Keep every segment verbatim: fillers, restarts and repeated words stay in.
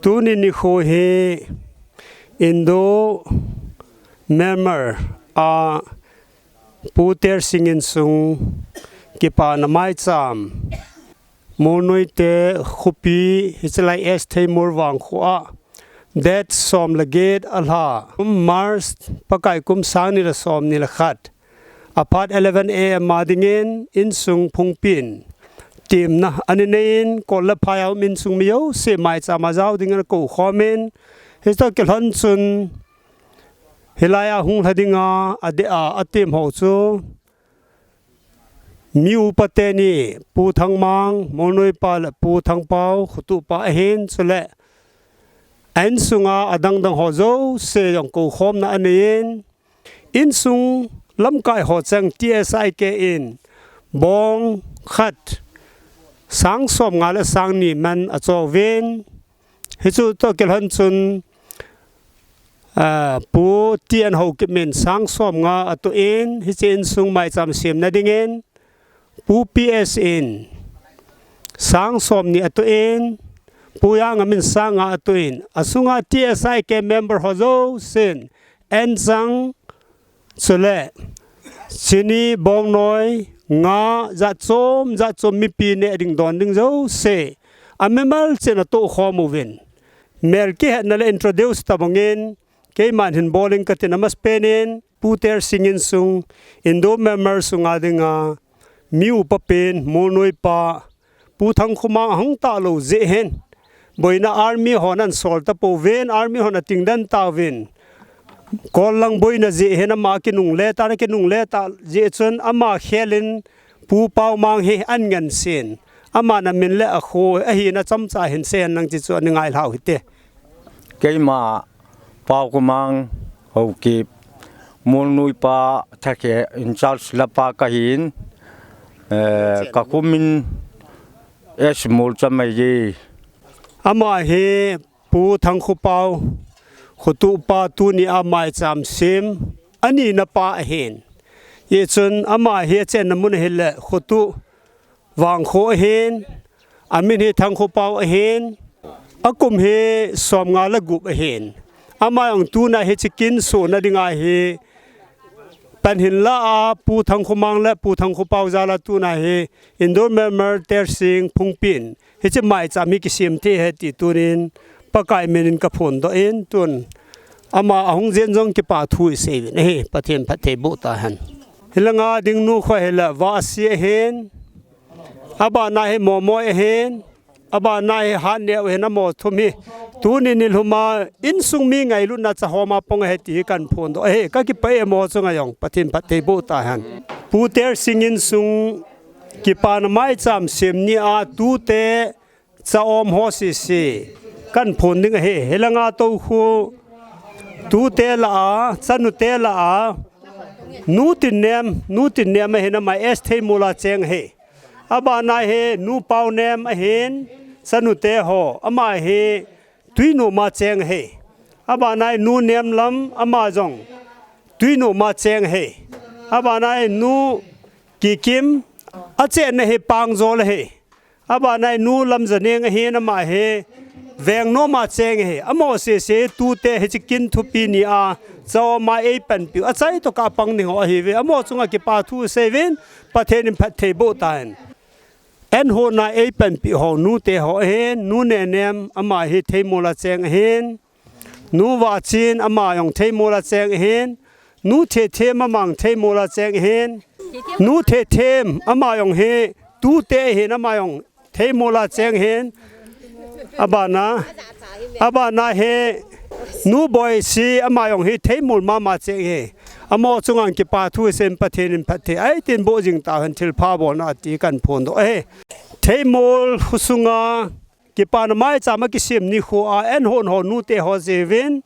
Tuni nikho hi Indo Myanmar a Pu Tersing insung kipana maicham Molnoi te khopi hichelai S Theimol vangkho a date som le get a lha, March pakai kum sang ni le som ni le khat, aphat eleven A M a dingin insung phungpin temna ana neiyin, kol le phai a um insung mi jouse maicham a jao dingin akou khomin, hitoh kilhon chun hilai a hung lha dinga adeh a atem ho chu mi upa teni, Pu Thangmang, Molnoi pa le Pu Thangpao, khotuh pa ahin, chule a insunga adang dang ho jouse jong kou khomna aneiyin, insung lamkai ho cheng T S I K in bong khat sang som nga le sang ni man achouvin, hichu toh kilhon chun, ah, Pu T N Haokip in sang som nga atoh in, hiche insung maicham semna dingin, Pu P S in sang som ni atoh in, Pu Jangam in sang nga atoh in, asunga T S I K member ho jousen, anchang, chule chini, bongnoi, nga, jat chom jat chom mipi neh ding don ding jouse amimal chen atoh khom uvin, mel kihetna le introduce tabang in keiman hin bol inge katin, amasapen in Pu Tersing insung, Indo Myanmar sunga dinga mi upa pen, Molnoi pa, Pu Thangkhomang ahung talou jeh hin, boina army hon ana sol tapouvin, army hon ating den tauvin, kol lang boina jeh hin ama kinungle ta, kinungle ta jeh chun ama khelin Pu Paomang hi ana ngensen, aman amin le akho, ahina chomcha hin seihen lang ti chu ana ngailhau hite. Keima Paokhomang Haokip, Molnoi pa thakhe in charge lapa kahin, eh, kakho min S Molcham ahiye. Ama hi Pu Thangkhopao, khotuh pa, tuni a maicham sem anina pa ahin. Hichun ama hi achenna mun ahile khotuh vangkho ahin, amin hi Thangkhopao ahin, akum hi som nga le gup ahin. Ama jong tuna hiche kin sona dinga hi pan hinla a, Pu Thangkhomang le Pu Thangkhopao jal a tuna hi Indo Myanmar Tersing phungpin hiche maicham hi kisem thei ahi ti tunin Pakai minin kaphondoh in, tun ama ahung jen jong kipa thu isei uvin ahi, Pathen phatthei boh tahen. Hilanga ding nu kho hile Vahsi ahin, abana hi Momoi ahin, abana hi Hatneo ahin, amaho thum hi tuni nilhum a insung mi ngailutna chahom a pang ahi ti hi kahin phondoh ahi. Kakipah e, amaho chunga jong Pathen phatthei boh tahen. Pu Tersing insung kipana maicham sem ni a tute chahom ho sese kahin phon ding ahi. Hilanga toukhu tute lah a, chanute lah a, Nu Tinnem, Nu Tinnem ahin, ama S Theimol a cheng ahi. Abana hi Nu Paonem ahin, chanute ho, ama hi Tuinom a cheng ahi. Abana hi Nu Nemlam, ama jong Tuinom a cheng ahi. Abana hi Nu Kikim, achenna hi Pangjol ahi. Abana hi Nu Lamjaneng ahin, ama hi Vengnom a cheng ahi. Amaho sese tute hiche kin thupi ni a chahom a eipanpiu, achaitoh kapang ding ho ahiuve. Amaho chunga kipa thu seiuvin, Pathen in phatthei boh tahen. Eihouna eipanpi ho nute ho ahin, Nu Nenem, ama hi Theimol a cheng ahin, Nu Vahchin, ama jong Theimol a cheng ahin, Nu Thethem, ama jong Theimol a cheng ahin, Nu Thethem, ama jong hi tute ahin, ama jong Theimol a cheng ahin, abana, abana hi Nu Boisi, ama jong hi Theimol mama cheng ahi. Amaho chunga kipa thu seiuvin, Pathen in phatthei eitinboh jing tahen, thilpha bolna ati kahin phondoh ahi. Theimol khosunga kipana maicham a kisem nikho a eihouna ho nute ho jeh uvin,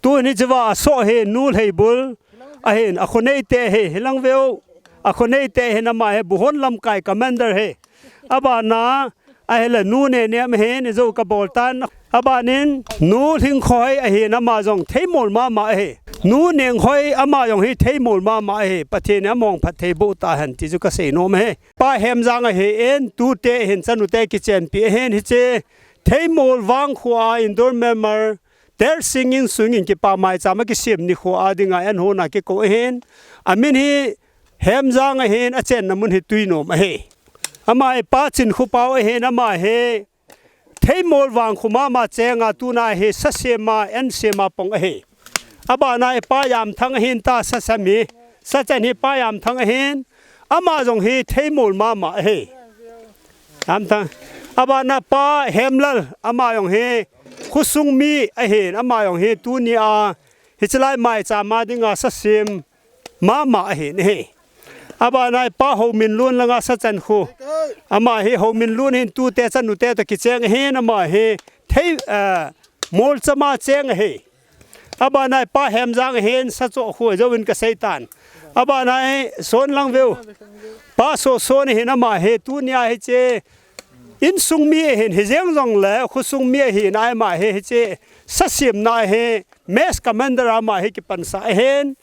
tuni hichea asoh hi Nu Lheibul ahin, akhoneite ahi, hilang veu, akhoneite ahin, ama hi Buhon lamkai commander ahi. Abana ahile Nu Nenem ahin, ijou kabol tan. Abanin Nu Lhingkhoi ahin, ama jong Theimol mama ahi. Nu Nenghoi, ama jong hi Theimol mama ahi. Pathen in amaho phatthei boh tahen ti chu kasei nom ahi. Pa Hemjang ahin, tute ahin, chanute kichenpi ahin, hiche Theimol vangkho a indoor member Tersing insung in kipa maicham a kisem nikho a dinga eihon a kikou ahin. Amin hi Hemjang ahin, achenna mun hi Tuinom ahi. Ama hi Pa Chinkhopa ahin, ama hi Theimol vangkho mama chenga tuna hi sasema, ensema pang ahi. Abana hi Pa Yamthang ahin ta sasemi. Sachen hi Pa Yamthang ahin. Ama jong hi Theimol mama ahi. Yamthang. Abana Pa Hemlal, ama jong hi khosung mi ahin. Ama jong hi tunia hichelai maicham a dinga sasem mama ahin ahi. Abana hi Pa Hominlun langa sachan khu. Ama hi Hominlun hin tute chanute to kicheng ahin, ama hi thei, eh, Molchama cheng ahi. Abana hi Pa Hemjang ahin sacho khu jouvin kaseitan. Abana hi Sonlangveu. Pa Soson ahin, ama hi tunia hiche insung mi ahin, hijeng jongle khosung mi ahin, ama hi hiche sasemna hi Mess Commander ama hi kipansah ahin.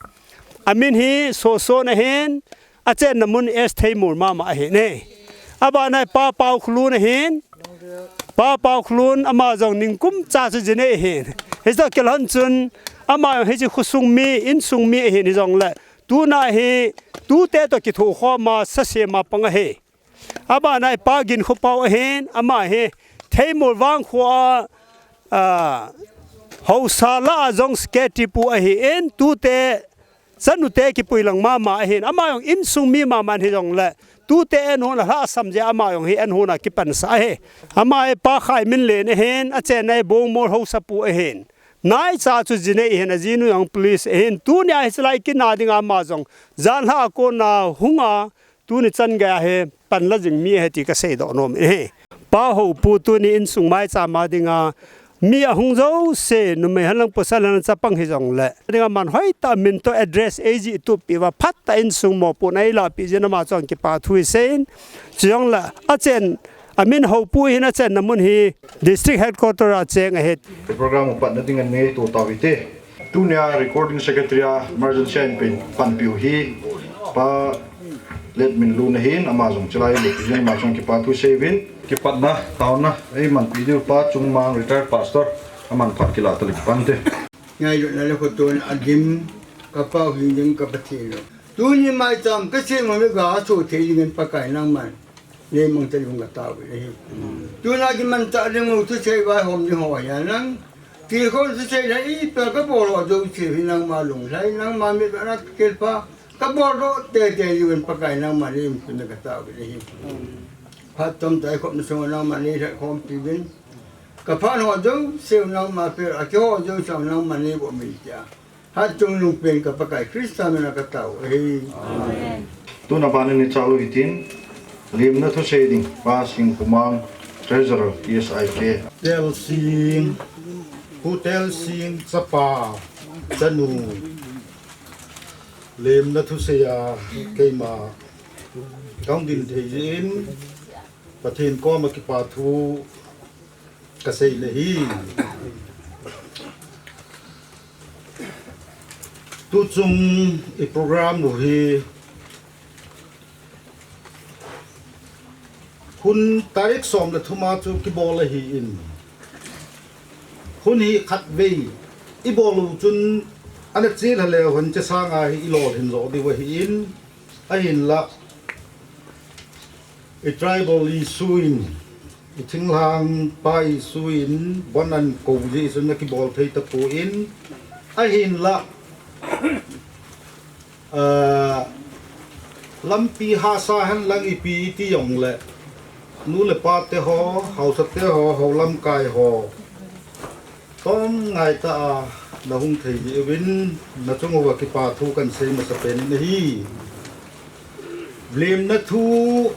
Amin hi Soson ahin, achenna mun S Theimol mama ahin e. Abana hi Pa Paokholun ahin. Pa Paokholun ama jong ningkum cha chu jine ahin. Hijong kilhon chun ama jong hiche khosung mi, insung mi ahin hijongle tuna hi tute to kithokhoma sasema pang ahi. Abana hi Pa Ginkhopa ahin, ama hi Theimol vangkho a, a, haosa lah a jong secretary pu ahin, tute chanute kipui lang mama ahin, ama jong insung mi mama hijongle tute eihon a lhasam jeh a ama jong hi eihon a kipansah ahi. Ama hi Pa Khaiminlen ahin, achenna hi Bongmol haosapu ahin. Naicha chu jine ahin, ajinu jong police ahin, tunia hichelai kina dinga ama jong janhi a kona hunga tuni chan geiya hi panla jing mi ahi ti kaseidoh nom ahi. Pa Houpu tuni insung maicham a dinga mi ahung jouse, numei henlang pasal henlang chapang hijongle dinga man hoitah a min to address eijih tup peh uva phatah a insung mopohna eilahpeh jeh in ama chun kipathu iseiyin, chujongle achen amin Houpu ahin, achenna mun hi District Headquarter a cheng ahi. Program u patna ding anei to tau hite. Tunia Recording Secretary a emergency a eipanpiu hi Pa Letminlun ahin, ama jong hichelai a eipanpiu jeh in ama chun kipathu iseiuvin. Kipatna, taona eimanpi diu Pa Chungmang, retired pastor, aman phat kilah tale kipante. Ngailutna le khotona adim, kapau hing ding ka Pathen u. Tuni maicham kasem u mi gaso thei dingin Pakai nangman neimangcha ding katao uve. Tuna kimanchah ding u thusei vaihom ding ho hi nang, tilkhou thusei na ipi kabol ho jouse hi nangma lunglhai, nangma mitvetna kakilpha, kabol doh teitei diuvin Pakai nangman neimangcha ding katao uve. Phat chomcha eikhopna sunga nangman neilhatkhompi uvin. Kaphat ho jouse nangma peh, akiho jouse nangman neiboh uvin tia Hatchungnung pen ka Pakai Christa mina katao ahi. Amen. Tuna ban in ichal u hitin, lemna thusei ding, Pa Singkhomang, Treasurer, T S I K. Telsing, Pu Telsing, chapa, chanu, lemna thusei a keima kahung din thei jeh in, Pathen koma kipathu kasei nahi. Tuchung i program u hi hun tarik som le thum a chu kibol ahin. Hun hi khatvei ibol u chun ana chelha leu hen hiche sanga hi ilolhin jo diu ahin. Ahinlah, i tribal issue in, i thinglhang pa issue in, bon an kou jeh chun ana kibol thei tapon, ahinlah, ah, lampi hahsa henlang ipi iti jongle, nu le pa te ho, haosa te ho, hou lamkai ho, tom ngaitah a nahung thei jeh uvin, nachung uva kipathu kahin sei masapen in ahi. Lemna thu,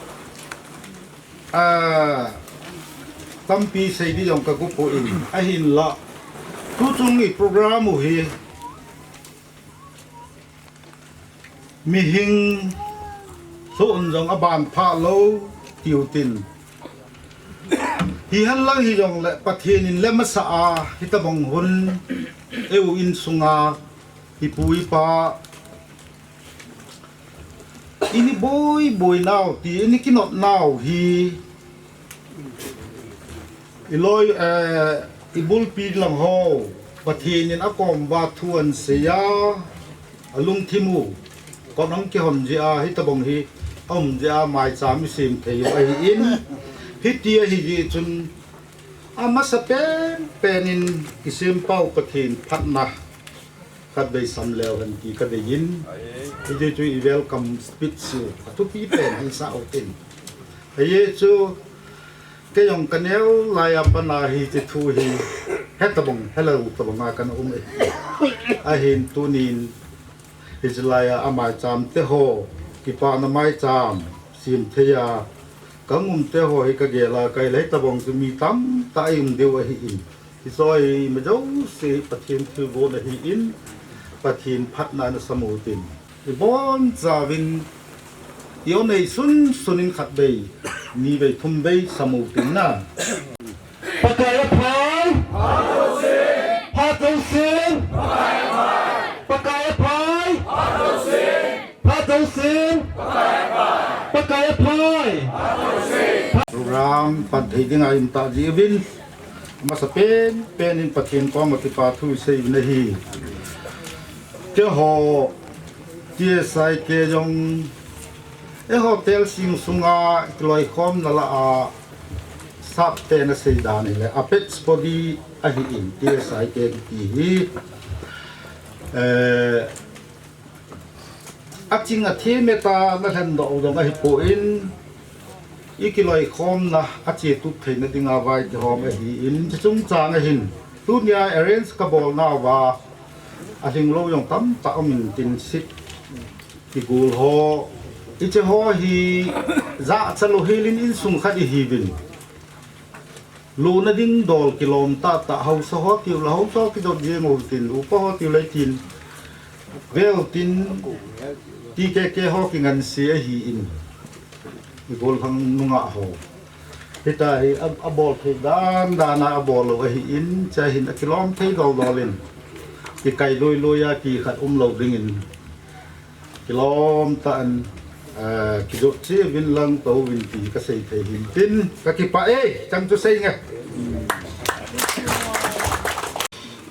a, tampi sei ding jong kago poi, ahinlah, tuchung i program u hi, mihing soh un jong aban phah lou, tiu tin. Hihenlang hijongle, Pathen in lem asah a, hitobang hun, eiu insunga, ipu ipa, ini boi boi nau, ti ini kinot nau hi, I loi, eh, i bulpi lang ho, Pathen in akom uva thu ahin sei a, alungthim u, kot ahung kihon jeh a, hitobang hi, aum jeh a, maicham i sem thei u ahin, hiti ahi jeh chun, amasa pen pen in i sem pau Pathen phatna, khatvei sam leu hen ti ka deiyin. Hijeh chun i welcome speech chu athupi pen hin sa u tin. Ajeh chu kei jong ka neo lai a pat a hiche thu hi hetobang, helou tobang a kana um e. Ahin tunin hiche lai a amaicham te ho, kipana maicham, sem thei a, ka um te ho hi ka gel a, ka hilai tobang chu mi tamtah i um diu ahin. Hiche hi ima jouse Pathen thilgon ahin, Pathen phatna na sam u tin. I bonchauvin, i o nei sunsun in khatvei, nivei, thumvei sam u tin na. Pakai aphai. Phat jousen. Pakai aphai. Phat jousen. Pakai aphai. Program pan thei dinga i um tah jeh uvin, amasa pen pen in Pathen koma kipa thu i sei u ahi. Keiho T S I K jong, eiho Telsing sunga kiloikhomna lah a sap ten asei dan hile, apex body ahin, T S I K kiti hi. Eh, aching athem e ta na lhendoh u jong ahipon, i kiloikhomna a chetup theina dinga vai kihom ahin, chuche chungchang ahin, tunia arrange ka bol nauva, alhinglou jong tamtah um intin, seat kigol ho, hiche ho hi jachat lou hel in, insung khat ihiuvin. Lona ding dol kilom tahtah, haosa ho tiu le haosa ho kidot jeng u tin, upa ho tiu le tin, veu tin, T K K ho kinganse ahin, i gollhang nungah ho. Hitia hi a, abol thei dan dan a abol u ahin, chuin akilom thei dol dol in, kikai lui lui a ti khat umlou dingin, kilom tah in, eh, kijot cheh uvin lang tou uvin ti ka sei thei hin tin, ka kipah e, chang chu sei nge.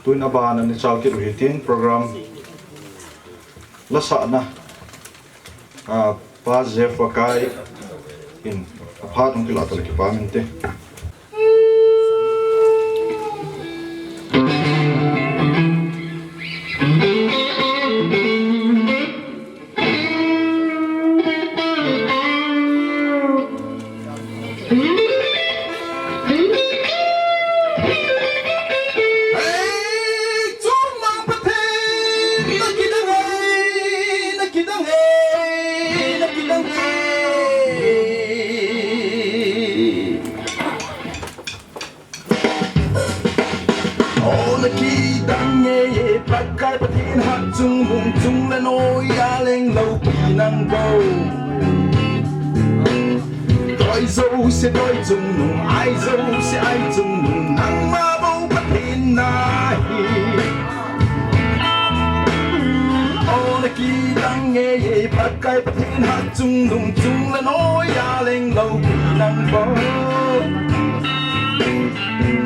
Tuin aban a i chal kit u hitin program lasahna, ah, Pa Jeff Vakai in aphat hung kilah tale kipa min te. O, nakidang e, Pakai Pathen hatchungnung chung le noiya leng loupi nang bou. Doi jouse doi chungnung, ai jouse ai chungnung, nangma bou Pathen nahi. O, nakidang e, Pakai Pathen hatchungnung chung le noiya leng loupi nang bou.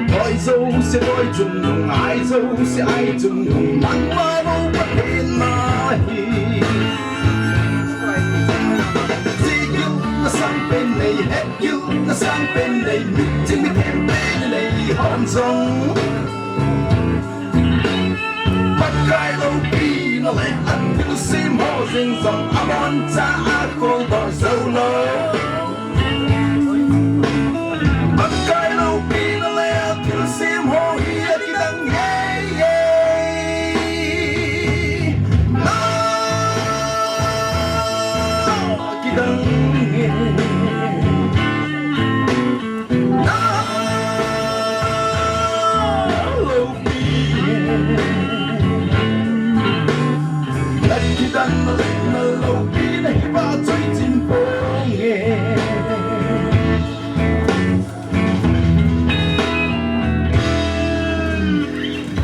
Doi jouse doi chungnung, ai jouse ai chungnung, nangma bou Pathen nahi. Chegil na sang pen nei, hetgil na sang pen nei, miching mithem pen nei hon jong, Pakai loupina le athilsem ho jeng jong, amoncha a koldoh jou lou. Pakai loupina le athilsem ho hi akidang e, e. Na, akidang e. Na, loupina. Nakidang le na loupina hi ba choi chin pong e.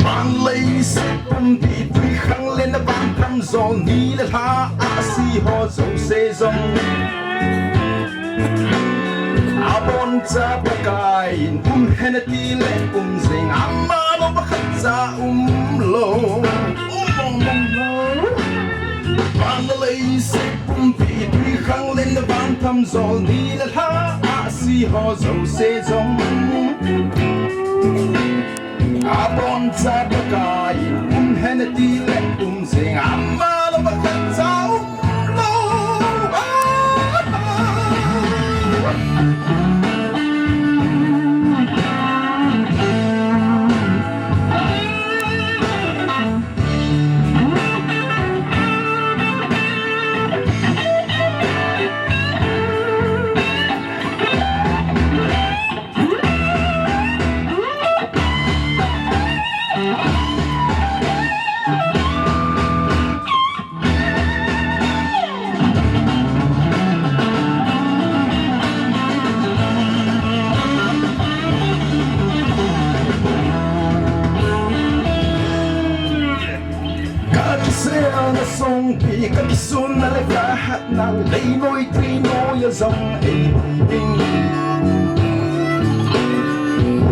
Van leiset pumpi twikhanglen a van tamjo ni le lha a si ho jouse jong, aboncha Pakai in um Hena ti le um jing ama lou pakhat cha um lou. Um mong mong lou. Van le leiset pumpi tui khang len le van tam jol ni le lha ahsi ho jouse jong. Abon cha Pakai um hena ti le um jing ama lou pakhat cha um lou. Ka kisel na songpi, ka kisun na le ka hat na, lei noi tui noi a jong ei hung ding.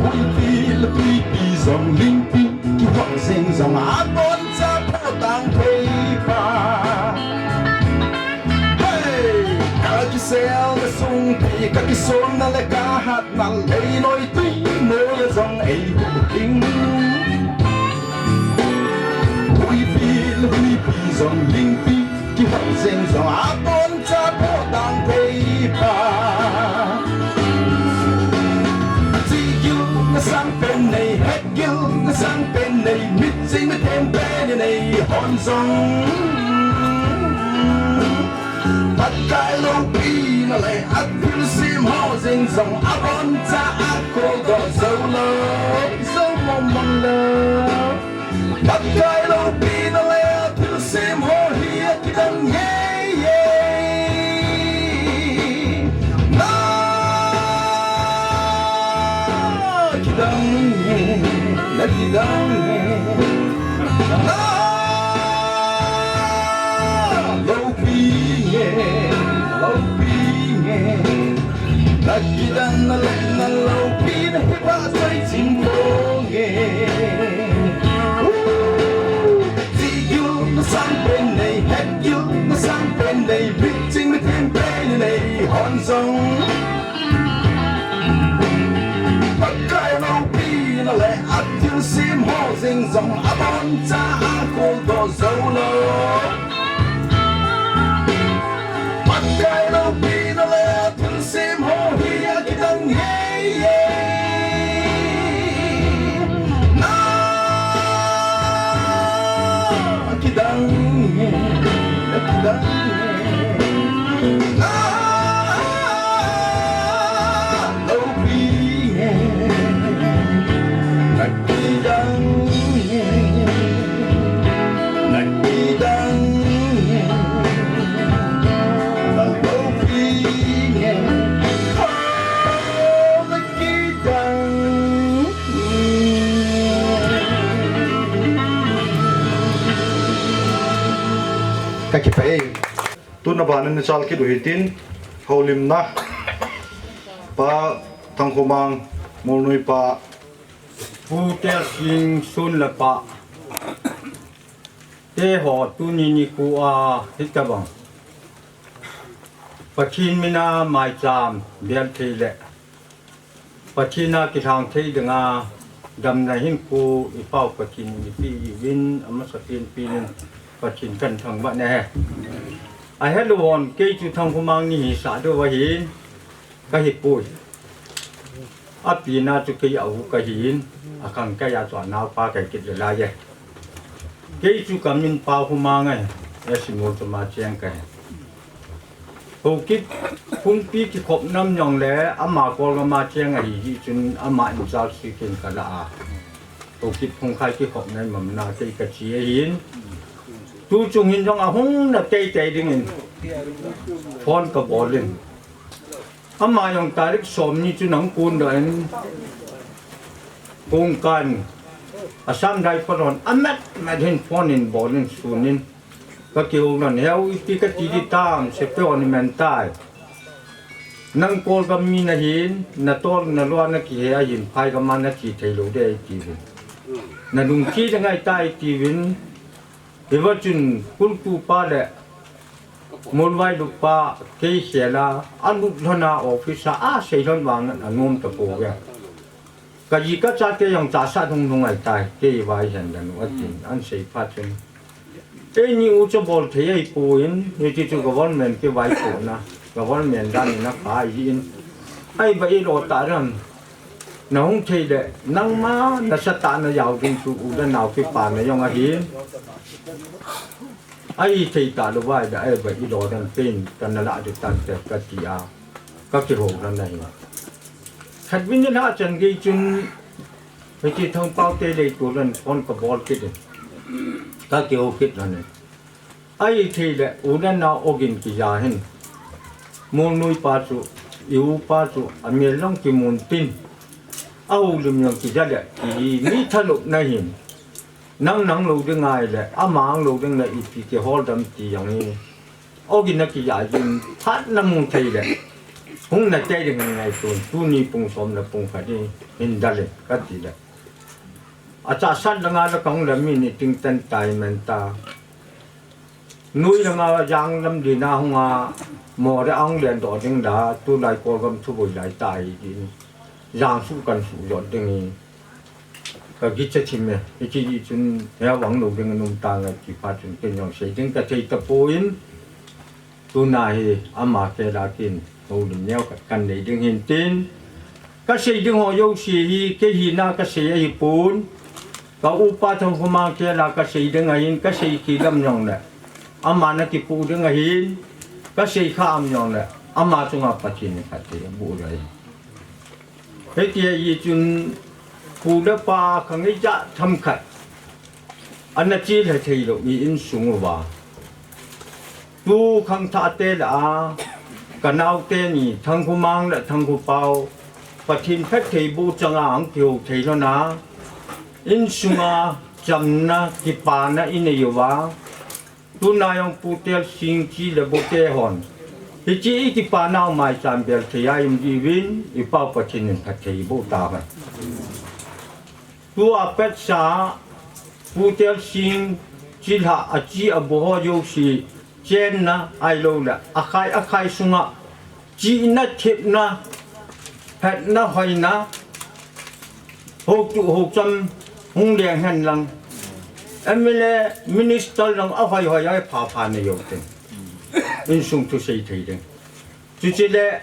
Huipi le tuipi jong lingpi, kihot jing jong abon cha pho tang thei pa. Hey! Ka kisel na songpi, ka kisun na le ka hat na, lei noi tui noi a jong ei hung ding. Huipi le huipi jong lingpi, kihot jing jong abon cha pho tang thei pa. Chi gil na sang pen nei, het gil na sang pen nei, mit jing na them pen nei, hon jong. Pakai loupina le athilsim ho jing jong abon cha akoldoh jou lou, jou mong mong lou. Pakai loupina le athilsim ho hi akidang ngei ngei. Na kidang ngei, na kidang ngei. Na loupi ngei, loupi ngei. Na kidang na le na loupi na hi ba choi ching ko ngei. Chi gil na sang pen nei, het gil na sang pen nei, mit jing na them pen nei, hon jong. Pakai loupina le athilsim ho jing jong abon cha akoldoh jou lou. Pakai loupina le athilsim ho hi akidang ngei ngei. Na kidang ngei, na kidang ngei. Na loupi ngei, na kidang ngei. Na kidang ngei, na loupi ngei. Oh, na kidang ngei. Ka kipah e. Tun a ban in na chal kit u hitin, houlimna. Pa Thangkhomang, Molnoi pa. Pu Telsing Sun le pa. Te ho tuni nikho a hitabang Pathen mina maicham bel thei le Pathen a kilhang thei dinga damna hinkho i Pau Pathen in eipeh uvin, amasapen pen in Pathen kahin thangvah e. Ahelou hon, kei chu Thangkhomang ni hisah diu ahin, kahi poi. Api na chu kei a u kahin, akhang kei a chu anaopa kahi kit le lai e. Kei chu kamin Pau Khomang ahi, Esimol chu ma cheng kahi. Haokip Phungpi kikhop nam jong le ama Kolgam a cheng ahi jeh chun ama in chal si kin kalah a. Haokip Phungkhai kikhop nam a kei kache ahin. Tu chung hin jong ahung na teitei dingin phone kabol in. Ama jong tarik som ni chu nang kun doh in kong kan Assam Rifle hon amat mat hin phone in bol in sun in. Ka kihou nan heu iti kati di tam, sepe hon i men tai. Nang Kolgam mi nahin, natol nalua nakihe ahin, phai gam a nache thei lou ding ahi tiuvin. Nalungthim ding ahitai tiuvin. Hiva chun kultu pa le Molvailup pa kei khel a, alut lhon a office a, asei lhon vang anom tapouve. Kaji kachate jong chahsat hunghung ahitai, kei vai hen lanu atin, ahin sei phat chun. Eini u chu bol thei ahipon, hiti chu government kivaipohna, government dan in apha ahin. Ahi ba ilo tah ham, nahung thei le, nangma nasatah a najao ding chu u le nao kipana jong ahin. Ahithei talou vai le, ahi ba ilo dan pen, kana lah ding tante kati a, kakihou lhon ahi. Khatvei nilhah chan gei chun, hiti Thangpao te lei tu lhon phone kabol kit in, kakihou kit lhon in. Ahithei le, u le nao ogin kija hin. Molnoi pa chu, i u pa chu, amel jong kimun tin, ahoulim jong kija le, kihi mi thalupna hin. Nang nang lou ding ahile, ama ang lou ding le ipi kihol dem ti jong hi. Ogin a kija jin, phat namu thei le. Hung nate ding ngaitun, tuni pung som le pung khat hi, hin dal in, kati le. Achahsat langa le kahung le mi ni ting tan tai man ta. Noi langa jang lam dina hunga, mo le ang len doh ding la, tulai Kolgam thuboi lai tai din. Jang su kan su jot ding hi. Kagicha thim e, hichi chun, hia vang lou ding anom tange ti phat chun ken jong sei ding kathei tapon, tuna hi ama khel a ken houlim neo khat kanei ding hin tin. Kasei ding ho jouse hi, kei hina kasei ahipon. Ka upa Thangkhomang khel a kasei ding ahin, kasei khi lam jong le. Ama nakipu ding ahin, kasei kha am jong le. Ama chunga Pathen in phatthei aboh ding ahi. Hitia hi chun pu le pa khang ijat themkhat ana chilhah thei lou hi insung uva. Tu khangthah te lah a, ka naote ni Thangkhomang le Thangkhopao, Pathen phatthei boh chang a ahung kihou thei lhon a, insunga chamna, kipana inei uva. Tuna jong Pu Telsing chi le Bote hon, hiche i kipanau maicham bel thei a um diuvin, i Pau Pathen in phatthei boh tauhen. Tua petsa, Pu Telsing chilhah a chi a bo ho jouse, chenna ahilou le, akhai akhai sunga, chihna, thepna, phatna, hoina, hotuh hocham hung leng hen lang. M L A, minister lang ahoi hoi a phapha nei u tin. Insung thusei thei ding. Chuche le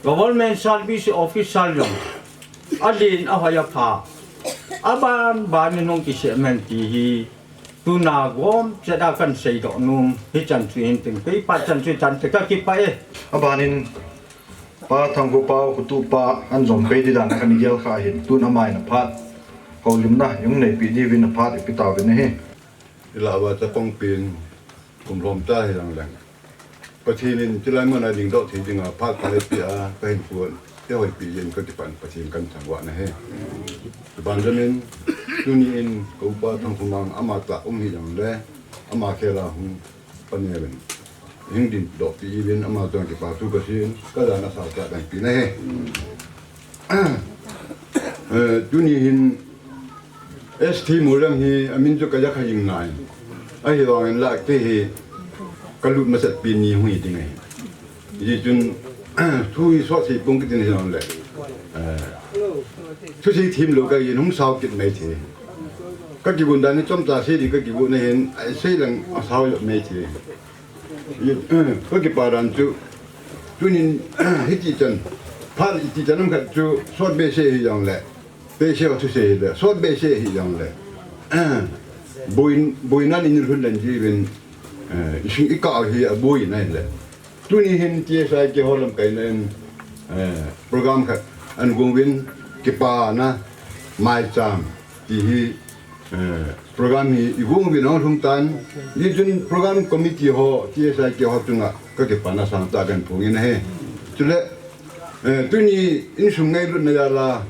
government service officer lang alen ahoi apha. Aban ban in hung kisem hen ti hi. Tuna gom cheh a kan seidoh nom, hichan chu hin tin, kei phat chan chu chante kakipah e. Abanin, Pa Thangkhopao, khutupa, an jom pei di dan a kan gel kha hin, tun ama in aphat houlimna, jong neipi diuvin aphat ipi tauvin ahi. Ilah uva chapang pen, kum lhom cha hi lang leng. Pathen in chulai mun a dingdoh thei dinga phat pha eipeh a, kahinkho eihoipeh jeh in kakipah in Pathen kathangvah in ahi. Chuban jom in, tuni in ka upa Thangkhomang ama tah um hih jongle, ama khel a hung pan uvin, hung dingdoh peh uvin ama chunga kipa thu kasei in, kajana sao tah kahin pe in ahi. Eh, tuni hin S T Molreng hi amin chu kaja kha jing nai. Ahivangin la kei hi kalut masat pen ni hung hi ding ahi. Hijeh chun thu hi sot sei pong kit in hijongle, eh, thusei themlou kahin hung sao kit mai thei. Kakigon dan hi chomcha sei ding kakigon ahin, sei leng asao jep mai thei. Kakipa dan chu, tunin, hiti chan, phat hiti chan um khat chu, sot behseh hijongle, behseh a thusei hile, sot behseh hijongle, boin, boinan in lhun leng jiuvin, eh, ising ikah hi aboina hile. Tuni hin T S I keiho lamkaina in, eh, program khat ana gong uvin, kipana maicham ti hi, eh, program hi igong uvin ahung lhung tan. Hijeh chun program committee ho, T S I keiho chunga kakipana sangtah kahin phong in ahi. Chule, eh, tuni insung ngailutna jal a,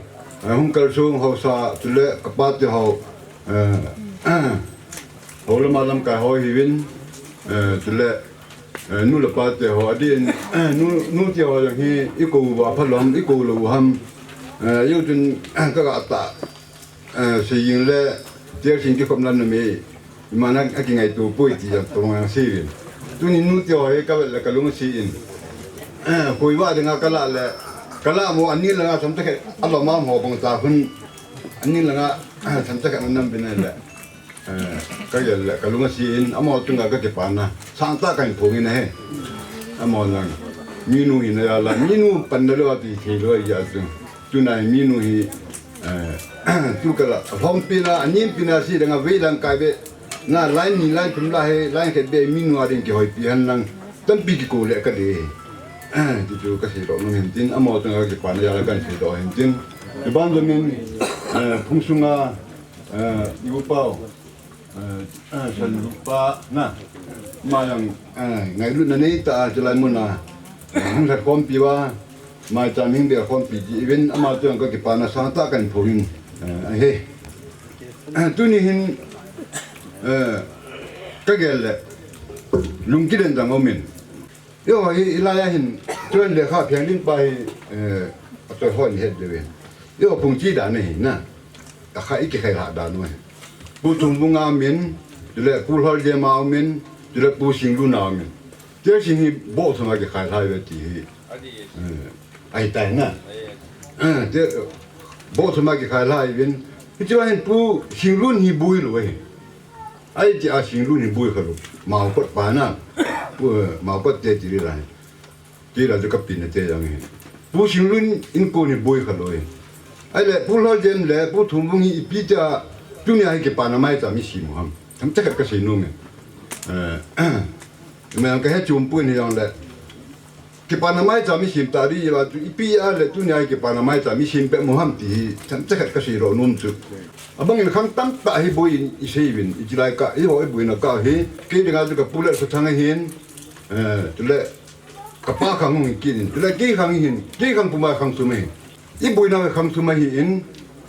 eh, hung kalsong haosa, chule kapate ho, eh, hou lama lamkai ho hiuvin, eh, chule Eh, nu le pa te ho adin, eh, nu, nu te ho jong hi i kou uva phalou ham, i kou lou ham. Eh, yo chun, eh, ka ga ta, eh, sei jing le, tiar sing kikhop nan mi, i mana a kingaito poi ti jong tong jong sei vin. Tuni nu te ho hi ka vet le ka lung sei in. Eh, koi va dinga ka la le, ka la mo ani langa sam ta khe, a lo ma mo bang ta hun, ani langa, eh, sam ta khe nam bin le. Eh, ka gel le, ka lung a si in, amaho chunga ka kipana sangtah ka hin phong in ahi. Amaho lang, minu hi na jal a, minu panna lou a ti thei lou a, ijeh chu. Tuna hi minu hi, eh, tu ka la, lhompi na, aninpi na si dang a vei lang kai be, na line ni line thum la hi, line khat be minu a ding kihoipi hen lang, tampi kikou le ka dei. Eh, ti chu ka sei lou nom hin tin, amaho chunga ka kipana jal a ka hin sei lou hin tin. Iban domin, eh, phung sunga, eh, i u pau. Eh, eh, san pa na. Ma jong, eh, ngailutna nei tah a chulai mun a, eh, hung lhat khompi uva, maicham hing beh khompi ji uvin, ama chunga ka kipana sangtah ka hin phong in, eh, ahi. Eh, tuni hin, eh, ka gel le, lungkiden jong um in. Eiho hi, hilai a hin, chun lekha phiang ding pa hi, eh, a choi hon het deu hin. Eiho phung chi dan ahi na. A kha i kikhai lha dan u ahi. Pu Thumvung a um in, chule Pu Lholjem a um in, chule Pu Singlun a um in. Tiar sing hi boh thum a kikhai lha uve ti hi. Eh, ahi tai na. Eh, te, boh thum a kikhai lha uvin. Hiche a hin Pu Singlun hi boi lou ahi. Ahi ti a Singlun hi boi kha lou. Maokot pa na. Pu, Maokot te ti lai. Ti la chu ka pin na te jong hi. Pu Singlun in ko ni boi kha lou hi. Ahile Pu Lholjem le Pu Thumvung hi ipi tia tunia hi kipana maicham i sem u ham. Themcha khat ka sei nom e. Eh, ma ka he chom poi ni jong le. Kipana maicham i sem ta di uva chu ipi a le tunia hi kipana maicham i sem peh u ham ti hi themcha khat ka sei lou nom chu. Abang in khang tamtah hi boi in i sei uvin, i chilai ka, eiho i boina ka hi, kei dinga chu ka Pu Letkhosang ahin, eh, chule ka pa khang hung hi kit in, chule kei khang hin, kei khang puma khang sum ahin. I boina khang sum ahin,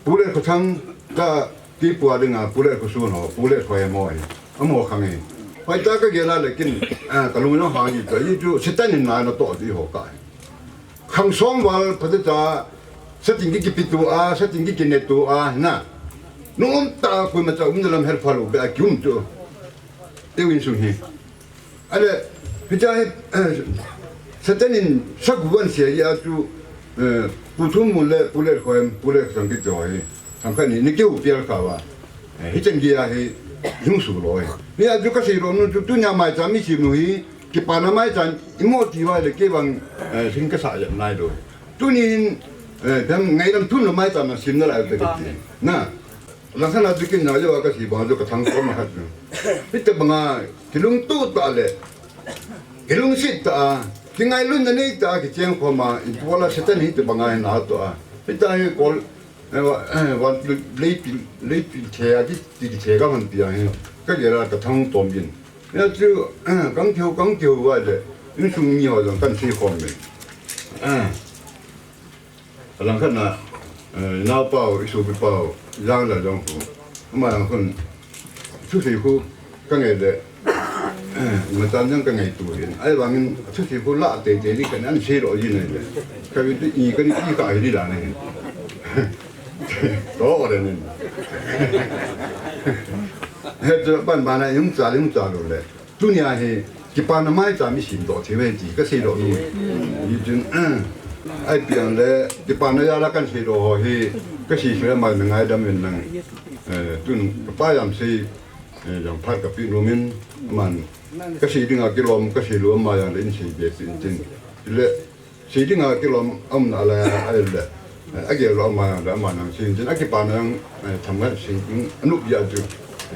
Pu Letkhosang ka kei pu a dinga, Pu Letkhosun ho, Pu Letkhohem ho ahin. Amaho khang ahin. Hoitah ka gel a le kin, eh, ka lung jong hang ji ta, i chu Satan in na na toh ti ho ka ahin. Khang som val phatecha, satin ki kipitu a, satin ki kinetu a, na. Nom tah a koima cha umna lam hel phalou beh a ki um tu. Eiho insung hi. Ahile, hitia hi, eh, Satan in sagu van sia ji a chu, eh, Pu Thumvung le, Pu Letkhohem, Pu Letkhosang kiti ho hi. Themkhat ni, ni keu pial kha uva. Eh, hichan gei a hi, hung su lou hi. Hia chu ka sei lou nom chu, tunia maicham i sem u hi, kipana maicham i mo ti uva le kei vang, eh, hing ka sa jep nai lou. Tunin, eh, dam ngaidam thum lou maicham a sem nalai u te kati. Na, langkhat a chu kin na jo a ka sei bang chu ka thangtom a khat chu. Hitabanga, kilungtoh tah le, kilungset tah a, kingailutna nei tah a, kicheng khom a, i pu la Satan hi hitabanga hi na toh a. Hita hi kol, Eh, wa, eh, wa, leipil, leipil the a, ti, ti, ti the ka man pi a hi. Ka gel a ka thangtom jin. Hia chu, eh, kang keu, kang keu uva le. Insung mi ho jong kan sei khom le. Eh. Alangkhat na, eh, i naopa u, i sopipa u, Janglal jong khu. Ama jong khun. Thusei khu ka ngai le, eh, matan jong ka ngaito hin. Ahivangin thusei khu la teitei ding ka nei, an sei lou jin ahile. Ka vin tu i ka ni i ka hi di dan ahi. To o le nin. He chu ban ban a i hung cha le hung cha lou le. Tunia hi kipana maicham i sem doh thei uve ti ka sei lou nu. Hichun, eh, ahi piang le kipana jal a kan sei lou ho hi ka sei sei le mai na ngaidam uvin lang. Eh, tun ka pa jam sei Eh, jong phat ka pe nom in, aman, ka sei dinga kilom, ka sei lou ama jong le in sei be peh in tin. Le, sei dinga kilom, aum nalai a, ahile, eh, agel lou ama jong le, aman jong sei in tin, akipana jong, eh, themkhat sei in, anup jeh a chu,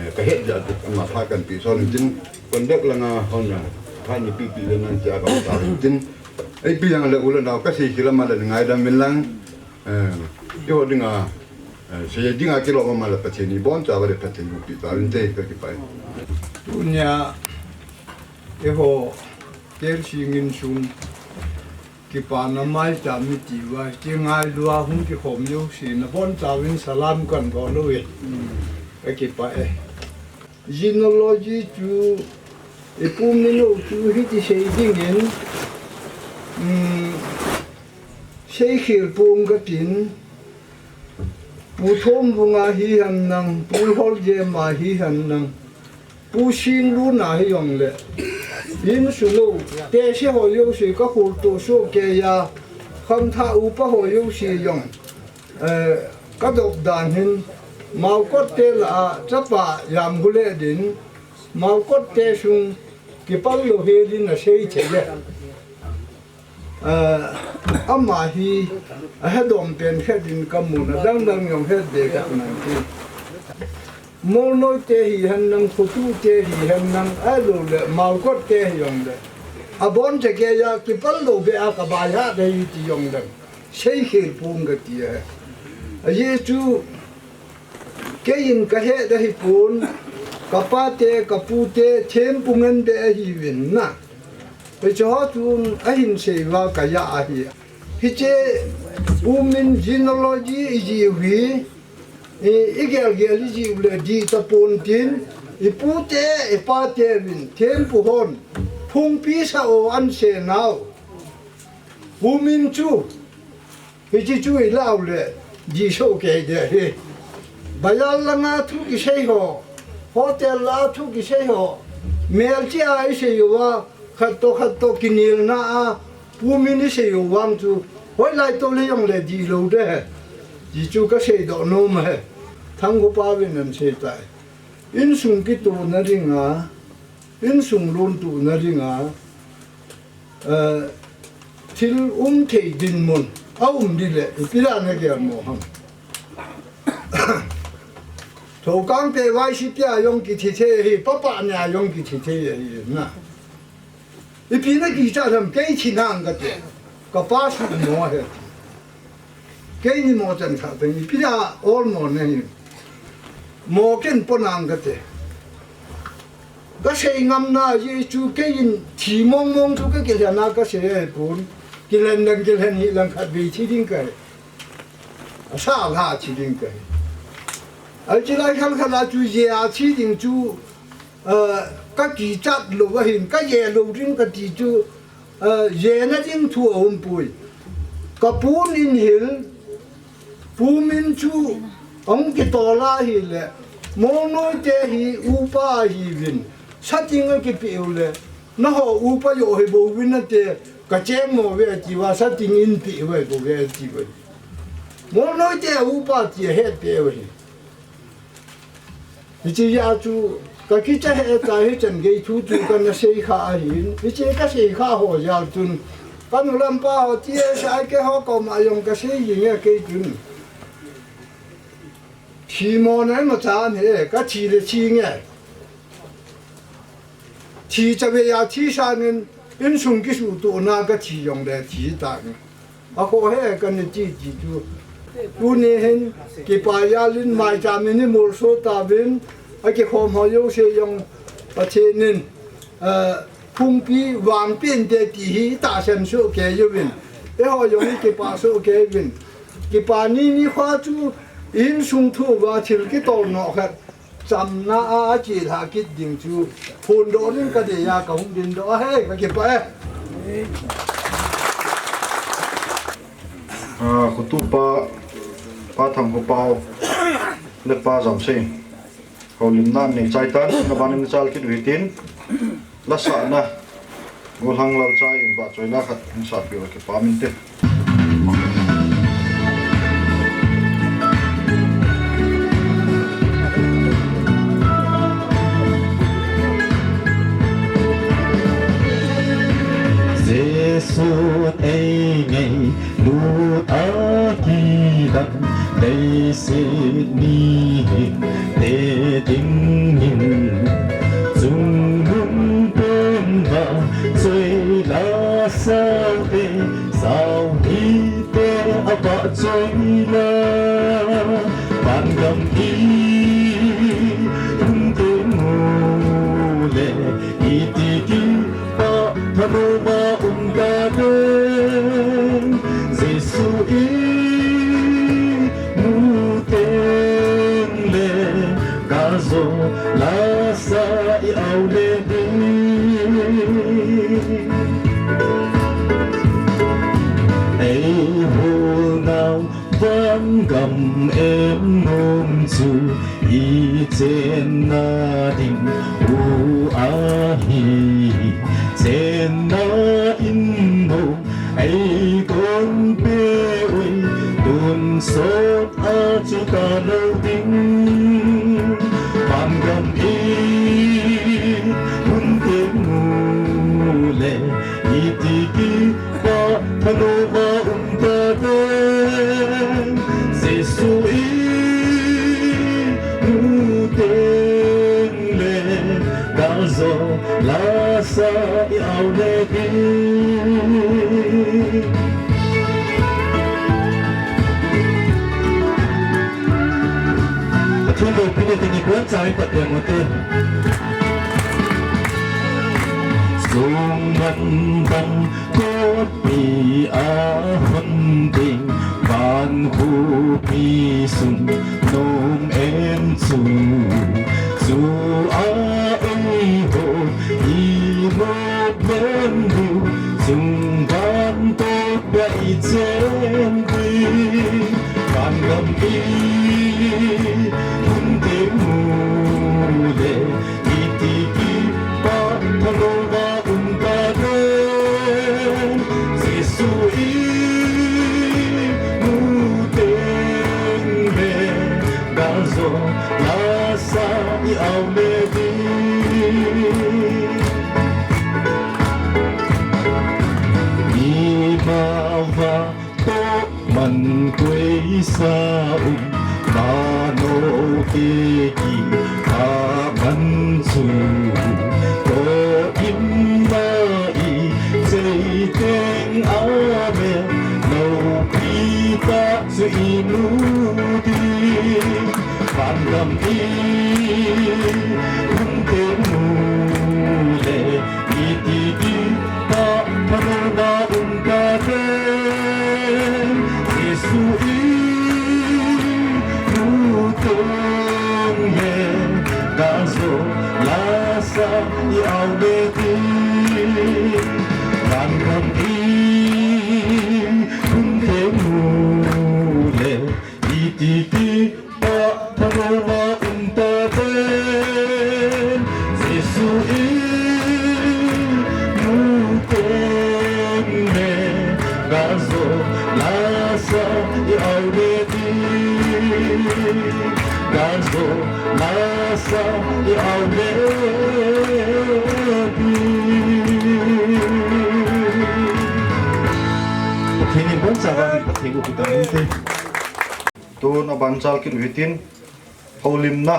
eh, ka het jeh a chu, ama phat kan pe son in tin, conduct langa hon jong, phat ni pipi le nang tia ka ta in tin. Ahi piang le u le nao, ka sei kila ma le ngaidam uvin lang, Eh, eiho dinga, eh, sei dinga kilom ama le Pathen in iboncha uva le Pathen in pi tauvin te ka kipah e. Tunia, eiho, Kelsing insung, kipana maicham i ti uva, kingailu a hung kikhom jouse, nabonchauvin salam kan bol uve. Ka kipah e. Genealogy chu Ipu Min u chu hiti sei dingin, um, seikhel pong katin, Pu Thomvung a hihen lang, Pu Holjem a hihen lang, Pu Singlun a hijongle, insung u, tese ho jouse kakhol toh soh kei a, khangthah upa ho jouse jong, eh, kadop dan hin, Maokot te lah a, chapa Jamgullen din, Maokot te sung, kipal lou hel in asei thei e. Ah, ama hi, ahedom pen khat in kamun, adang dang jong het be khat nang ti. Molnoi te hihen lang, Khotu te hihen lang, ahilou le, Maokot te hijongle, abon chekei a, kipal lou be a, kabaihat ahi ti jongle, seikhel pong kati e. Ajeh chu, kei in kahet ahipon, kapa te, kapu te, thempu ngen be ahiuvin na. Hiche ho chun ahin sei uva kaja ahi. Hiche Pu Min genealogy iji u hi, i, igel gel iji u le dih tapon tin, ipu te, ipa te uvin, thempu hon, phungpi sa o anse nau. Pu Min chu, hiche chu ilah u le, dih soh kei ding ahi. Bazar langa thu kisei ho, hotel lah a thu kisei ho, melchih a isei uva, khat toh khat toh kinelna a, Pu Min isei u vang chu, hoilai toh le jongle dih lou ding ahi. Ti chu kasei doh nom ahi. Thangkhopau vin ahin sei tai. Insung kitohna dinga, insung lontohna dinga, eh, thil um thei dinmun aum ding le, ipi dan a gel mo ham. Thoukang te vaisi pia jong kithi thei ahi, papa nia jong kithi thei ahi na. Ipi nakichat ham, kei thi nang kati. Kapa suhmo ahi. Keini mo chan kha teng, ipi dia ol mo nahi. Mo ken po nang kati. Kasei ngam na ji chu kei in thi mong mong chu kakilhen a kasei ahipon. Kilhen dang kilhen hi lang khat vei thi ding kahi. Asa la thi ding kahi. Ahi chu lai khal khal a chu jeh a thi ding chu, eh, kakichat lou ahin, kaje lou ding kati chu, eh, jena ding thu aum poi. Kapu Ninhil, Pu Min chu, ahung kitol a ahile, Molnoi te hi upa ahiuvin, sating akipeh u le, nangho upa joh hi bouvin nate, kacheng mo ve ati uva, sating in peh uva bou ve ati uva. Molnoi te upa ti ahet peh uva hi. Hiche jeh a chu, kakicha he ta hichan gei thu chu kana sei kha ahin, hiche kasei kha ho jal chun, kanu lampa ho ti e sa ke ho koma jong kasei jing e kei chun. Thi mo nai ma chan he, kathi le thi nge. Thi chavei a thi sangin, insung kisuhtohna kathi jongle thi tang. Akhoh he kana ti ti chu. Tuni hin kipa jal in maicham in imolso tauvin, akikhom ho jouse jong Pathen in, eh, phungpi vangpeh inte ti hi itahsan soh kei uvin. Eiho jong ikipa soh kei uvin. Kipa ni nikho chu insung thu uva thil kitol noh khat. Chamna a, achilhah kit ding chu phondoh ding kadei a kahung dingdoh ahi, kakipah e. Ah, Khotu pa, Pa Thangkhopau, le Pa Jamsei. Houlimna nei chai tan, na ban in chal kit u hitin. Lasahna, Golhang Lalchai in vahchoina khat hung sahpeh u le kipa min te. Jesu ei ngailut a kidang leiset mihem te dingin, chungnung pen vahchoi la, saute, saute a vahchoi la, vangam i hung teng u le, iti kipah thanom a um ta ding, Jesu i mu teng le, ka jo la sa i au le ding. Gam em nom chu i chenna ding u ahi, chenna in nom ei kon pe ui, tun sot a chu ta lo ding. Van gam i hun te mu le, iti kipah thanop a um ta te, Jesu i mu teng le, gal jo lasa i au le ding. Pathen loupina ding i bonchauva i patep u hite. Sung man dang kotpi a hon ding, van khopi sung nom em chu. Chu a eiho i mo ben diu, sung van to pia i chen ding. Van gam i hun te mu le, iti kipah thanop a um ta te, Jesu i mu teng le, gal jo lasa i au le ding. I ma va to man koi sa um, mano te kipah man chu. To in ma i chei teng a le, loupi tah chu i mu ding. Van gam i hun te mu le, iti kipah thanop a um ta te, Jesu i mu teng le, gal jo lasa i au le ding. Van gam i hun te mu le, iti kipah thanop a um ta te, Jesu i mu teng le, gal jo lasa i au le ding. Gal jo lasa i au le ding. Pathen in bonchauva i patep u hite. Tun aban chal kit u hitin, houlimna,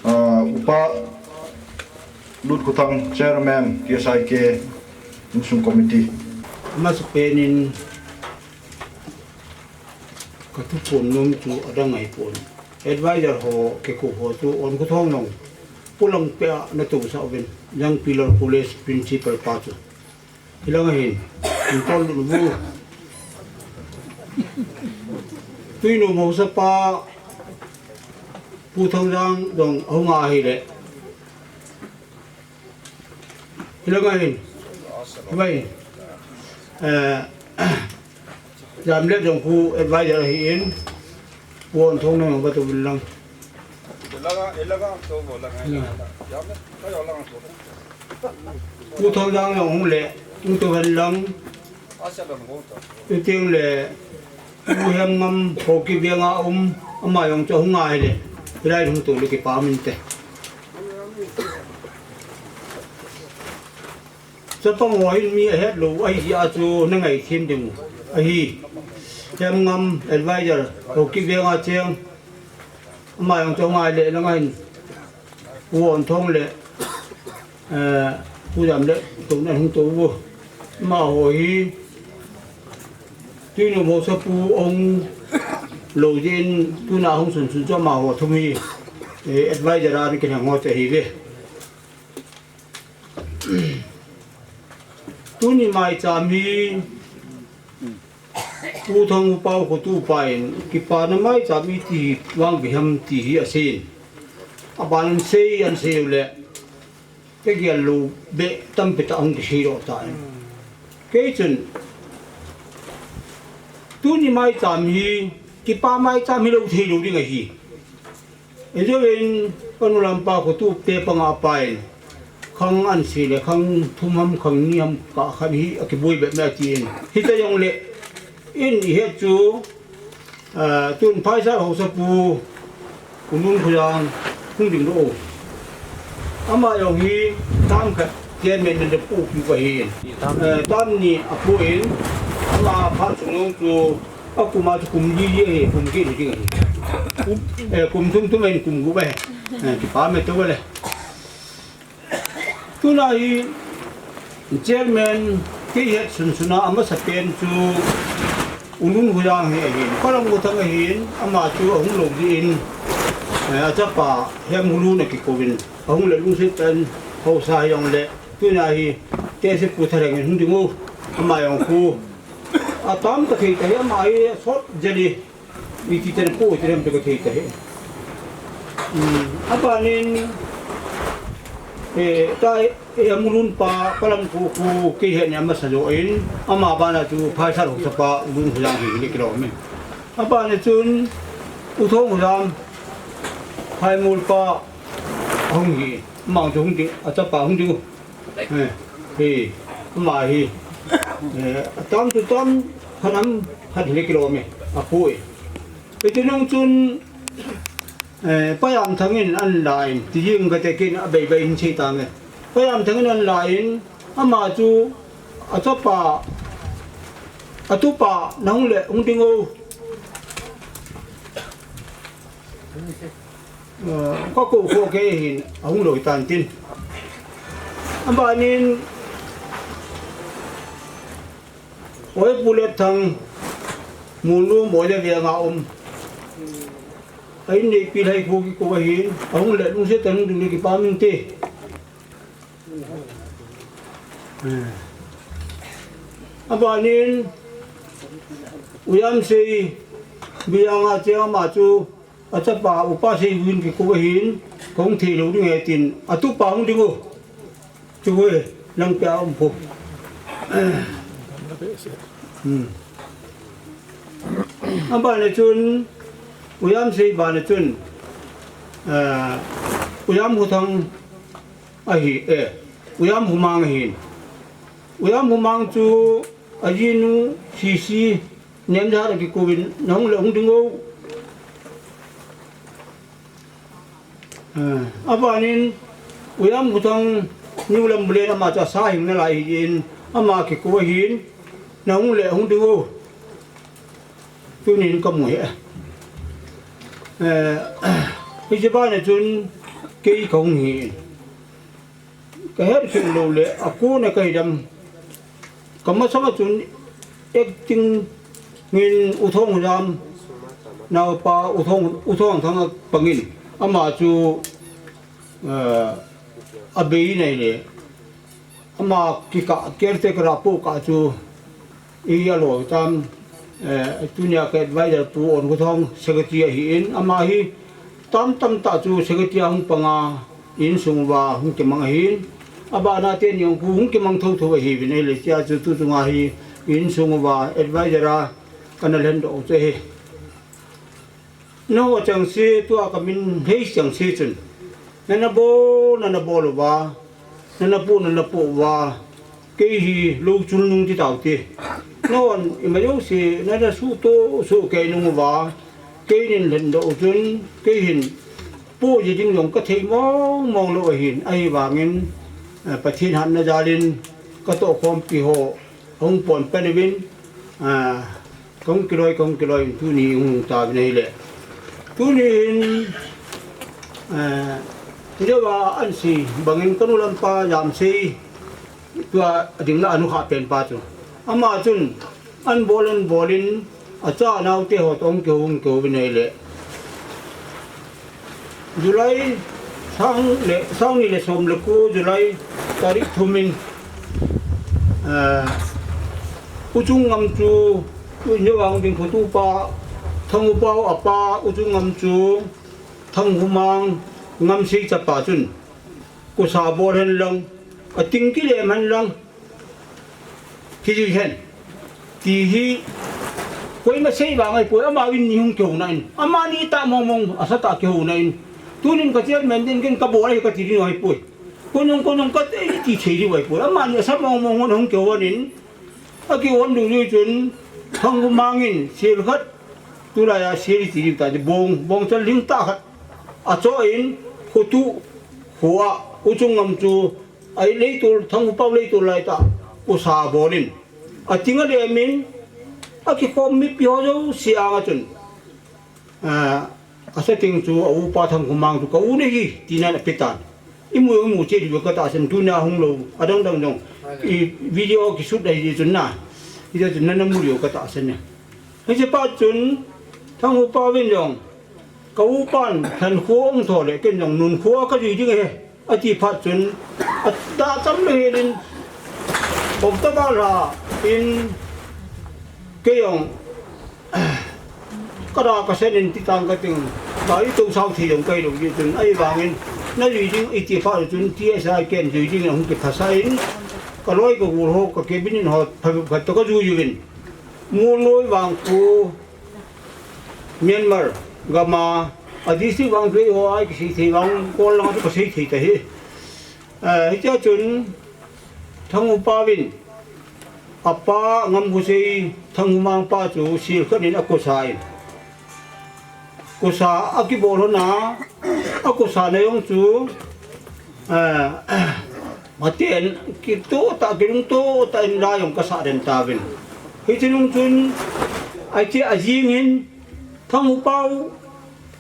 ah, Upa Lutkhothang, Chairman, K S I K Insung Committee. Amasapen in ka thuphon nom chu adang ahipon, advisor ho kikou ho chu Onkhothong Long, Pu Langpeh a na tousah uvin, Young Pillar College Principal pa chu. Hilang ahin, in tol lut u. Tuinom haosapa Pu Thangdang jong ahung a ahile. Hilang ahin, vai, eh, Jamlet jong khu advisor ahin, Pu Onthong nang jong va touvin lang. Pu Thangdang jong hung le, hung tou hen lang. Chuteng le, Pu Hemngam Haokip veng a um, ama jong chu ahung a ahile, hilai hung tou le kipa um inte. Chapang ho hin mi ahet lou ahi jeh a chu na ngaithem ding u ahi. Hemngam advisor, Haokip veng a cheng. Ama jong chu ahung a ahile, lang ahin, Pu Onthong le, eh, Pu Jamlet touna hung tou u. Amaho hi, Tuinom haosapu ahung lou jeh in, tuna hung sunsun chu amaho thum hi, eh, advisor a ana kilheng ho chu ahiuve. Tuni maicham hi, Pu Thangupao khotupa in, kipana maicham iti vang ipi ham ti hi aseiyin. Aban in sei, ana sei u le, kagel lou beh tampi tah hung kisei doh tan. Kei chun, tuni maicham hi, Kipa maicham hilou theilou ding ahi. Ijeh inem, kanu lampa khotup te panga pa in, khang ansi le khang thum ham khang ni ham kah khat hi akiboi bep me atin. Hita jongle, in ihet chu, ah, tun Phaisal Haosapu, U Nunkholjang, hung ding lou. Ama jong hi, tam khat, chairman na de pu pi pa hi. Eh, tam ni apu in, ama phat sung chu, akum a chu kum li li ahi, kum kit ding ahi. Eh, kum thum thum in kum gup ahi. Eh, kipa me tou le. Tuna hi chairman kei het sunsun a amasapen chu U Nunkholjang hi ahin. Palamkhothang ahin, ama chu ahung lou ding in, eh, achapa Hemkholun akikouvin. Ahung le lungset tah in haosa hijongle. Tuna hi tehse Pu Thalheng in hung ding u. Ama jong khu. Atam ta thei ta hi ama hi sot jali. Iti ten pu iti ten pe ka thei ta hi. Hmm, aban in, eh, ta, eh, Hemkholun pa, Palamkho khu, kei het ni amasa jo in, ama bana chu Phaisal Haosa pa, U Nunkholjang hi le kilou me. Aban in chun, U Thongkholjam, Phaimol pa, ahung hi, amang chu hung ding, achapa hung ding u. Eh, hi, ama hi. Eh, atam tu tam, khanam, khat le kilou me, apui. Iti nung chun, eh, Payamthang in an la in, ti jing kate kin abei bei hin sei ta me. Payamthang in an la in, ama chu, achapa, atupa, nahung le, hung ding o. Eh, ka kou kho kei hin, ahung lou tan tin. Aban in, Oi Pu Letthang, Mulnu Moile veng a um. A in neipi lai kho kikou ahin, ahung le lungset tah in hung ding le kipa min te. Eh. Aban in, U Jamsei, Biyang a cheng ama chu, achapa, Upa Seijun kikou ahin, kahung thei lou ding e tin, atupa hung ding o. Chu e, lang pia um po. Hmm. Aban le chun, U Jamsei ban le chun, eh, U Jamkhothang ahi, eh, U Jamkhomang ahin. U Jamkhomang chu ajinu Sisi Nemjat akikouvin nahung le hung ding o. Eh, aban in U Jamkhothang New Lambulen ama chu asa hing nalai hin ama kikou ahin nahung le hung ding o. Tunin kamu hi. Eh, hiche ban a chun kei kahung hi. Kahet kit lou le, akon a kahi dam. Kamasang a chun acting in U Thongkholjam naopa U Thong, U Thongthang a pangin. Ama chu, eh, abei nai le. Ama kikah caretaker a pu kah chu. Ijeh a lou tam, eh, tunia ka advisor Pu Onkhothang secretary ahin, ama hi tam tam tah chu secretary a hung panga insung uva hung kimang ahin, abana teni jong khu hung kimang thotho ahiuvin ahile tia chu tuchunga hi insung uva advisor a kana lhendoh u chu ahi. Nangho chengse, tua kamin hei chengse chun. Nana bol, nana bol uva, nana poh, nana poh uva. Kei hi lou chul nung ti tau te. Nangho ima jouse, nana suhtoh, suhkeh nung uva. Keinin lhendoh u chun, kei hin poh ji ding jong kathei mong mong lou ahin, ahivangin, eh, Pathen hatna jalin, katohkhompi ho, ahung pon pen uvin, ah, Kahung kiloi, kahung kiloi, tuni hung tauvin ahile. Tunin, eh, India a ansi bangin kanu lampa Jamsei tua ding la anu kha pen pa chu. Ama chun, an bol, an bolin, acha anaote ho toh hung kihou, hung kihou vin ahile. July sang le, sang ni le som le ko July tarik thum in, ah, U Chungngamchu, India a hung ding khotupa, Thangupau apa, U Chungngamchu, Thanghumang, Ngamsei chapa chun, kosa bol hen lang, ating kilem hen lang, Hiti hen, ti hi, Koima sei vang ahipoi, amavin ni hung kihouna in. Amani tah mong mong, asa tah kihouna in. Tunin ka chairman ding ken kabol ahi kati ding ahipoi. Konung konung kati thei ding ahipoi. Amani asa mong mong hon hung kihou in. Akihou dungjui chun, Thangkhomang in, sel khat, tulai a sel iti ding tah, bong, bongchal ling tah khat. Achoh in, khotu, khoa, uchung ngam chu, Ai leitol, Thangkhopau leitol lai tah, usa bolin. Ating alemin, akikhom mipi ho jouse anga chun. Ah, asa ting chu, a upa Thangkhomang chu, ka u nahi, tina apetan. Imu, imu che diu katahsan, tuna hung lou, adang dang dang. I video kishoot ahi chun na. Hiche chun nana mu diu katahsan ne. Hiche pa chun, Thangkhopau vin jong, Ka upan, Thankho ong tho le, ken jong Nunkho a kajui ding ahi, ati phat chun, adacham le helin, October lha in, kei jong, kada kasen in titang kating, ka ito sao thei jong kailou jeh chun, ahivangin, najui ding iti phat chun, T S I ken jui ding ahung kiphasah in, kaloi kagol ho, ka cabinet ho, pha, pha to kajui uvin. Molnoi vang khu, Myanmar gam a, a district vang chu eiho a kisei thei vang, Kawl lang chu kasei thei ta hi. Eh, hitia chun Thangkhopau vin, apa Ngamkhosei Thangkhomang pa chu sel khat in akosa in. Kosa akibol hon a, akosa na jong chu, eh, Mate an kitoh tah, kilungtoh tah in la jong kasah den tauvin. Hiche nung chun, ache ajing hin, Thangkhopau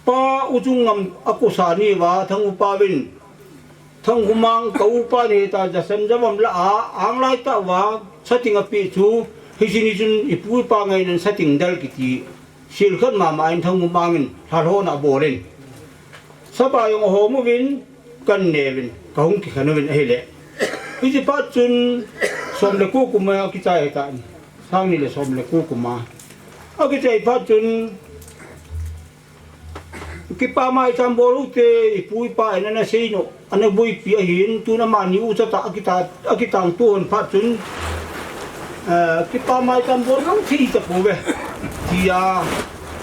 pa u chung ngam akosa ni uva, Thangkhopau vin, Thangkhomang ka upa ni ta jasan javam la a, anglai tah uva, sating apeh chu, hiche ni chun ipu ipa ngainan sating dal kiti. Sel khat mama in Thangkhomang in lhalhona abol in. Sapa jong ahom uvin, kan ne uvin, kahung kikhen uvin ahile. Hiche phat chun som le ko kum a kichai ahitan. Sang ni le som le ko kum a. Akichai phat chun, kipa maicham bol ute, ipu ipa in ana sei nom. Ana boipi ahin, tun amani u cha tah akita, akitangtou hon phat chun, eh, kipa maicham bol jong thei tapouve, tia,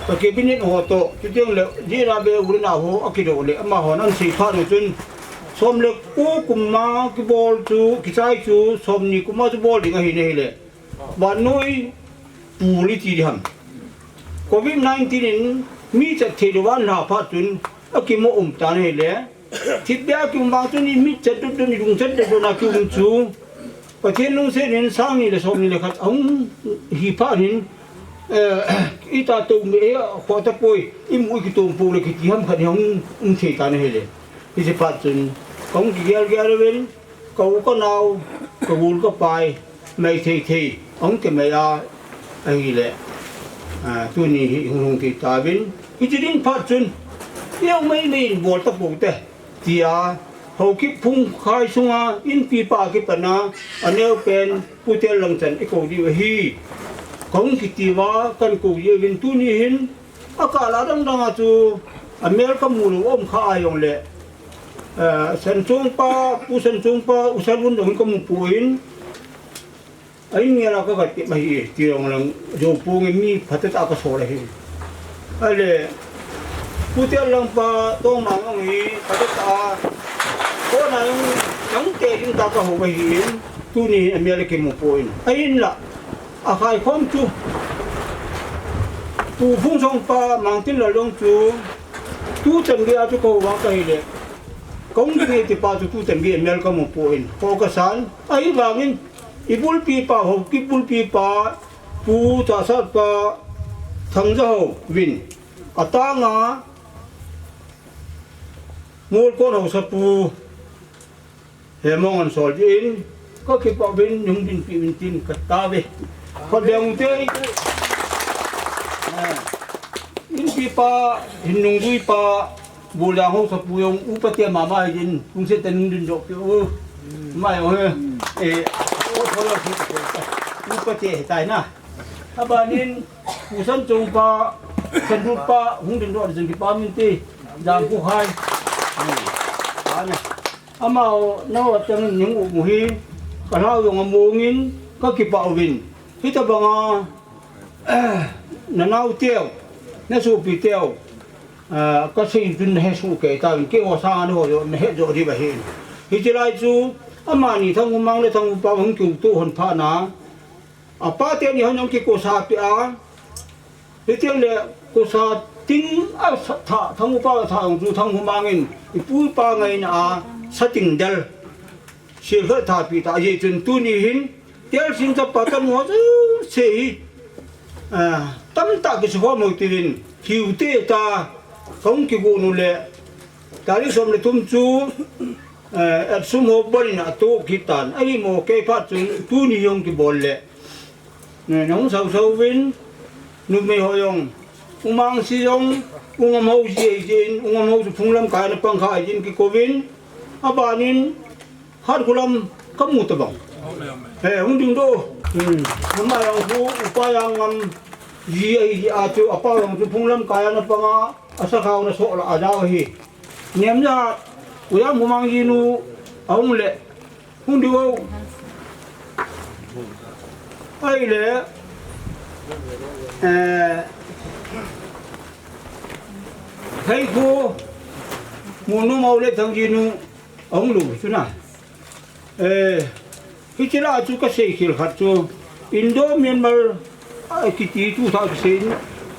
ka cabinet ho toh, chuteng le, J. Rabe u le nao ho akidoh le, amahon ana sei phat u chun, som le ko kum a kibol chu, kichai chu, som ni kum a chu bol ding ahi nahile. Vannoi pul iti ding ham. Covid nineteen in mi chat thei lou van lha phat chun akimo um tan ahile. Thipbeh a kium vang chun i mit chat dut dun, i lung chat dut dun a kium chu. Pathen lungset in sang ni le som ni le khat ahung hi phat in, eh, ita tou me e a kho tapoi, imu i kitom pou le kiti ham khat hi ahung um thei tan ahile. Hiche phat chun kahung kigel gel uvin. Ka u ka nao, ka gol ka pai, mai thei thei, ahung kimai a, ahile, ah, tuni hi hung lhung thei tauvin. Hiche ding phat chun, i jong mai mai in bol tapou te, tia, Haokip phung khai sunga, inpi pa kipat na, aneo pen, Pu Tel Langchan i kou diu ahi. Kahung kiti uva, kan kou diu vin tuni hin, Akah la dang dang a chu, amel kamu lou um kha a jongle, eh, Sanchong pa, Pu Sanchong pa, U Salun dang kamu poi, a in ngel a kaga tep ahi, ti jong lang, jo pu nge mi phatah a kasol ahi. Ale, Pu Tel Lang pa, Tong Mang jong hi, phatah a, kona jong, jong te jing ta kahou ahi in, tuni amel kimu poi. A in la, Akhai khom chu. Pu Phungsong pa Mangtinlal jong chu. Tu chan gei a chu kou vang kahile. Kong gei ti pa chu tu chan gei mel kamu poi. Ko kasan. Ahivangin. I bulpi pa ho, ki bulpi pa. Pu Chahsat pa. Thangjaho vin. Atanga. Molkon ho sapu. Hemong an sol din, ka kipah uvin, hung dinpi uvin tin ka tao ve. Ka beng ute. Eh, inpi pa, hin nungdui pa, Buljang ho sapu jong, upa te mama hi din, hung se te nung din jok pe u. Mai o he. Eh, o thoi o si, upa te he tai na. Abanin, Pu Sanchong pa, Sanlut pa, hung din jok din kipa min te, jang ku hai. Hmm. Ana. Amaho, nao atang ning u mu hi, ka lhau jong among in, ka kipah uvin. Hitabanga, na nauteu, na sopiteu, ah, kasei chun nahe soh kei tauvin, keiho sanga neiho joh nahe joh diu ahin. Hiche lai chu, amani Thangkhomang le Thangkhopao hung kiuto hon phatna, apa teni hon jong kikosa peh a, Hitiang le kosa ting a sa-, tha, Thangkhopao tha jong chu Thangkhomang in ipu ipa ngaina a sa ting del. Sil khat tha pi ta, ajeh chun tuni hin, tel sing chapa tanu ho chu se hi, ah, tamtah kisu khom u tin, hiu te ta, kong kigon u le, tarik som le thum chu, eh, epsum ho bol in ato kit tan. Ahimo kei phat chun tuni jong kibol le. Ne, nahung sau sau vin, numei ho jong, U Mangsi jong, U Ngamhao ji ahi jin, U Ngamhao chu phung lamkai a ana pang kha ahi jin kikouvin, abanin, Hatkholam kamu tabang. He, hung ding doh. Hmm. Ama jong chu, Upa Jangngam ji ahi ji a chu, apa jong chu phung lamkai a ana pang a, asakhao ana soh la a jao ahi. Niam ja, U Jangkhomang ji nu, ahung le, Hung diu. Ahile, eh, Theikho, Molnom u le Thangji nu, ahung lou chu na. Eh, hiche la chu kasei khel khat chu, Indo Myanmar, ah, kiti tu tha kisei,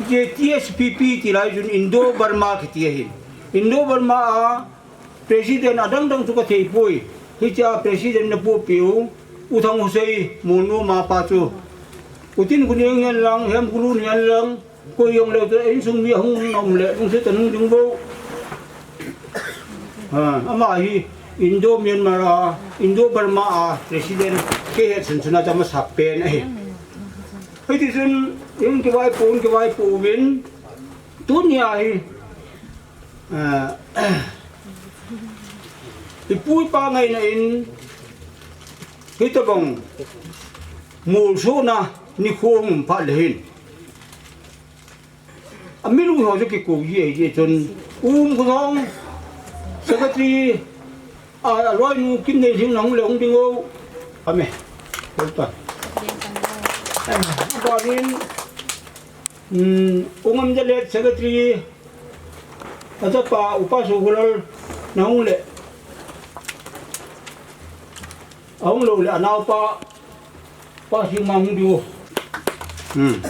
hiche T S P P ti lai chun Indo Burma kiti ahin. Indo Burma a, President adang dang chu kathei poi. Hiche a President napoh peh u, U Thang Husei, Molnom a pa chu. U Tin Guneng hihen lang, Hemkulun hihen lang, koi jong leu chu, insung mi ahung um le, lungset a hung ding bou. Ha, ama hi Indo Myanmar a, Indo Burma a, President, kei het sun sun a chu amasa pen ahi. Hiti chun, in kivaipoh, in kivaipoh uvin, tunia hi, Ah, ipu ipa ngaina in, hitabang, molsohna nikho hung um phat le hin. Amilu ho chu kikou ji ahi jeh chun, um, khosung, secretary, a, aloinu Kimneilhing nahung le hung ding o. Ame. Welcome. Abanin, um, U Ngamjalep secretary, Achapa, Upa Sokholal, nahung le. Ahung lou le, anaopa, Pa Singmang hung diu. Hmm.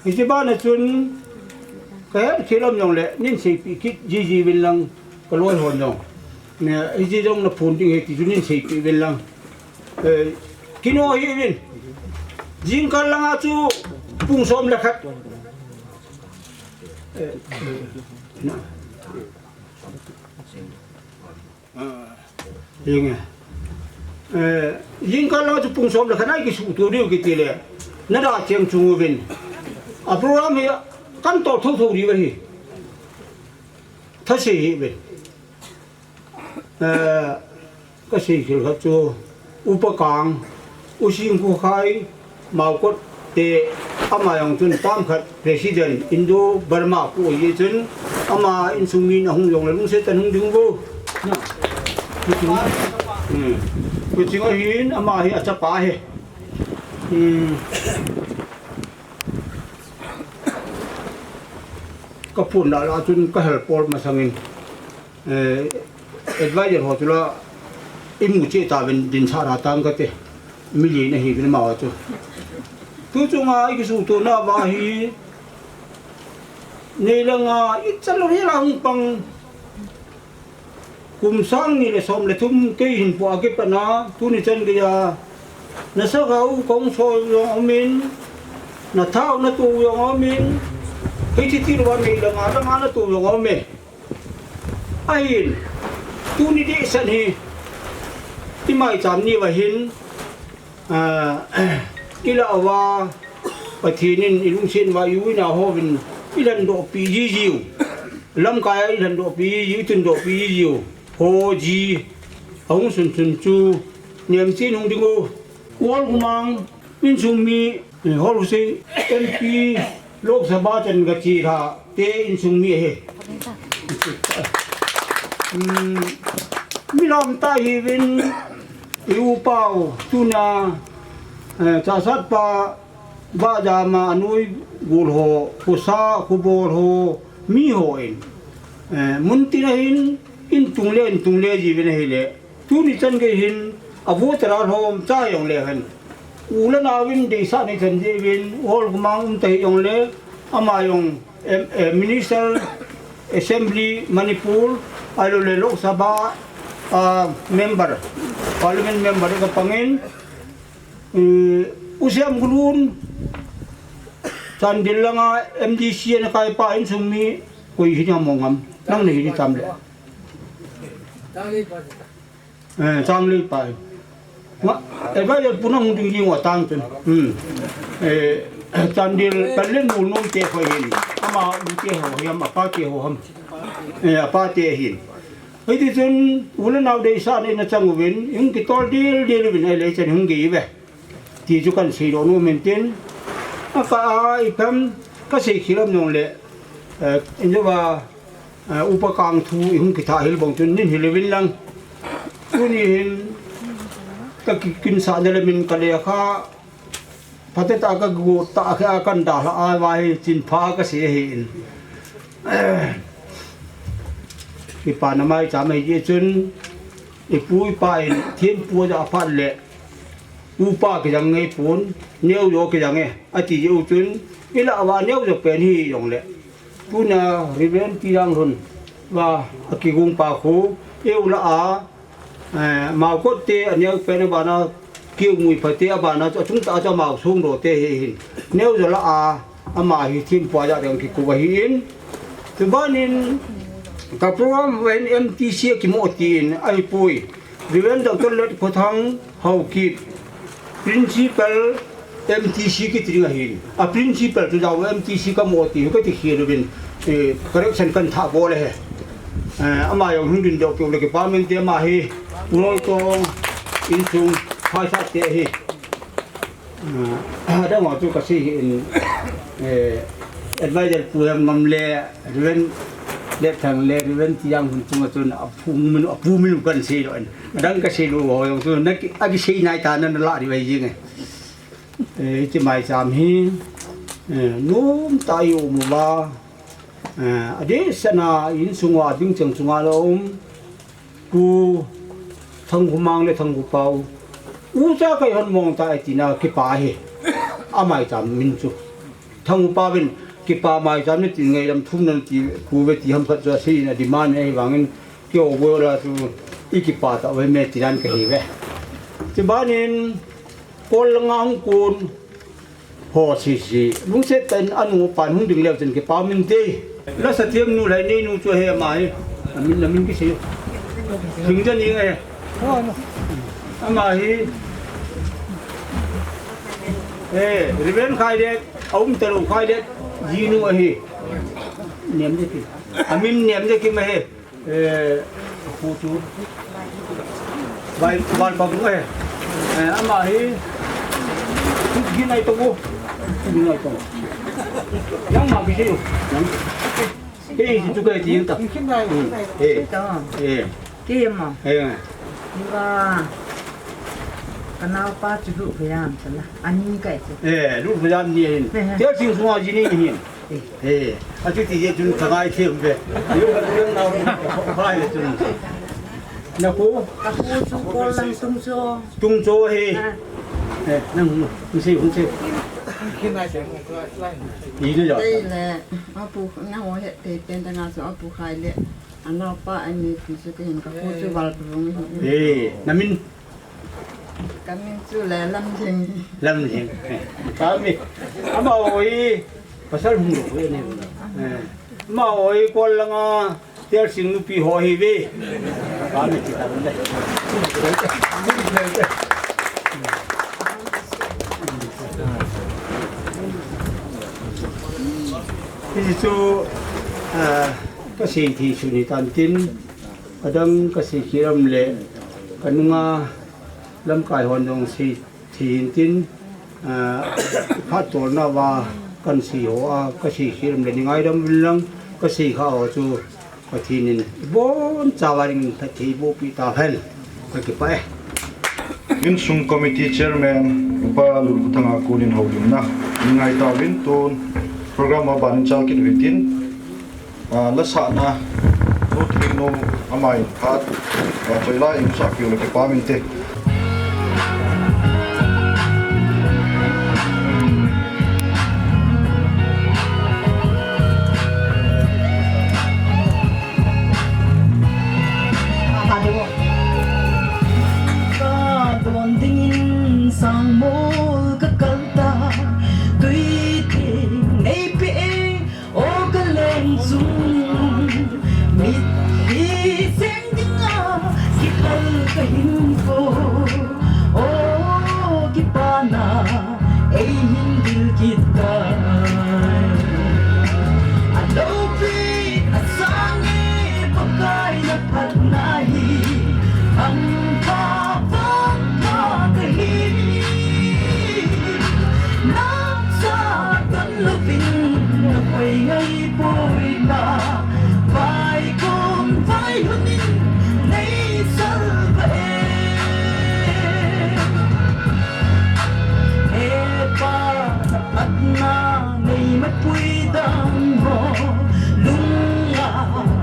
Hiche bana chun, kahet khel um jongle, nin seipeh kit jiji uvin lang, kaloi hon jong. Ne, hiche jong naphon ding ahi ti chu nin seipeh uvin lang. Eh, kino hih uvin. Jingkah langa chu pung som le khat. Eh, na. Ah, jing e. Eh, jingkah langa chu pung som le khat a kisuhto diu kiti le. Nada cheng chung uvin. A program hi kan tol thotho diu ahi. Thase hih uvin. Eh, kasei khel khat chu, Upa Kang, U Singkhokhai, Maokot te, ama jong chun tam khat President, Indo Burma pu ahi chun, ama insung mi nahung jongle lungset a hung ding bou. Na. Kuching. Hmm. Kuching ahin, ama hi achapa ahi. Hmm. Kaphon lah lah chun kahel pol masangin. Eh, advisor ho chu la, imu cheh tauvin dinsah ra tang kate, mi li nahiuvin amaho chu. Tu chunga ikisuhto nauva hi, nei langa ichan lou hela hung pang, kum sang ni le som le thum kei hin po a kipat na, tuni chan geiya, nasakhao kahung sol jong aumin, nathao nato jong aumin, hiche tilouva nei langa, langa nato jong aume. Ahin, tuni dehset hi, imaicham niuva hin, ah, ilah uva, Pathen in ilungset uva, iu inao hovin, ilhendohpi jijiu. Lamkai a ilhendohpi jijiu, itundohpi jijiu. Ho ji, ahung sunsun chu, nemchin hung ding u. Wall Khumang, insung mi, eh, Hall Hussain, M P, Lok Sabha chan gache lha te insung mi ahi. Hmm, mi lam tah hiuvin, i-u pau, tuna, Eh, Chahsatpa Bah Jama anoi gol ho, khosa, khobol ho, mi hon, eh, muntin ahin, in tung le, in tung le jiuvin ahile, tuni chan gei hin, a voter a lhomcha jongle hen, u le naovin deisah nei chan jiuvin, u Holgomang um tahih jongle, ama jong, em, eh, Minister, Assembly Manipur, ahiloule Lok Sabha, ah, member, Parliament member kapangin, eh, u Siamgolun, Chandel langa M D C ana kaipa insung mi koi hina mong ham, nang nahi tam le. Eh, Changleipa. Ma, eh, advisor pu nang hung ding ding uva tang chun. Hmm. Eh, Chandel, Chandel Nulnom te ho hin. Ama u te ho hiam, apa te ho ham. Eh, apa te hin. Hiti chun, u le nao deisah neina chang uvin, hung kitol dildil uvin, ahile chan hung gei uve. Ti chu kan seidoh nom in tin. Akah a ipi ham kasei khel ham jongle, eh, injouva, eh, upa kang thu ihung kithah hel bang chun nin hil uvin lang. Tuni hin kakikinsahna le min ka lekha phatecha kagot tah kha a kan dalha a, va hi chinpha kasei ahin. Kipana maicham ahi jeh chun, ipu ipa in thempu ajah phat le, upa kijang ngai pon, neo jo kijang e, ati jeh u chun, ilah uva neo jo pen hi jongle. Tuna Reverend Tijanglhun va akigong pa khu, eiu lah a, eh, Maokot te aneo pen abana, Kiumui phate abana chu achung tah a chu amao songdoh te hi hin. Neo jo lah a, ama hi thempu ajah ding kikup ahin. Chubanin ka program ven M T C akimo tin ahipoi. Reverend Doctor Letkhothang Haokip, Principal M T C kiti ding ahin. A principal chu jao M T C kamo ti kati khel uvin, eh, correction kan thah bol ahi. Eh, ama jong hung ding deuh peh le kipah mente ama hi. Pu Noitong insung phaisah te ahi. Ah, adang a chu kasei hi in, eh, advisor pu Hemngam le, Reverend Letthang le, Reverend Tijanglhun chunga chun apu min, apu min kan sei lou in. Adang kasei lou ho jong chu, na ki, akisei nai ta na, na lah ding ahi jing e. Eh, hiche maicham hi, eh, nomtah a i um uva, eh, adeh sena insung uva ding cheng chunga la um, Pu Thangkhomang le Thangkhopau, ucha kahin mong tai tina kipa ahi. Amaicham min chu. Thangkhopau vin kipa maicham nati ngailam thum nati, pu ve ti ham khat chu asei in ademand ahi vangin, keiho bou la chu i kipa tauve me tinan kahi ve. Chubanin, Kol langa hung kon ho sese. Lungset tah in anu apan hung ding leu chun kipa um inte. Lasa themnu Lainei nu chu ahi ama hi. Amin, amin kisei. Hing jani nge. Ama hi. Eh, Reverend Khailet, aum talou Khailet, jinu ahi. Niamjekim. Amin Niamjekim ahi. Eh, khu chu. Vai, Valpabung eh. Eh, ama hi. Khu ginai to. Khu ginai to. Yang ma kisei u. Yang. Kei chu kei ti ta. Hmm. Eh. Eh. Kei ma. Eh. Ni ba. Ka naopa chu Lutphayam tala. Ani kai chu. Eh, Lutphayam ni hin. Eh. Tealsing sunga jini hin. Eh, achuti jeh chun ka ngai them ve. Yo, ka nau, ka ngai le chun. Na khu? Ka khu chu Kol lang Tungcho. Tungcho hi. Ah. Eh, nang, nang sei, nang sei. Ina ja. Tei le, apu, na ho he, tei ten ta nga chu apu Khailet. Anaopa ani ti chu ka hin ka khu chu Valpabung hi. Eh, na min? Ka min chu le Lamjing. Lamjing. Ka mi. Amaho hi pasal hung lou ve ni. Eh. Amaho hi Kol langa Tealsing nupi ho ahi ve. Ka mi ti ta le. Hichu, ah, kasei thei chu ni tan tin, adang kasei khel am le, ka nunga lamkai hon jong sei thei hin tin, ah, phat tolna uva kan sei ho a, kasei khel am le ni ngaidam uvin lang, kasei kha ho chu Pathen in ibonchauva dingin phatthei boh peh tahen. Ka kipah e. Insung Committee Chairman, Upa Lulkhuthanga konin houlimna i ngai tauvin, tun program a ban in chal kit uhitin, ah, lasahna, nu Thingnom amai phat, ah, choila in sah kiu le kipa minte. Ka don dingin sangmol ka kal ta, tui theng nei pe e, o ka leng chung. Mit hi seng dinga kiphal ka hin ko, o kipana ei hin dil kit tai. A lopi a sange Pakai na phatna hi, hampha vangpha ka hi. Nang cha ton louvin na koi ngai poi pa, vaikon vailhun in nei salva e. He Pa, na phatna nei mapui dan ho, lunga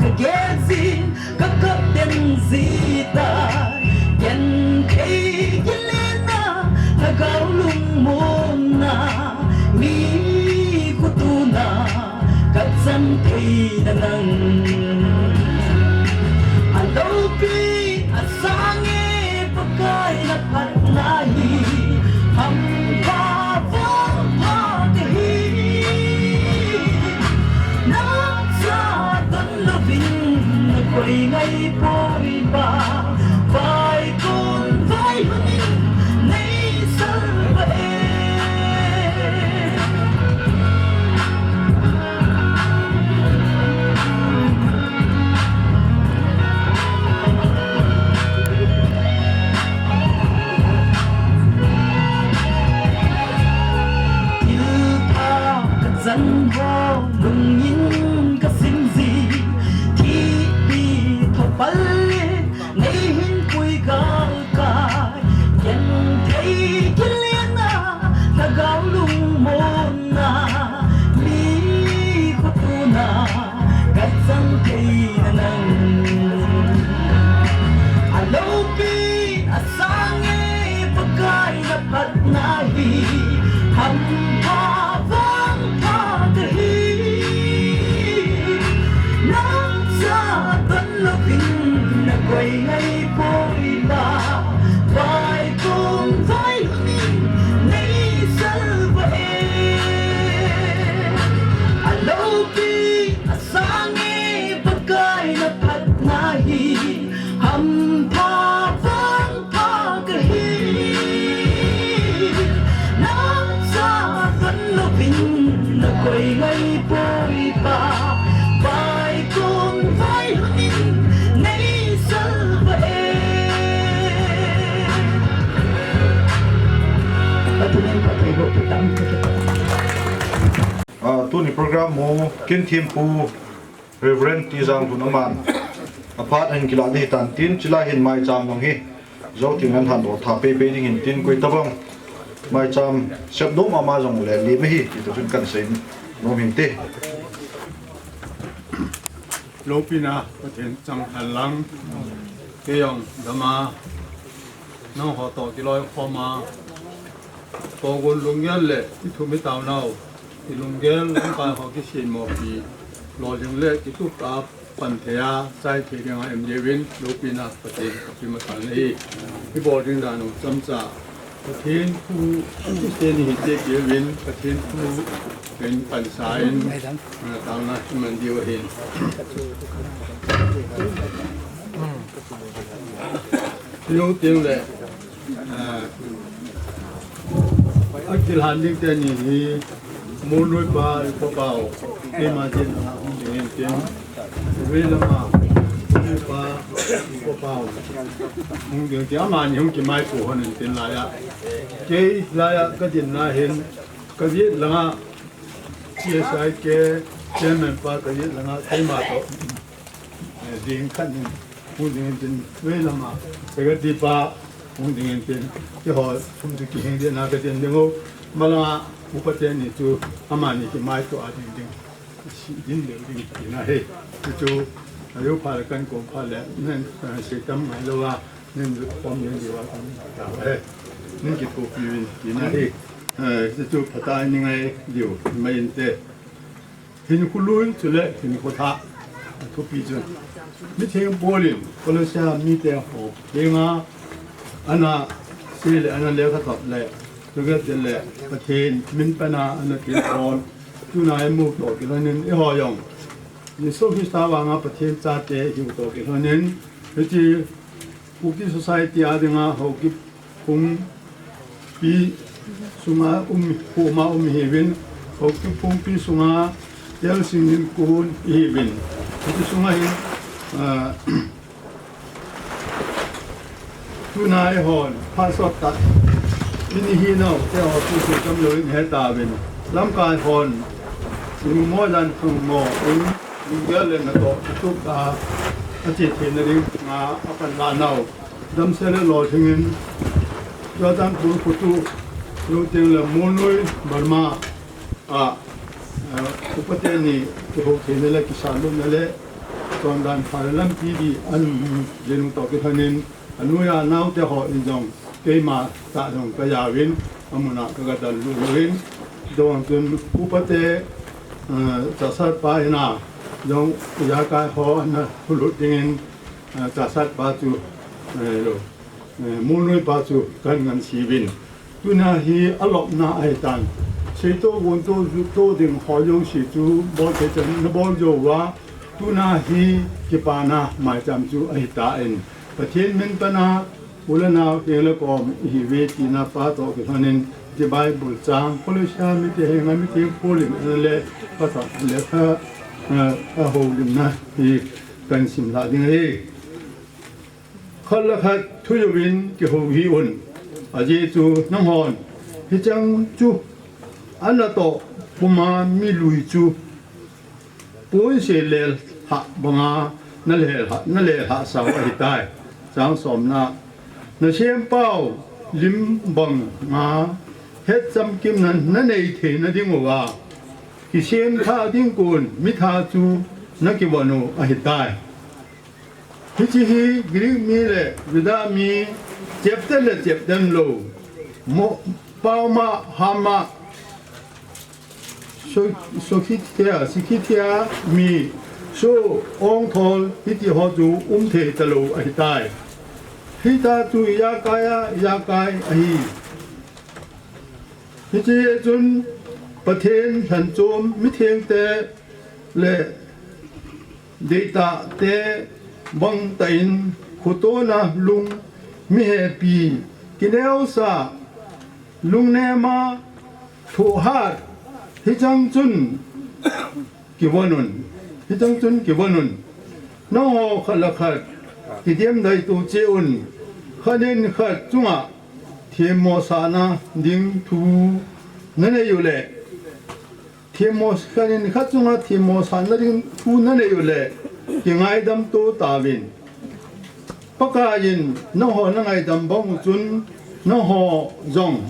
ka gel jin, ka kap den ji tai. Genthei gilna, lhagao lungmonna, mi khotona ka chan theina nang. A lopi a sange Pakai na phatna hi, hampha vangpha ka hi. Nang cha ton louvin na koi ngai poi pa, vaikon vailhun in nei salva e. Thilpha ka chan ho lungin ka sim ji, thihpi thopal le nei hin pui galkai. Genthei gilna, lhagao lungmonna, mi khotona ka chan theina nang. A lopi a sange Pakai na phatna hi, hampha vangpha ka hi. Nang cha ton louvin na koi ngai poi pa, vaikon vailhun in nei salva e. A lopi a sange Pakai na phatna hi, hampha vangpha ka hi. Nang cha ton louvin na koi ngai poi pa, vaikon vailhun in nei salva e. Pathen in phatthei boh piu hen. Ah, tuni program u kin thempu Reverend T. Janglhun aman aphat ahin kilah ding ahitan tin, chulai hin maicham jong hi jou teng le ahin doh tha peipei ding ahin tin, koi tabang maicham sep nom ama jong le lim ahi ti toh chun kahin sei nom ahin te. Loupina Pathen chang hen lang, kei jong dama nangho toh kiloikhoma, togon lunggel le ithum itaonau, ilunggel lamkai ho kisinmopi, lolhing le kitup a pan thei a, chai thei dinga M D A win, loupina Pathen kapeh masang ahi. Ibol ding dan u chomcha, Pathen thu, Christian hite kei uvin, Pathen thu in pansa in, ah, taona iman diu ahin. Jou teng le, ah, akilhan ding teni hi, Molnoi pa, i pa pau, keima jin, ah, hung ding in tin. Vei lama, Molnoi pa, i pa pau, hung ding tin, amani hung kimaipo hon in tin laiya. Kei laiya kadinna hin, kajet langa, C S I K chairman pa kajet langa, keima toh, eh, ding khat in, hung ding in tin, vei lama, secretary pa, hung ding in tin, keiho thum chu kihing ding na ka tin ding o, malanga upa teni chu amani kimaito a ding ding. Si din le ding tina he. Chu ayo pha le kan kom pha le nen, eh, se tam ngai lo a, nen pom nen di wa kan ta he. Nen ki to pi win tina he. Eh, chu pha ta ni ngai diu mai in te. Hin khu lui chu le hin khu tha. A thupi chu. Mi theng polin, Kolosia mi te ho. Henga, ana se le, ana le kha top le. Tuget le, Pathen, min pana, ana thil pon. Tuna e mu to ki lanin e ho jong. Jesu Krista vanga Pathen chate hiu to ki lanin. Hichi Kuki Society a dinga Haokip Phungpi sunga um, Puma um hiwin, Haokip Phungpi sunga Tel Singin kun hiwin. Hichi sunga hin, ah, Tuna eihon, phat sot ta. Ini hi nau, te ho tu tu kam lo in he ta vin. Lamkai hon, in mo dan khang mo, in, in gel le na to, tu ta, a che the na ring, nga, a pan la nau. Dam se le lo thing in, Jordan pun khu tu, lo ting le mo nui, Burma, a, a, upa teni, tu ho the na le, kisa lo na le, ton dan pha le lam pi di, an, le nu to ki thanin, Anuiya naote ho in jong keima tah jong ka jaovin, amun a ka ga dal lut uvin, dong chun upate, eh, chasatpa in a jong ijakai ho ana lut dingin, eh, chasatpa chu, eh, lo, eh, Mulnuipa chu kan ngansi uvin. Tuna hi alopna ahitan. Seito gonto jutto ding ho jouse chu bol thei chan na bol jou uva. Tuna hi kipana maicham chu ahitan. Pathen min pana u le nao heng le kom ihiuve tina pa toh kilhonin ti Bible chang Kolosia mite henga mite Paul in le Pathen lekha, eh, a houlimna hi kan sim la ding ahi. Khat le khat thujouvin kihou hih un. Ajeh chu nanghon hicheng chu anatoh puma milui chu ponsil lelhah banga nalelhah, nalelhah sao ahitai. Chang somna, nasempau lim banga hetchamkimna nanei theina diuva kisemthah ding kon mitha chu nakivon u ahitai. Hiche hi Greek mi le Juda mi chepte le chepte lou, mo, paoma hama, so, Sokithia, Sikithia mi, so, ongthol, hiti ho chu umthei talou ahitai. Hita chu ijakai a, ijakai ahi. Hiche chun Pathen lhanchom mithengte le deitahte bangtah in khotona lung mihepi kineosa lungnema thohhat hicheng chun kivon un, hicheng chun kivon un. Nangho khat le khat kidemdai to cheh un, khat in khat chunga themmosahna ding thu nanei u le, themmo, khat in khat chunga themmosahna ding thu nanei u le, kingaidam to tauvin. Pakaiyin nangho nangaidam bang u chun nangho jong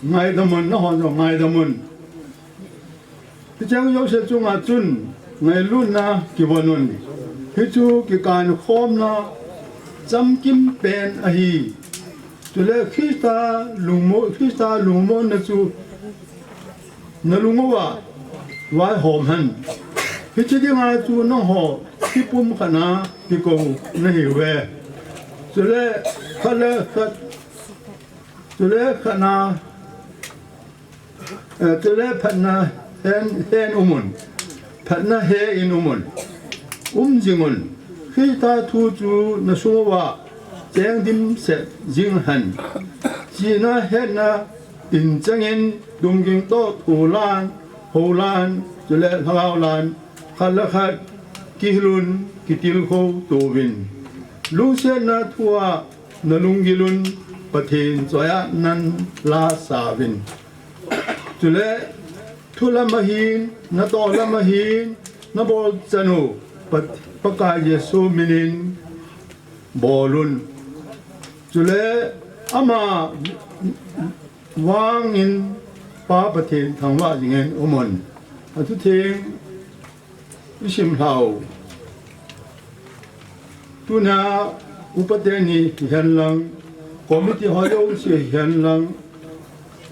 ngaidam un, nangho jong ngaidam un. Hicheng jouse chunga chun ngailutna kivon un. Hichu kikankhomna chamkim pen ahi. Chule Christa lungmo, Christa lungmonna chu nalung uva vaihom hen. Hiche dinga chu nangho kipumkhatna kikou nahiuve. Chule khat le khat, chule khatna Eh, chule phatna hen, hen umun, phatna he in umun, um jingun, Christa thu chu nasung uva cheng dimset jing hen. Chihna hetna in chengin dungging toh thulan, houlan, chule lhagao lan, khat le khat kihilun, kitilkhou touvin. Lungsetna thua nalunggilun, Pathen choiya nanla sauvin. Chule, thu lam ahin, natoh lam ahin, nabol chan u, Pat-, Pakai Jesu minin bolun. Chule ama vangin Pa Pathen thangvah jingin umun. Athutheng isim lhau. Tunia upa teni hihen lang, committee ho jouse hihen lang,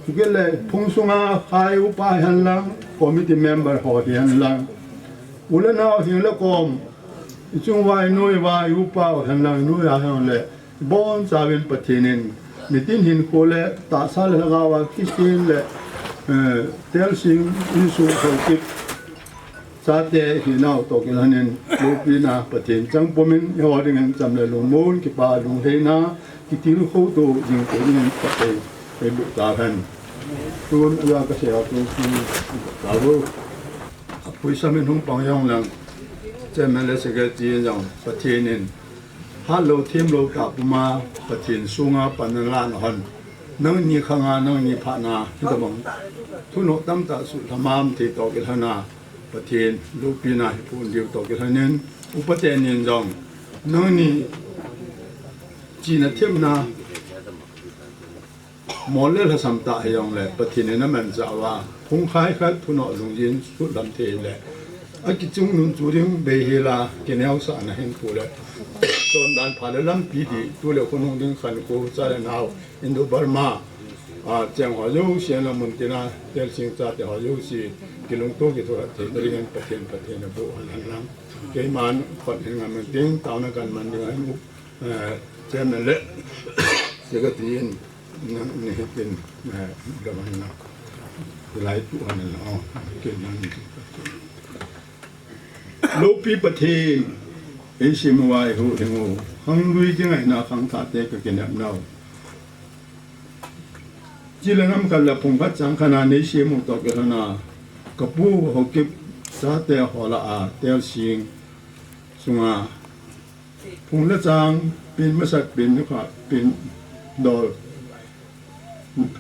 chukit le phung sunga khai upa hihen lang, committee member ho hihen lang, u le nao hing le kom, ichung uva, inoi uva, iupa u hihen lang, inoi a hihen le, ibon chauvin Pathen in nitin hinkho le tahsa le lhagao a kisin le, eh, Telsing insung Haokip chate hinau toh kilhonin loupina Pathen chang pumin eiho dingin cham le lungmon, kipa, lunglhaina, kitilkhou to jing to dingin Pathen eiboh tahen. Tun aja kasei a tu, tu, tu, tu. Apui samin hung pang jong lang, chairman le secretary jong Pathen in hatlou themlou tah puma Pathen sunga pan nalah nahon, nangni khanga, nangni phatna, hitobang thunoh tamtah suhlham a um thei toh kilhona, Pathen loupina hi pun diu toh kilhonin, upa tenin jong nangni chihna themna mol le lhasam tah hijongle Pathen in amanchah uva, hung khai khat thunoh lungjin suhlham thei le, akichungnung chu ding beihela, kineosahna hinkho le, chondan pha le lampi dih, tu le khonung ding khankho, cha le nao, Indo Burma, a, cheng ho jouse, ana mun tina, Telsing chate ho jouse, kilungto kithukhat theina dingin Pathen, Pathen aboh hen lang. Keiman khut hin ngam ding, taona kan man ding ahin, eh, chairman le secretary in, na, ni hitin, eh, gaman na. Hilai tu ana, oh, keiman. Loupi Pathen, eisem uva eihuhhing u, khanglui kingaina khangthah te kakinepnau. Chi le nam khat le phung khat chang khat a neisem u toh kilhona, kapu Haokip chate ho lah a, Telsing sunga, phung le chang, pin masat, pin nikho, pin dol,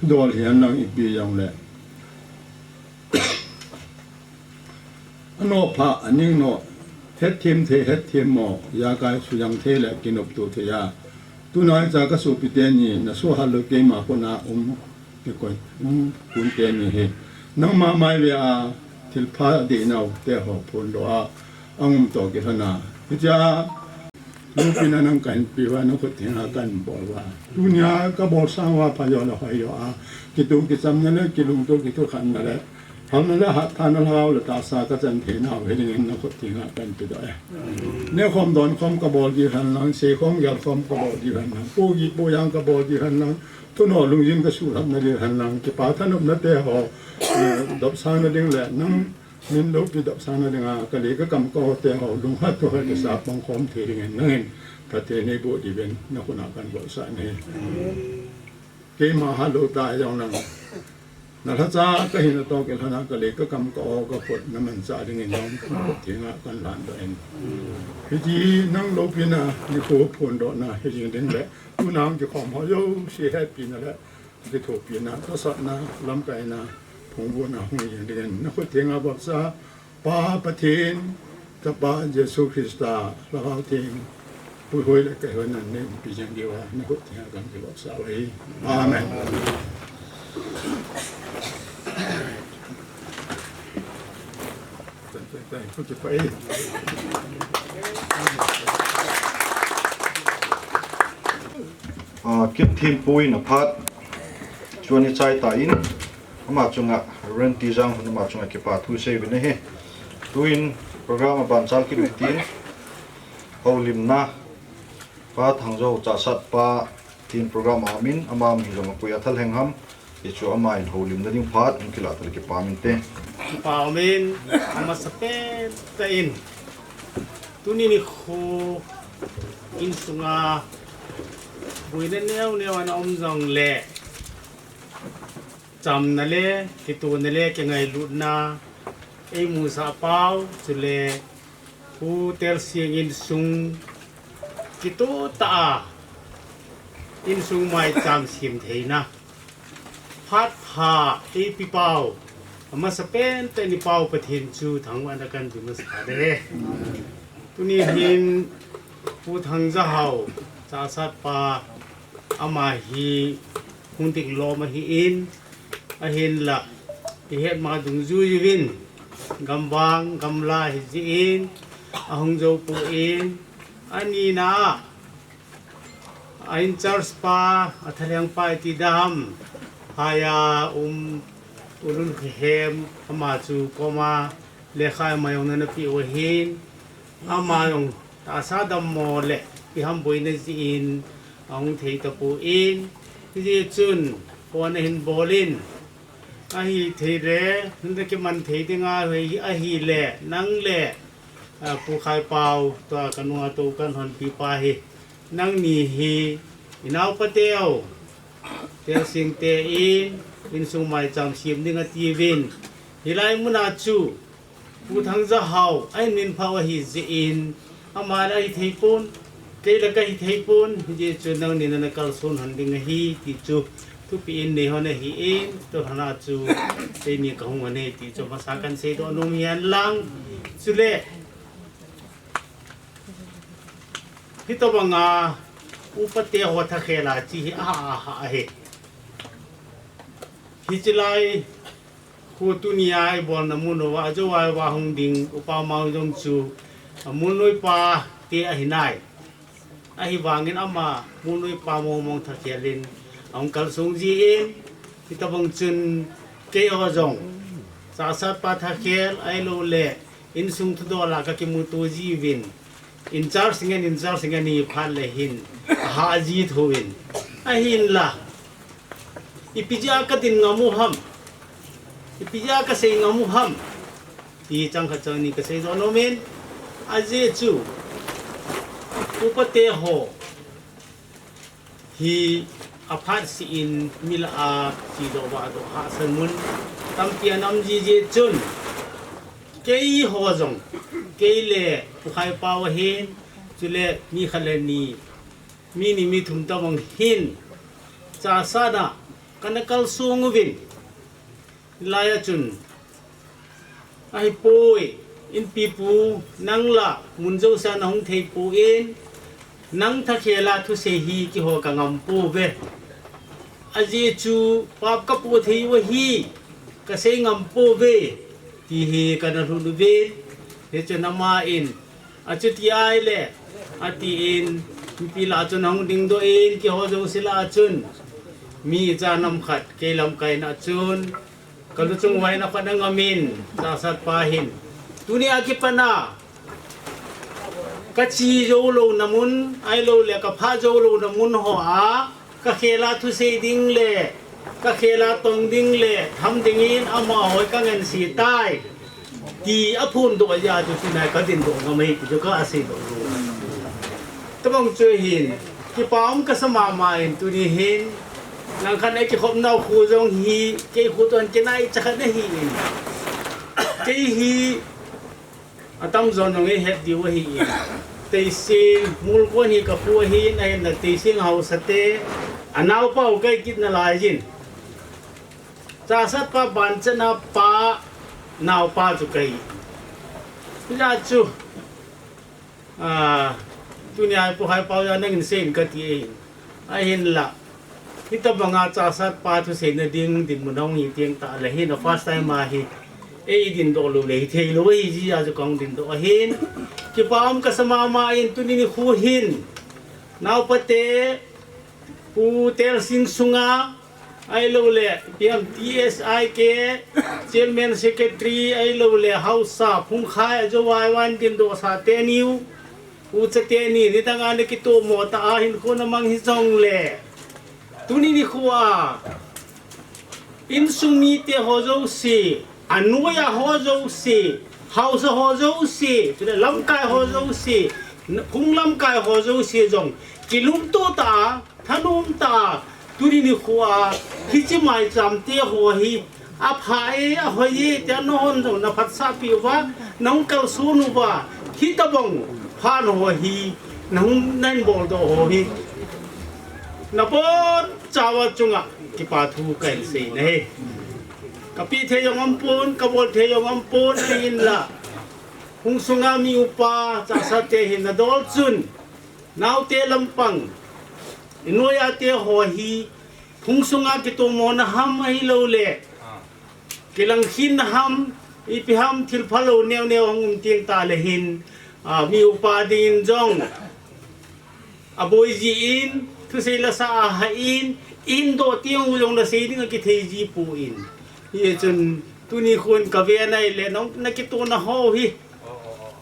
dol hihen lang ipi jongle, anoh pha, aning noh, hetthem thei, hetthem mo, ijakai sujang thei le kinopto thei a. Tuna hicha kasopi teni, nasohhat lou keima khut a um, kikoi, um, kun teni hi. Nangma mai ve a, thilpha deihnau te ho phondoh a, ahung um toh kilhona. Hichea, loupina nang kahin peuva, nakhut thenga kahin bol uva. Tunia kabol sang uva pha jo le hoi jo a, kitu kichamna le, kilungto kithukhatna le, halna le hatthana lhagao le tahsa kachan theinau hi dingin nakhut thenga kahin pedoh e. Nekhom donkhom kabol diu hen lang, seikhom gelkhom kabol diu hen lang, pohgih pohjang kabol diu hen lang, thunoh lungjin kasuhlhapna diu hen lang, kipa thanopna te ho, eh, dopsangna ding le, nang min loupi dopsangna dinga, kalei kakam kaho te ho, lunghat thuhat kisa pangkhom thei dingin, nangin phatthei neiboh diuvin, nakhut a kahin vopsah nahi. Keima hatlou ta jong nang, nalhacha kahina toh kilhona, kalei kakam kaho kakhut namanchah dingin jong, khut thenga kahin lhandoh in. Hiche nang loupina nikho phondohna hi jing ding le, tuna hung kikhom ho jouse hetpina le, kithopina, tosatna, lamkaina, phungvuhna hung jing dingin, nakhut thenga vopsah, Pa Pathen, Chapa Jesu Christa, Lhagao Theng, puihoi le kaihoina neiumpi jing diuva, nakhut thenga kahin kivopsah uve. Amen. Ah, Kipthenpu in aphat chuan ichai tan, ama chunga Reverend T. Janghun ama chunga kipa thu seiuvin ahi. Tuin program abanchal kit uhitin, houlimna, Pa Thangjo Chahsatpa tin program aumin, ama min jong apui a thalheng ham, hichu ama in houlimna ding phat hung kilah tale, kipa um inte. Kipa umin, amasapen tah in, tuni nikho insunga boina neo neo ana um jongle, chamna le, kitohna le, kingailutna eimusah pau, chule Pu Telsing insung kitoh tah a, insung maicham sem theina phat pha eipe pau, amasapen tah in i Pau Pathen chu thangvahna kahin pe masa e. Tuni hin Pu Thangjahao, Chahsatpa, Ama hi hung ding lom ahin, ahinla, ihet ma dungjui uvin, gamvang, gamla hijeh in, ahung jou poi, anina a, a in charge pa, a thalheng pa iti dam, hia um, u Lunkhohem, ama chu koma, lekha ama jong nana peh u ahin, ama jong tahsa dammo le iham boina jeh in ahung thei tapon, hijeh chun phone ahin bol in, ahithei le, nana kiman thei ding ahi, ahile, nang le, ah, Pu Khaipao, tua kanu a tou kan honpi pa hi, nangni hi, inaopa teu, Telsing te in, insung maicham sem ding atiuvin. Hilai muna chu, Pu Thangjahao, a in min phah u ahijeh in, ama le ahithei pon, kei le kahithei pon, hijeh chun nangni nana kalson hon ding ahi, ti chu, thupeh in nei hon ahin, tua hana chu, keini kahung hon ahi, ti chu, masa kan seidoh nom hen lang, chule, hitobanga, upate ho thakhel a che hi, aha, aha, ahi. Hiche lai, khu tunia ibolna mun uva, ajou a uva hung ding, upa mang jong chu, a Mulnoipa te ahinai. Ahivangin ama, Mulnoipa mong mong thakhel in, ahung kalsong jin, hitobang chun, keiho jong, Chahsatpa thakhel, ahiloule, insung thudol a kakimuto jiuvin, in charge ngen, in charge ngen iphat le hin, aha ji thouvin. Ahinla, ipi jeh a kadin ngam u ham, ipi jeh a kasei ngam u ham, ti chang khat chang ni kaseidoh nomin, ajeh chu, upate ho, hi aphat seh in mi lah a chedoh vahdoh hahsat mun tampi anam jiji chun, keiho jong, kei le Pu Khaipao ahin, chule mi khat le ni, mi ni mi thum tobang hin, Chahsat a kana kalsong uvin, hilai a chun, ahipoi, inpipu, nang lah, mun jousea nahung theipon, nang thakhel a thusei hi keiho kangam pouve. Ajeh chu, pap kapoh thei u ahi, kasei ngam pouve, ti hi kana lhut uve, hichun ama in, achuti ahile, atin, mipi lah a chun ahung dingdoh in, keiho jouse lah a chun, mi cha nam khat, kei lamkai na chun, kaluchung uva hin akhat angamin, Chahsatpa hin. Tunia kipat a, kache jou louna mun, ahiloule kaphah jou louna mun ho a, kakhel a thusei ding le, kakhel a tong ding le, tham dingin amaho hi kangense tai, ti aphondoh jeh a chu tunia kadindoh ngam ahi ti chu kaseidoh lou. Tobang chu hin, kipa um kasa mama in tuni hin, langkhat a kikhopnau khu jong hi, kei khu toh kinai cha khat ahin. Kei hi, atamjo jong ihet diu ahin. Teising, Mulkon hi kakhu ahin, ahinla Teising haosa te, anaopau kahi kit nalaiyin. Chahsatpa banchatna pa naopa chu kahi. Hijeh chun, ah, tunia Pu Khaipao jong nangin seiyin kati ahin. Ahinla, hitobanga Chahsatpa thuseina ding dinmun ahung hi teng tahle hin a first time ahi, eidindoh lou le hitheilou ahijeh a chu kahung dindoh ahin. Kipa um kasa mama in tuni nikho hin, naopate, Pu Telsing sunga, ahiloule, P M T S I K, Chairman Secretary, ahiloule, haosa, phungkhai, ajou a eivan dindohsa teniu, ucha teni, nidang a nakitomo tah a hinkho namang hijongle, tuni nikho a, insung mite ho jouse, anoiya ho jouse, haosa ho jouse, chule lamkai ho jouse, phung lamkai ho jouse jong, kilungto tah a, thanom tah a, tuni nikho a, hiche maicham te ho hi, apha e, ahoi e, tia nahon jong naphatsahpi uva, nahung kalson uva, hitobang phat ho hi, nahung nahin boldoh ho hi, nabonchauva chunga kipa thu kahin seina ahi. Kapeh thei jong aumpon, kabol thei jong aumpon, ahinla, hung sunga mi upa, Chahsat te hin nadol chun, naote lampang, Noiya te ho hi phung sunga kitomona ham ahilouleh kilang khin na ham, ipi ham thil phalou neo neo hung um teng tale hin, a, mi upa dingin jong aboi jin, thusei lasa ahah in, ihin doh teng u jong nasei ding akithei ji poi. Hichun tuni khun kave nai le nong nakitona ho hi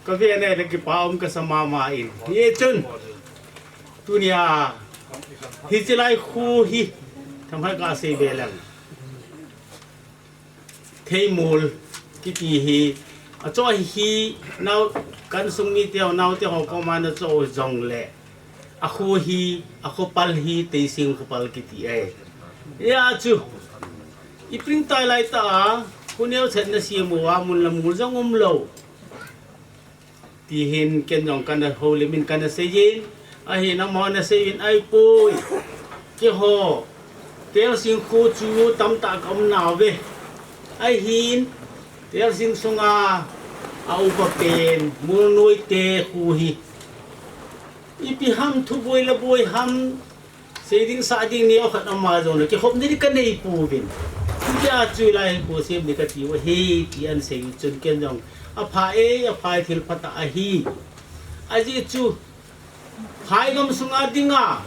kave nai le kipa um kasa mama in. Hichun tunia hiche lai khu hi thamhai kasei ve lang. Theimul kiti hi, acho hi, hi, nao, kan sung mite ho, naote ho koma nacho jongle, akhu hi, akhopal hi Teising khopal kiti ahi. Hia chu, ipring tai lai ta a, khu neocha nasem uva mun le mol jong umlou. Tihin ken jong kana houlim in kana seiyin, ahin amaho naseiyin ahipoi. Keiho, Teising khu chu tamtah kaum nauve. Ahin, Teising sunga aupa pen, Mulnoi te khu hi. Ipi ham thuboi le boi ham, sei ding sah ding neokhat ama jongle kikhopna ding kanei pouvin. Hijeh a chu lai khu sem ding kati u ahi, ti ahin sei u chun ken jong apha e, apha e, thil phatah ahi. Ajeh chu, phai gam sunga dinga,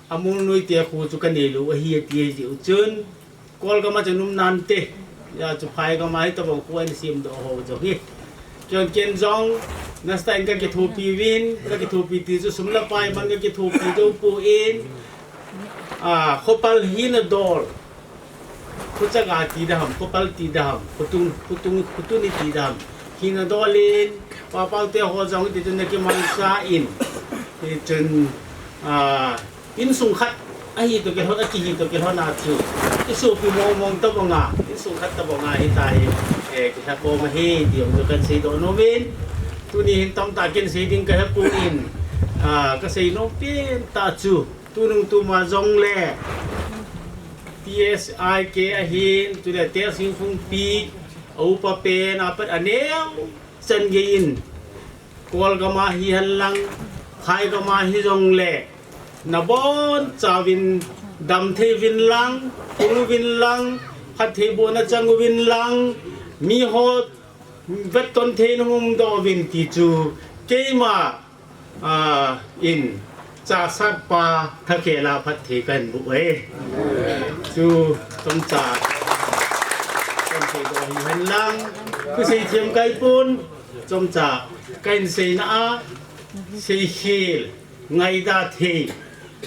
a Mulnoi te khu chu kanei lou ahi, ati jeh u chun, Kol gam a chu um nante. Hia chu phai gam a hitabang khu ahin sem doh ho jong hi. Ken, ken jong, nasatah in kakithopi uvin, kakithopi ti chu sum le pai man kakithopi jou poi. A, khopal hina dol. Khucha ga ti dam, khopal ti dam, khutun, khutun, khutun iti dam. Hina dol in, papau te ho jong ti chun nakimanchah in. Hichun, a, Insung khat ahi toh kilhon, akihi toh kilhon a chu, isopi mong mong tabanga, insung khat tabanga hitia hi, eh, kilhakhom ahi, ti jong chu kahin seidoh nomin, tuni hin tamtah kahin sei ding kahe pon, ah, kasei nom pen tah chu, tunung tuma jongle, T S I K ahin, chule Teising Phungpi, a upa pen, apat aneo chan gei in, Kol gam a hihen lang, phai gam a hijongle, nabonchauvin damthei uvin lang, pung uvin lang, phattheibohna chang uvin lang, miho vetton thei in hung umdoh uvin ti chu, keima, ah, in, Chahsatpa Thakhel a phatthei kahin boh e. Chu, chomcha, kahin seidoh hihen lang, thusei themgao pon, chomcha, kahin seina a, seikhel, ngaida thei,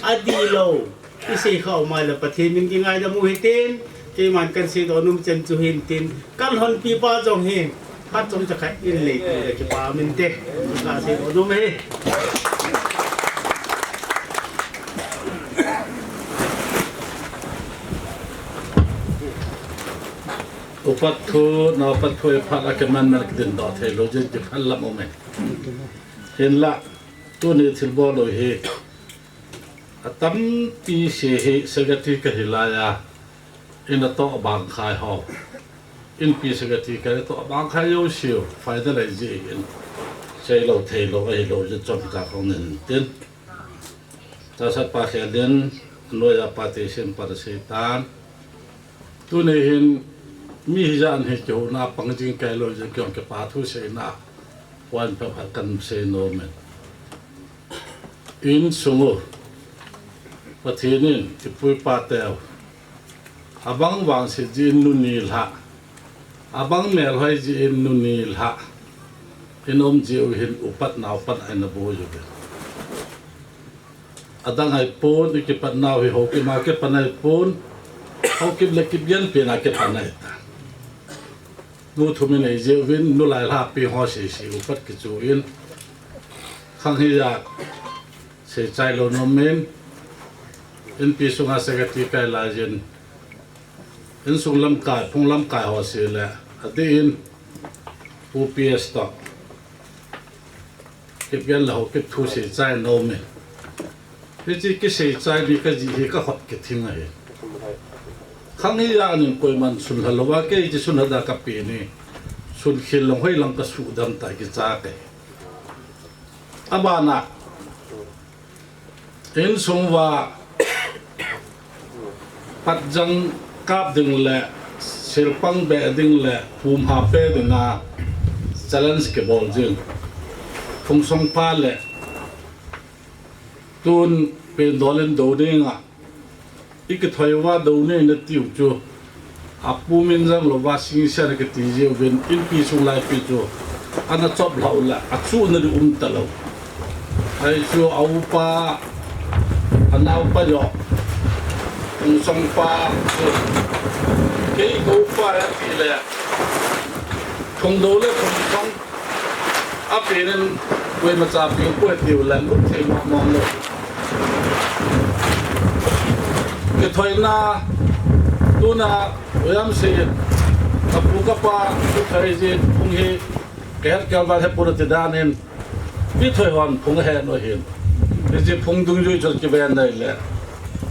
adihlou, isei kha um a le Pathen min kingaidam u hitin, keiman kahin seidoh nom chan chu hitin, kalhonpi pa jong hi, phat chomcha khat in lei tu le kipa um inte, kaseidoh nom e. Upat thu, naopat thu iphat a kiman man kidindoh theilou jeh in kiphal lam um e. Hinla, tuni thilbol u hi, atampi se hi secretary kahi laiya, in atoh bangkhai ho. Inpi secretary kahi atoh bangkhai jouseu, phaida lei jeh in. Seilou theilou, ahilou jeh chomcha kahung nei tin. Chahsatpa Kheldin, noiya pa Teising pa nasei tan. Tuni hin, mi hijat hi kihouna pang jing kailou jeh in keiho kipa thu seina. Point phabep khat kahin sei nom e. Insung u, Pathen in, ipu ipa teu, abang vangset jeh in nunilhah, abang melhoi jeh in nunilhah, in um jeh u hin upat naopat a ina boi uve. Adang ahipon, ikipat nau hi Haokip a kipan ahipon, Haokip le Kipgen pen a kipan ahitai. Nu thum inei jeh uvin, nu lailhahpi ho sese upat kichu in, khang hijat seichai lou nom in, inpi sunga secretary kahi laiyin, insung lamkai, phung lamkai ho sele, adeh in, Pu P S toh, Kipgen le Haokip thu seichai nom in. Hiche kiseichai ding kajih hi kakhut kithing ahi. Khang hijat in koiman sunlha louva, kei chu sunlha da kapen e. Sunkhel lang hoilang kasuhdam tai kicha kahi. Abana, Insung uva patjang kap ding le, silpang beh ding le, pum ha pe ding a challenge kibol jing. Phungsong pa le tun pen dol in do ding a, i kithoi uva do ni na tiu chu. A pu min jang lou va singsia na kiti jiu vin, inpi sung lai pi chu ana chop lou le, a chu na di um ta lou. Ai chu a upa, a naupa jo, Phungsong pa chu, kei ko pa ya ti le, Phung do le Phungsong a pen in, koima cha pen ko tiu le, lut thei mong mong lou. Kithoina, tuna, oyam se, ka pu ka pa, kithoi ji, phung hi, ka het kal val he pu ti dan in, kithoi hon, phung he no hin. Hiche phung dungjui chu kiven nai le.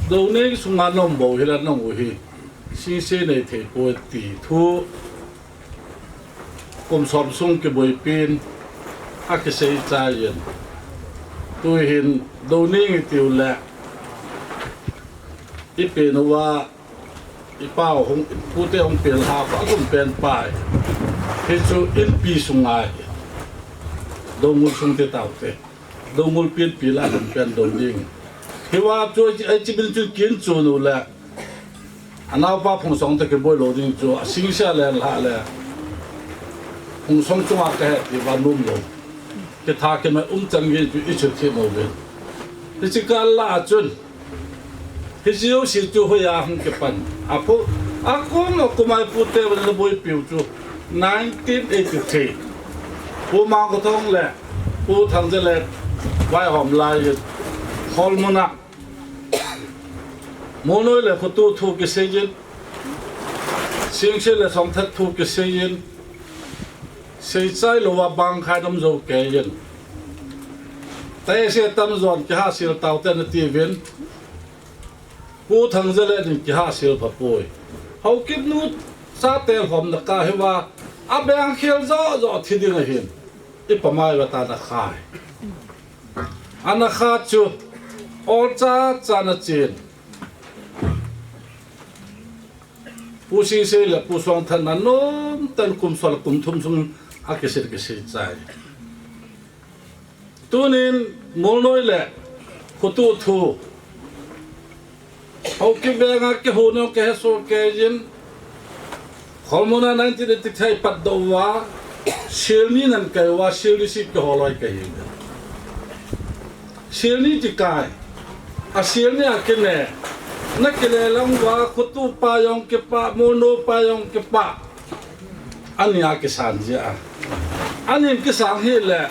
Do nei sunga nom bou hi la nom u hi. Singse nei thei poi ti thu. Kum som sung kiboipi in, a kisei chai in. Tu hin do ning i tiu le. I pen uva, i pa hung, i pu te hung pen ha, pa hung pen pai. Hi chu inpi sunga hi. Dongul sung te tau te. Dongul pen pi la hung pen do ning. Hi va chu ai chi bin chu kin chu nu le. A naupa Phungsong te kiboi lou ding chu, a singsia le la le. Phungsong chunga ka he ti va num lou. Kitha kimai um chan nge chu i chu thi mo ve. Hiche kal a chun. Hiche jouse chu hoiya hung kipan. A phu, a kum a kum a i pu te va le boipiu chu. Nineteen eighty-three. Pu Mangkhothong le, Pu Thangjalet, vaihom lai, Kholmun a. Molnoi le Khotu thu kisei jin, Singse le Songthat thu kisei jin, seichai lou va bang khai dam jo kei jin. Taise tamjon kiha sil tau te na ti vin, Pu Thangjalet in kiha sil pha poi. Haokip nu cha tel hom na ka hi va, a beng khel jo jo thi ding a hin. I pa mai va ta na khai. Ana kha chu, ol cha cha na chin. Pu Singse le Pu Songthat na nom tan kum sol kum thum sung a kisei kisei chai. Tunin Molnoi le Khotu thu. Haokip venga kihou nung kihe so kei jin. Kholmun a nineteen eighty-three pat do va, sil ni nan kai va, sil ni si kihou loi kei jin. Sil ni ti kai. A sil ni a kine. Na kile lang va, Khotu pa jong kipa, Molnoi pa jong kipa. Ani a kisan jia. Ani kisang hi le,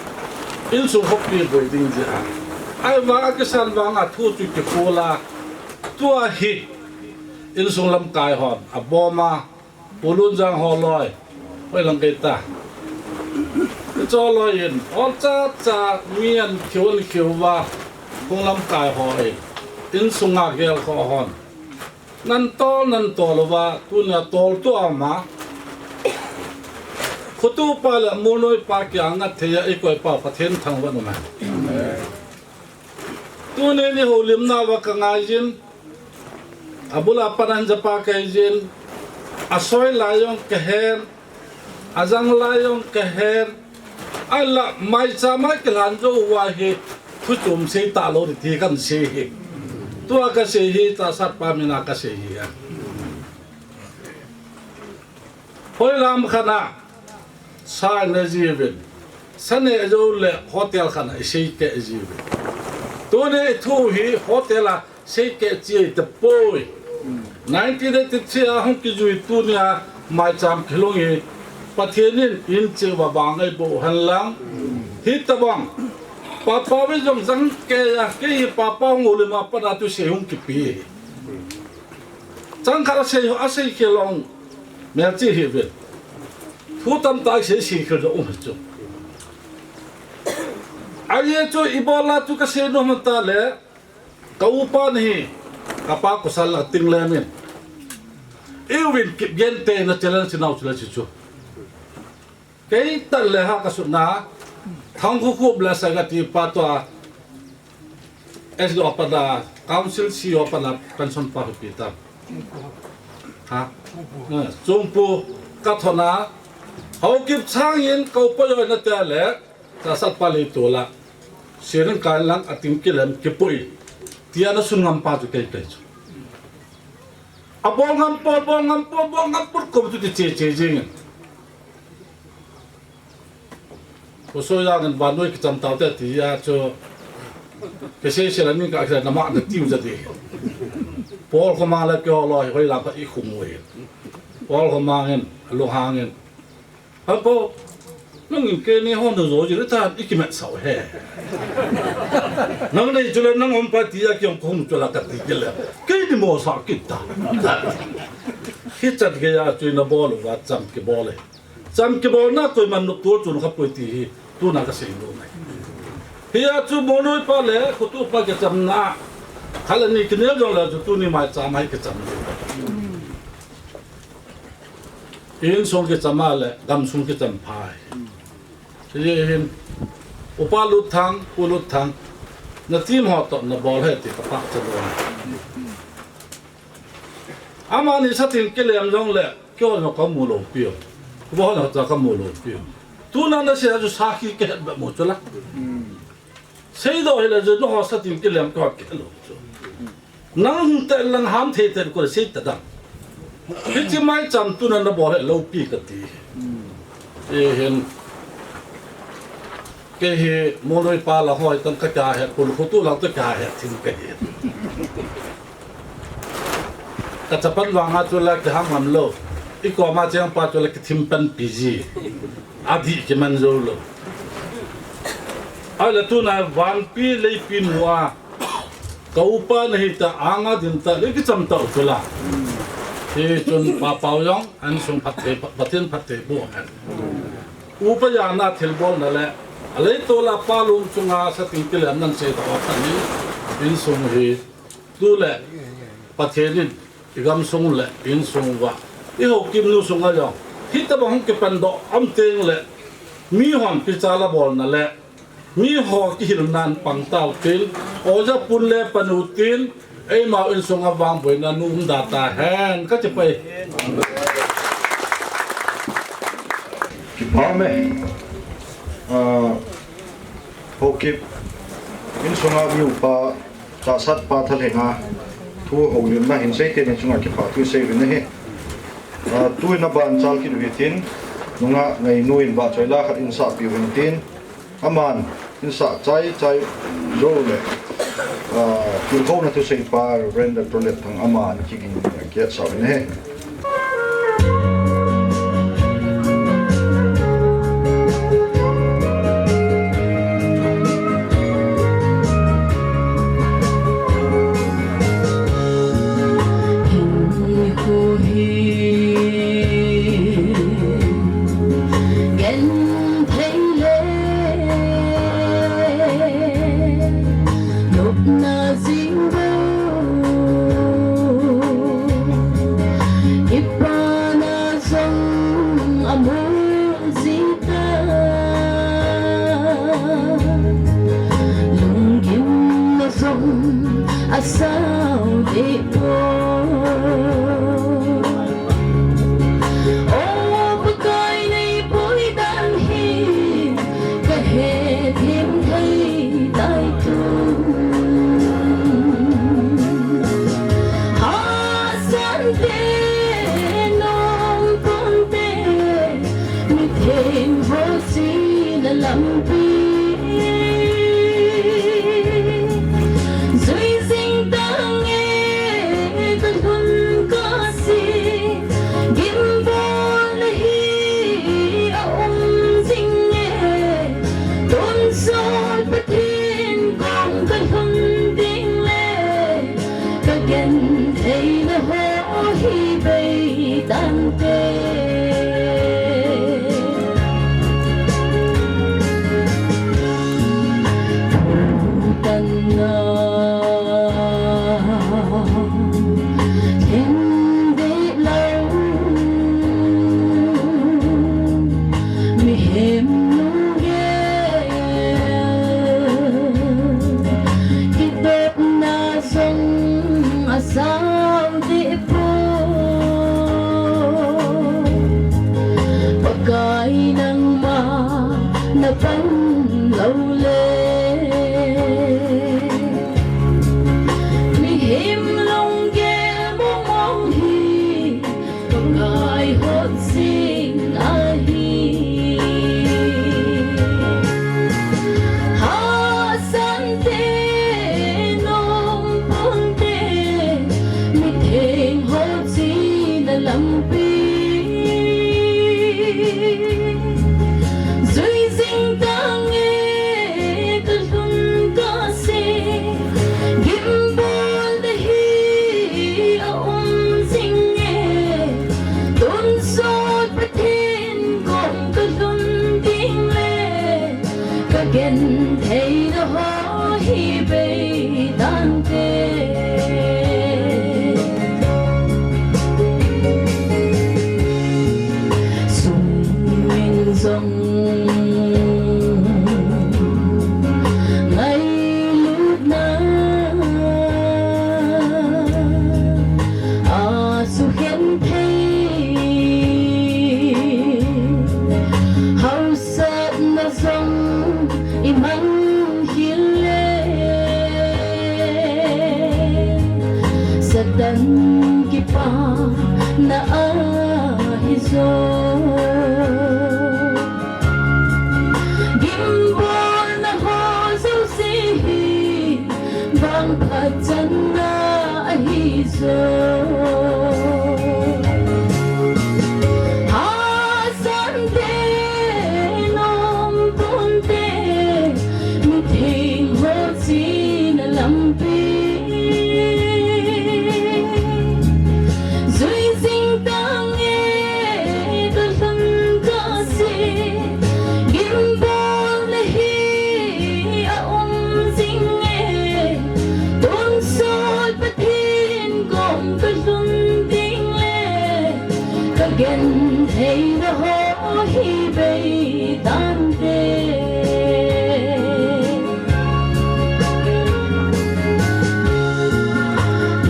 insung hokpi boi ding jia. Ai va a kisan vang a thu chu kikol a. Tua hi, insung lamkai hon, a bom a, Pu Lunjang ho loi, hoi lang kei ta. Cho loi in, ol cha cha, mi an khiu an khiu va, hung lamkai ho in, insung a gel kho hon. Nan tol, nan tol uva, tunia tol tu ama. Khotu pa le Molnoi pa kia ngat thei a i koi pa Pathen thangvah in um hen. Tunin i houlimna uva ka ngai jin, a bul a pan a hin japa kei jin, a soi lai jong ka hen, a jang lai jong ka hen, a la maicham a kilan jou uva hi, thu chom sei ta lou ti kan sei hi. Tua ka sei hi, tahsa pa min a ka sei hi a. Hoi lam khat a, sa ne jiuvin, sa ne jou le hotel khat a i sei keh jiuvin. Tuni i thu hi hotel a sei keh chi ei tapoi. Nineteen eighty-three a hung kijui tunia maicham kilhung hi Pathen in in cheh uva bang ei boh hen lang. Hitabang. Papa ve jong jang kei a, kei hi Papa hung houlim a pat a thusei hung kipe. Chang khat a sei, a sei khel ong. Mel chi hi ve. Thu tamtah sei sei khel jong um chu. Ahi chu ibola chu ka sei nom ta le. Ka upa ni hi, ka pa Kusal a ting le min. Iuvin Kipgen te na challenge nau chu le chu chu. Kei tan le ha ka sutna, Thangkhokhup le Saigati pa tua, S D O pa da, council C E O pa da, pension pa pi ta. Ha? Eh, Chungpu ka thona, Haokip Changin, Kaupa Yoina te le, Chahsat pa le tola. Sirin kai lang ating kilem kipui. Tia na sun ngam pa chu kei kei chu. Abol ngam po, bol ngam po, bol ngam po, ko chu ti che che jing. Ko so ya ngan ba noi kicham tau te ti ya chu. Ke sei sei la ning ka kira na ma na tiu ja de. Paul ko ma la ke ho lo hoi la ka i khum we. Paul ko ma ngen, lo ha ngen. Hapo, nang in kei ni hon do jo ji le tan i kimat sao he. Nang nei chu le nang hom pa ti a kiong khom chu la ka ti ki le. Kei ni mo sa ki ta. Hi chat ke ya chu na bol va cham ki bol le. Cham ki bol na koi man no tu chu no kha poi ti hi. Tu na ka sei no mai. Hi a chu mo noi pa le, ko tu pa ke cham na. Khala ni ki ne jong la chu tu ni mai cha mai ke cham. Insung kicham a le, gamsung kicham phai. Hiche hin, Upa Lutthang, Pu Lutthang, na team ho toh na bol he ti ka pah cha lou. Amani sa tin kilem jong le, kei ho na ka mu lou piu. Kei ho na cha ka mu lou piu. Tuna na sei a chu sakhi ke het ba mu chu la. Sei do hi le chu, no ho sa tin kilem ka ke lou chu. Nang hung te lang ham thei te ko sei ta dang. Hichi mai cham tu na na bol he lou pi ka ti. E hin. Kei hi mo noi pa la hoi tan ka ka he, kul khu tu lang ta ka he, thin ka he. Ka chapan vang a chu la ki ham ngam lou. I ko ma cheng pa chu la ki thim pan pi ji. A di ki man jou lou. Ai la tu na van pi lei pi mu a. Ka upa na hi ta, anga din ta, le kicham ta u chu la. Hichun Pa Pau jong, an sung phat thei, Pathen phat thei bu hen. Upa ya na thil bol na le, a lei to la pa lum chunga sa tin kilem nan sei ta u ta ni, insung hi, tu le, Pathen in, i gamsung le, insung va, i Haokip nu sung a jong, hi ta bang hung kipan do, am teng le, mi hon kicha la bol na le, Mi ho kihil nan pang tau tin, oja pun le panu tin, eimau insung a vangboina nu um da ta hen, ka ti pai. Kipa me, ah, Haokip, insung a mi upa, Chahsat pa thalheng a, thu houlimna hin sei teni chunga kipa thu sei uvin ahi. Ah, tuin a ban chal kit u hitin, nunga ngainu in vahchoi la khat in sah piu hitin, Aman, in sah chai chai jou le, ah, tilkhouna thusei pa Reverend Doctor Letthang aman kigin kiat sah uvin ahi. Genthei le nopna jing bou, kipana jong amu jing ta, lunggimna jong asao deh poi. O Pakai, nei pui dan hi kahe thim thei tai tu. Hahsat te, nungpon te, mitheng ho sina lampi jui jing tange, kalhun kasih, gimbol na hi aum jing e, tonsot Pathen kong kalhun ding le, kagentheina ho hi bei tante. Nangma na pan lou le, mihem lunggel mong mong hi, ngai hot sing ahi. Hasante, nom ponte, mitheng ho china lampi. Jui jing tange, kalhun kase, gimbol na hi aum jinge, tonsot Pathen kom kalhun ding le, kagenthei na ho hi bei tante. Sumil jong ngailutna asukhen thei, hausatna jong imang hile, Satan kipana ahi jo. Gimbol na ho jouse hi, vangphat channa ahi jo. Hasante, nom ponte, mitheng ho china lampi. Jui jing tange, kalhun kase, gimbol na hi aum jinge, tonsot Pathen kom kalhun ding le, kagenthei na ho hi bei tante.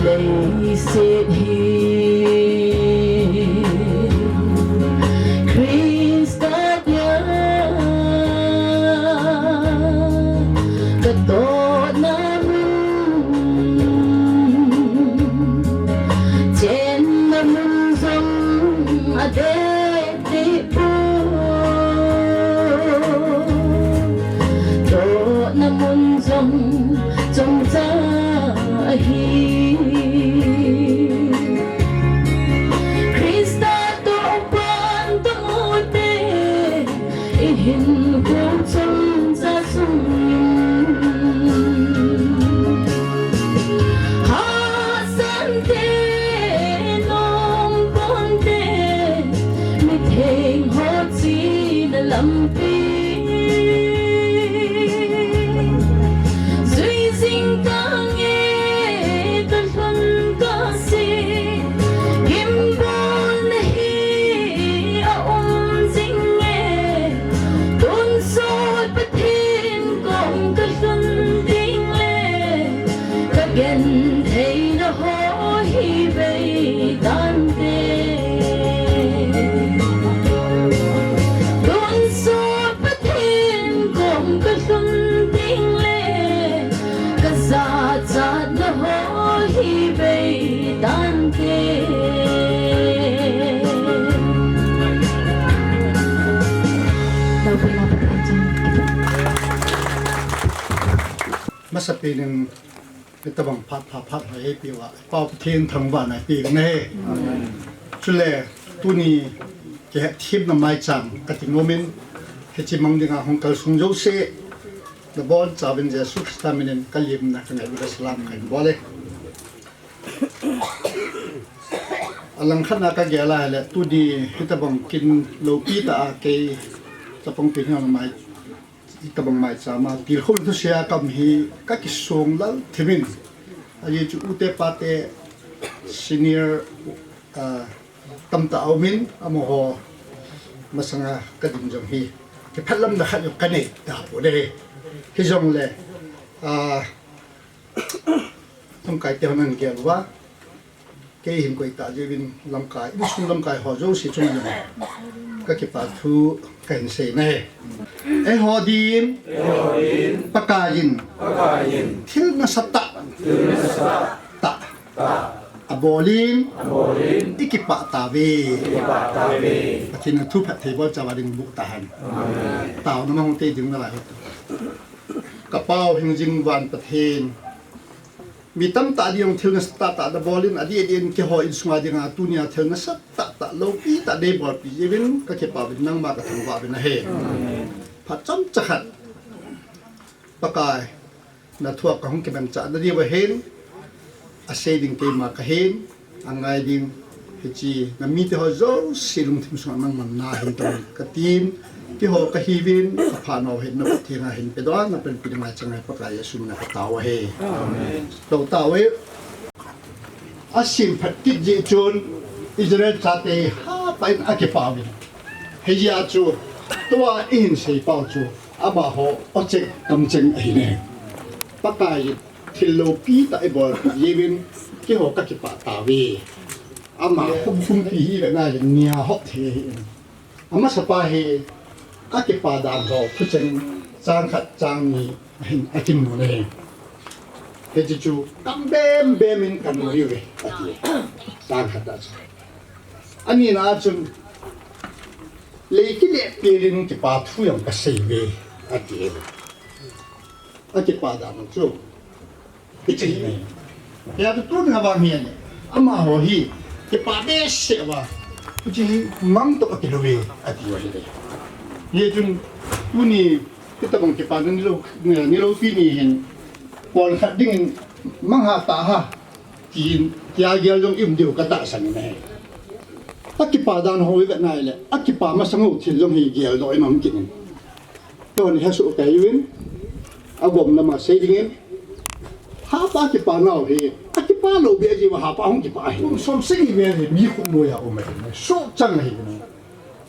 Leiset hi Christa dia katona mun, chenna mun jong adeh deh poi, tona mun jong chomcha ahi. Christa toh pan tamu te, ihinkho chomcha sung in. Hasante, nom ponte, mitheng ho china lampi. Jui jing tange, kalhun kase, gimbol na hi aum jinge, tonsot Pathen kom kalhun ding le, kagenthei na ho hi bei tante. Tonsot Pathen kom kalhun ding le, kajachat na ho hi bei tante. Masapen in hitabang phat pha phat hoi eipeuva, Pa Pathen thangvahna eipeuve. Chule tuni kihetthemna maicham kati nom in, hiche mang dinga hung kalsung jouse, nabonchauvin Jesu Christa minin kalemna kangailut le salam kahin bol e. Alangkhatna kagel a ahile, tuni hitabang kin loupi tah a kei chapang pi hiam mai, hitabang maicham a tilkhouna thusei a kaum hi kakisong lal thim in, ajeh chu ute pate senior, ah, tamtah aum in, amaho masanga kadin jong hi kiphatlamna khat jong kanei tapoi. Hijongle, ah, lamkaite hon nagel uva, Kei hin koi ta jeh uvin lamkai, insung lamkai ho jouse chunga jong ka kipa thu kahin sei nahi. Eiho din, Pakaiyin, thil nasatah, tah, abolin, i kipah tauve. Pathen in thu phattheiboh chauva ding boh tahen. Taona mang hung tei ding nalai. Ka Pau hingjing van Pathen, mi tamtah ding thil nasatah tah nabolin, adeh adeh in keiho insunga dinga tunia thil nasatah tah loupi tah neibolpi jeh uvin ka kipa uvin nangma ka thangvah uvin ahi. Phat chomcha khat, Pakai, na thua ka hung kimanchah na diuva hin, asei ding keima kahin, angai ding, hiche na mite ho jouse lungthim sunga nangman nahin tong katin, keiho kahiuvin, apha nau hin na Pathen a hin pedoh a, na panpi ding ngai changai Pakai Jesu mina ka tao ahi. Amen. Lou tao e. Asim phat kit jeh chun Israel chate hapha in akipah uvin. Hijeh a chu tua ihin seipau chu amaho o cheng kam cheng ahine. Pakai thil loupi tah eibolpi jeh uvin keiho ka kipah tauve. Ama khum khumpi hi le nai le nia hop thei ahi. Amasapa hi akipa dan ho thucheng chang khat chang ni ahin akimu nahi. Hiche chu kam bem bem in kanu hiuve ati. Chang khat a chu. Anina a chun lei kile pelin kipa thu jong kasei uve ati. Akipa dan chu. Hiche hi. Hia tu tun nga vang hian. Amaho hi. Kipa behseh uva. Hiche hi mang toh akilou ve. Ati uva hi le. Hichun tuni hitabang kipana nilou, niloupi ni hin. Pol khat dingin mang ha ta ha. Tin, tia gel jong i um diu ka tahsan in ahi. Akipa dan ho i vet nai le. Akipa masang ho thil jong hi geldoh in um kit in. Tuni hesoh kei uvin, agom lama sei dingin, hapha kipa nau hi, akipa lou beh jeh uva hapha hung kipa ahi. Kum som sagi vel hi mi khut noiya um ahi, soh chang ahi.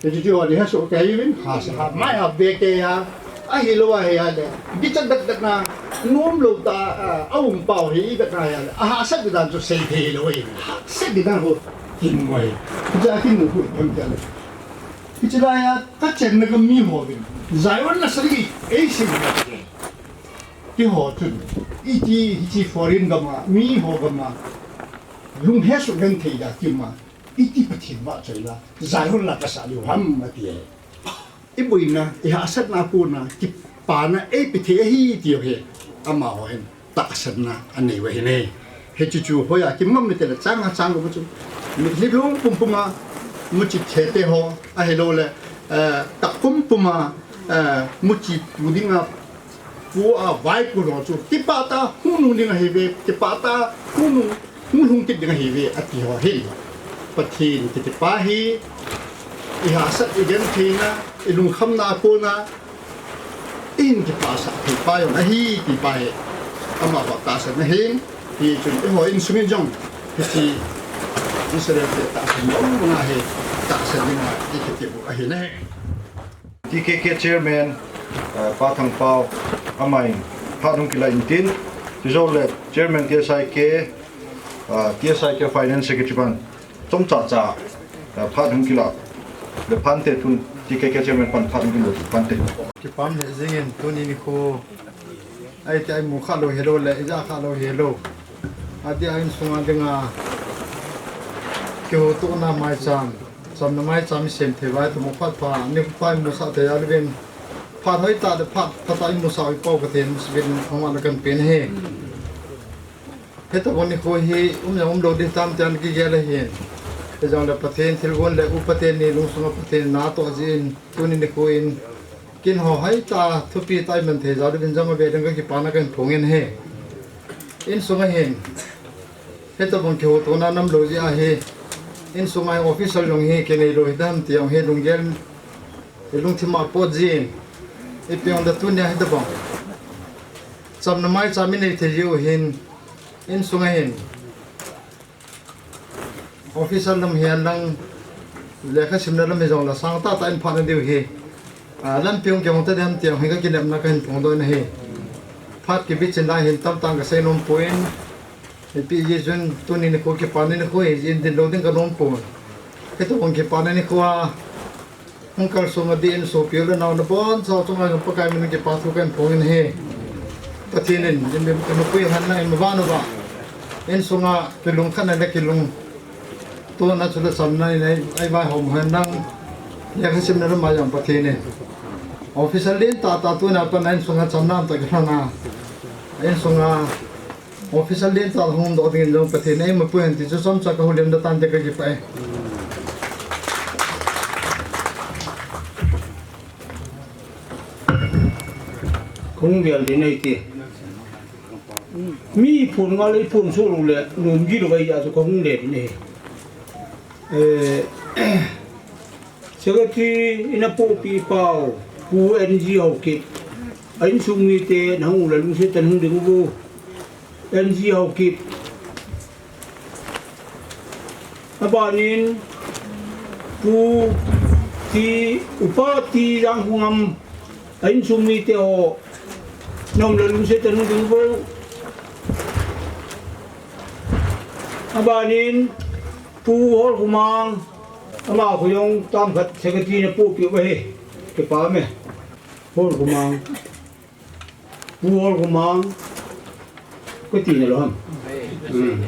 Hiche chu tuni hesoh kei uvin, hahsa, hahsa mai a beh kei a, ahilou ahi a le, kichat dat dat na, nom lou tah a, aum pau hi, i vet nai a le, ahahsat dan chu sei thei lou ahi, hahsat dan ho, kin ngoi. Hiche a kin ngoi hu, em tia le. Hiche lai a, ka chenna gam mi ho vin. Zion na sari, ei sing na sari. Keiho chun, iti, hiche foreign gam a, mi ho gam a. Lung hesoh genthei da kium a, iti Pathen vahchoi la, Zion la kasa diu ham ati e. I boina, i hahsatna a kona, kipana, eipe thei ahi tiu hi, amaho hin. Tahsanna anei uva ahi ne. Hiche chu hoiya kimang mite le chang a chang uva chu. Mitlhi lung pum pum a muchi thete ho ahilou le, eh, tak pum pum a, eh, muchi tu dinga pu a vai pu ho chu. Kipah tah a hung nung ding ahi ve, kipah tah a hung nung, hung lhung kit ding ahi ve ati ho hin. Pathen kiti pa hi, i hahsat i gentheina, i lungkhamna a kona, Ihin kipasah thei pa jong ahi, ti pa hi. Amaho tahsan ahin, hichun eiho insung in jong, hiche Israel te tahsan jong banga hi, tahsan dinga, i kiti u ahi ne. T K K chairman, eh, Pa Thangpao, amahin, phat hung kila intin, chujou le chairman T S I K, eh, T S I K finance secretary pan, Chomcha cha, eh, phat hung kila. Le phante tun, T K K chairman pan phat hung kila phante. Kipah e jingin tuni nikho. Ahi ti ahi mu kha lou helou le, ija kha lou helou. Ati a insunga dinga. Kihoutona maicham. Chamna maicham isem thei uva, tumu phat pha. Nikho pha imusah thei a lou vin. Phat hoitah le phat, phat a imusah u i Pau Pathen, musah vin, hung ana kan pen he. Hitabang nikho hi um jong um lou ding tam ti ana kigel ahin. Hijongle Pathen thilgon le upa teni lungsunga Pathen na atoh jeh in tuni nikho in kin ho hoitah thupi tah iman thei jeh uvin jong ave ding ka kipana kahin phong in ahi. Insunga hin. Hitabang kihoutona nam lou jeh ahi. Insunga official jong hi kinei lou hidam ti jong hi lunggel i lungthim a pot jeh in. Ipi jong da tunia hitabang. Chamna maicham inei thei jeh u hin. Insunga hin. Official lam hihen lang, lekha simna lam hijongle sangtah tah in phat na diu hi. Ah, lampi hung kihong ta ding ham ti jong hi ka kinepna kahin phongdoh in ahi. Phat kibichin lai hin tamtah kasei nom poi. Ipi jeh chun tuni nikho kipana nikho hi, jin din lou ding ka nom poi. Hitobang kipana nikho a hung kalsong a din sopi le nao nabonchau chunga jong Pakai min kipa thu kahin phong in ahi. Pathen in, in, in, in pui han na, in van uva. Insunga kilungkhatna le kilungtona chule chamna in ei, ei vaihom hen lang. Lekha simna lam a jong Pathen in. Officer lentah tah tuna pat a insunga chamna tah kilhon a. Insunga Officer lentah hung doh dingin jong Pathen in eima pui hen ti chu chomcha ka houlim da tan te, ka kipah e. Kong vial din ei ti. Mi phun ngal ei phun su lu le, num gi lu vai ya chu kong le din ei. Eh, Secretary in a pohpi pau, Pu N G Haokip. A insung mite nahung u le lungset tah in hung ding uvo. N G Haokip. Abanin Pu T, Upa T Jangkhongam, a insung mite ho, nahung le lungset tah in hung ding uvo. Abanin Pu Holkhomang, ama khu jong tam khat secretary na pohpi uva ahi. Kipah e. Holkhomang. Pu Holkhomang, kati nalou ham? Hmm.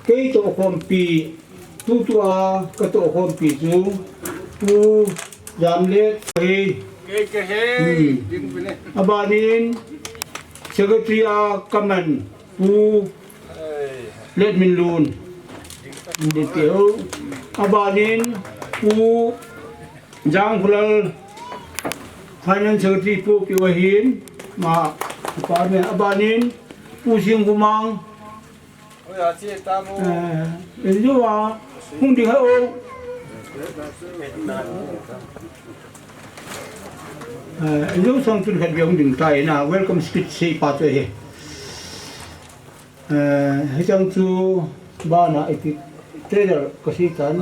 Kei tohkhompi, tutua ka tohkhompi chu Pu Jamlet ahi. Kei ka he. Hmm. Abanin secretary a kaman Pu Letminlun. Ding teu. Abanin Pu Jangkhulal, Finance Secretary, pohpi uva ahin, ama pa me. Abanin Pu Singkhomang. Oi, a che ta mo. Eh, injo a, hung ding hai o. Eh, injo sang tun khat bia hung ding tai na, welcome speech sei pa chu ahi. Eh, hichang chu bana ipi trailer ka sei tan.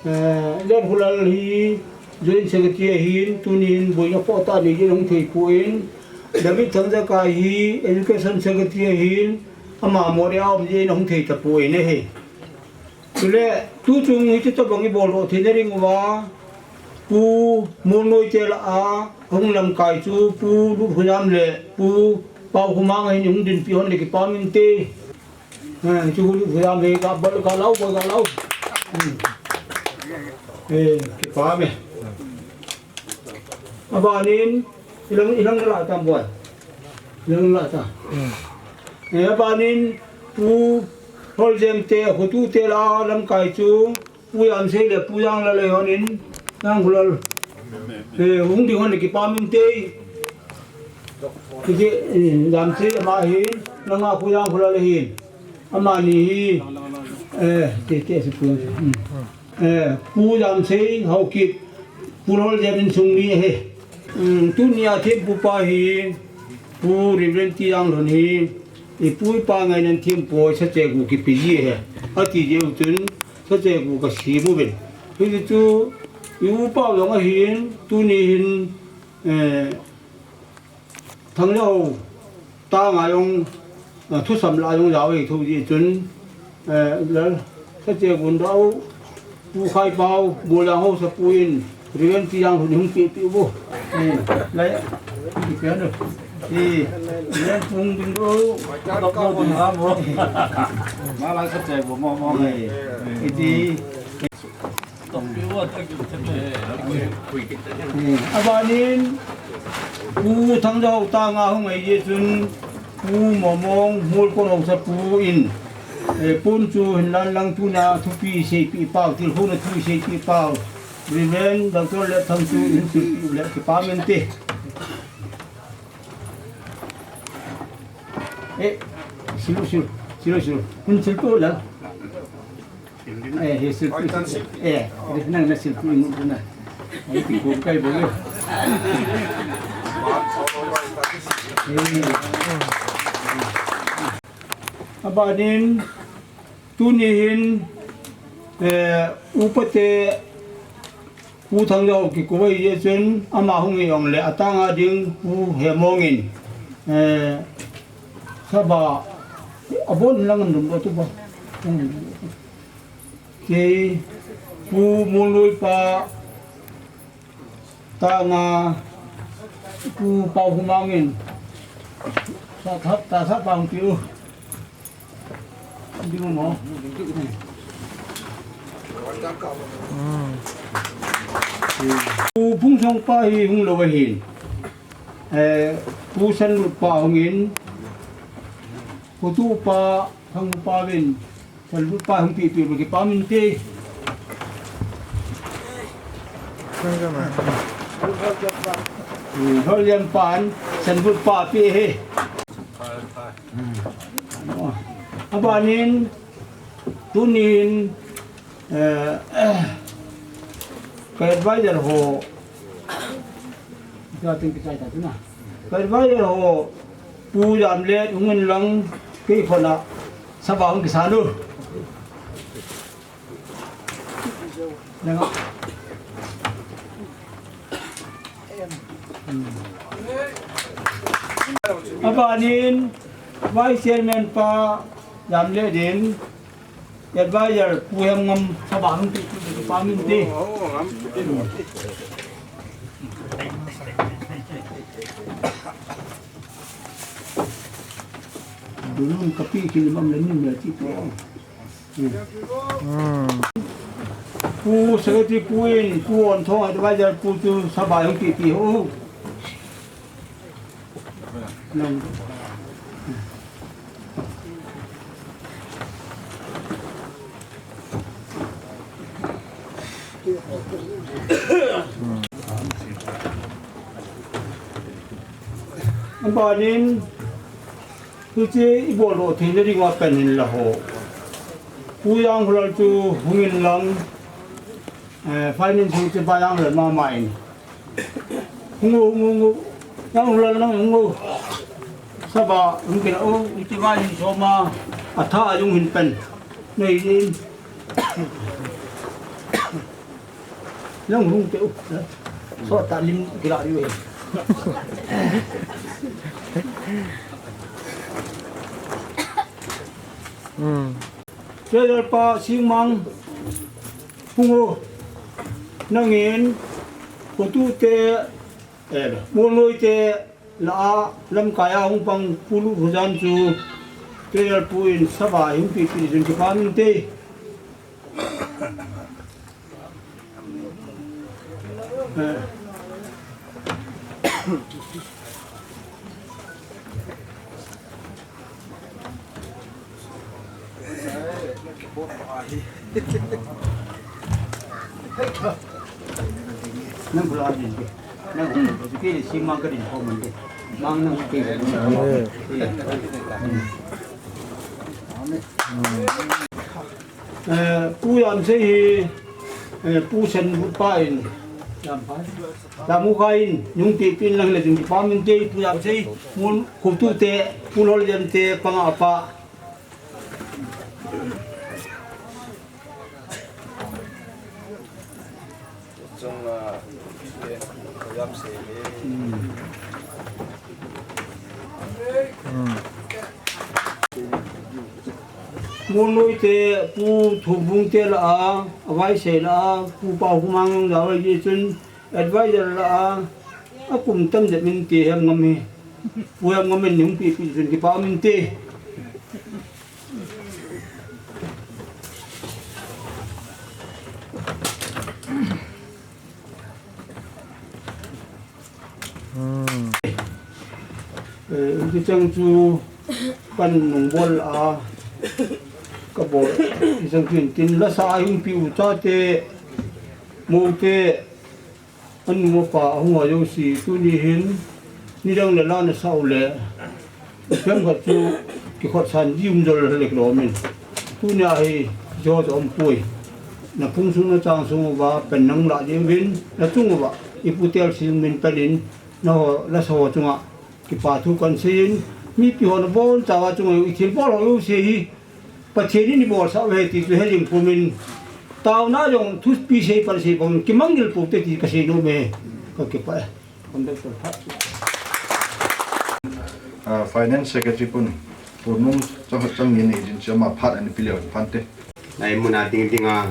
Eh, Lerhulal hi Joint Secretary ahin, tunin boina poh tah nei jin hung thei poi. David Thangjakai hi Education Secretary ahin, ama Moreh a um jin hung thei tapoi ahi. Chule, tuchung hiche tobang i bol doh theina ding uva, Pu Molnoite lah a, ahung lamkai chu, Pu Lutkhojam le Pu Paokhomang ahin, hung dinpi hon le kipah inte. Eh, chu Lutkhojam le ka bol ka lau, bol ka lau. Hmm. Eh, kipah e. Abanin, ilang, ilang lah tam bol. Ilang lah tam. Hmm. Eh, abanin, Pu Lholjemte, Khotute lah a lamkai chu, Pu Jamsei le Pu Janglal ahi hon in, Jangkhulal. Eh, hung ding hon le kipah inte. Kiti, eh, Jamsei ama ahin, langa Pu Jangkhulal ahin. Amani hi, eh, te, te, si Pu Jamsei. Hmm. Eh, Pu Jamsei Haokip, Pu Lholjem insung mi ahi. Um, tunia thempupa hi, Pu Reverend T Janglhon hi, ipu ipa ngainan thempu sache gu kipe ji ahi. Ati jeh u chun, sache gu ka sem uvin. Hichu, i upa u jong ahin, tuni hin, eh, Thangjahou tanga jong, eh, thusam lah jong jao hi thu ji chun, eh, lal, sache gun dau, Pu Khaipau, Boljang Haosapu in, Reverend T Janglhon hung pe pe u. Eh, lai, i pe no. Eh, Reverend Pu hung ding u. Ma lai sache gu mo mo. Eh, iti. Abanin, Pu Thangjahou tanga hung ahi jeh chun, Pu Momong, Molkon Haosapu in, eh, pon chu hinlan lang tuna thupi seipeh pau, tilkhouna thu seipeh pau, Reverend Doctor Letthang chu hin silpeh u le kipah mente. Eh, silu, silu, silu, silu. Hin silpeh u le. Eh, hi silpeh, eh, nang na silpeh mu na. Ai, ti ko kai bo le. Eh. Abanin, tuni hin, eh, upate, Pu Thangjahou kikou ahi jeh chun, ama hung hi jong le, atanga ding Pu Hemong in, eh, Sabha Abon lang an dum ba tu ba. Kei Pu Munlui pa, tanga Pu Pau Humang in sa thap ta sa pang piu. Ding mo. Pu Phungsong pa hi hung lou ahin. Eh, Pu Senlut pa hung in. Pu Tu pa, Thang pa vin. Senlut pa hung pi pi kipa min te. Hmm, Holian pan, Senlut pa pi he. Hmm. Abanin, tunin, eh, ka advisor ho, ka ting kitai ta tuna. Ka advisor ho, Pu Jamlet, hung in lang, kei khona, saba hung kisan u. Nanga. Abanin, Vice Chairman pa, Jamlet in, Advisor Pu Hemngam, saba hung ti, ti, ti, pa min ti. Dunun kapi kilimam lenin ya ti ko. Hmm. Pu Secretary Pu in, Pu On Thong Advisor Pu tu saba hung ti ti ho. Nang. Abanin, hiche i bol doh theina dinga pen hin la ho. Pu Jang Hulal chu hung in lang, eh, finance chu Pu Jang Hulal mama in. Hung u, hung u, hung u. Nang hung la, nang hung u. Saba, hung kila u, iti ba hin soma. Atha a jung hin pen. Nei din. Nang hung te u. So ta lim kila ri u. Hmm. Treasurer pa Singmang. Hung u. Nangin. Kotute. Eh, Molnoi te la a lamkai a hung pang Pu Luthujan chu Treasurer pu in saba hung pi pi jun kipa min te. Eh. Nang bula din ke. Nang bula din ke, si ma ka din ko man de. Mang nang ke. Eh, Pu Yamsei hi, eh, Pu Senlut pa in, Yam pa, Yam u kha in, nung ti pin lang le jing pa min te, Pu Yamsei, mun khutu te, Pu Lholian te, panga pa. Chung, ah, Yamsei hi. Hmm. Munlui te, Pu Thumbung te la a, Avaisei la a, Pu Paohumang la a, Vaijechun advisor la a, akum tam jep min ti Hemngam hi. Pu Hemngam in hung pi pi chun kipa min ti. Hmm. Eh, hichang chu kan nung bol a, ka bol, hichang chu tin lasa a hung pi u chate, mou te, anu apa, ahung a jouse, tuni hin, nidang le la na sa u le, Themkhat chu kikhotsan ji um jol le kilom in. Tunia hi jo jo um pui. Na phung sung na chang sung uva pen nang la ding uvin, na chung uva ipu Telsing min pen in, na ho, la sa ho chunga kipa thu kan sei in, mipi ho na bon chawa chunga i thil bol ho jouse hi Pathen in i bolsah uve ti chu he jing pum in, taona jong thupi sei pan sei pum kimangil pum te ti ka sei nom e, ka kipah e. Ah, Finance Secretary pun. Phunung chang chang ni nei jin chama phat ani pileu phante. Lai muna ding ding a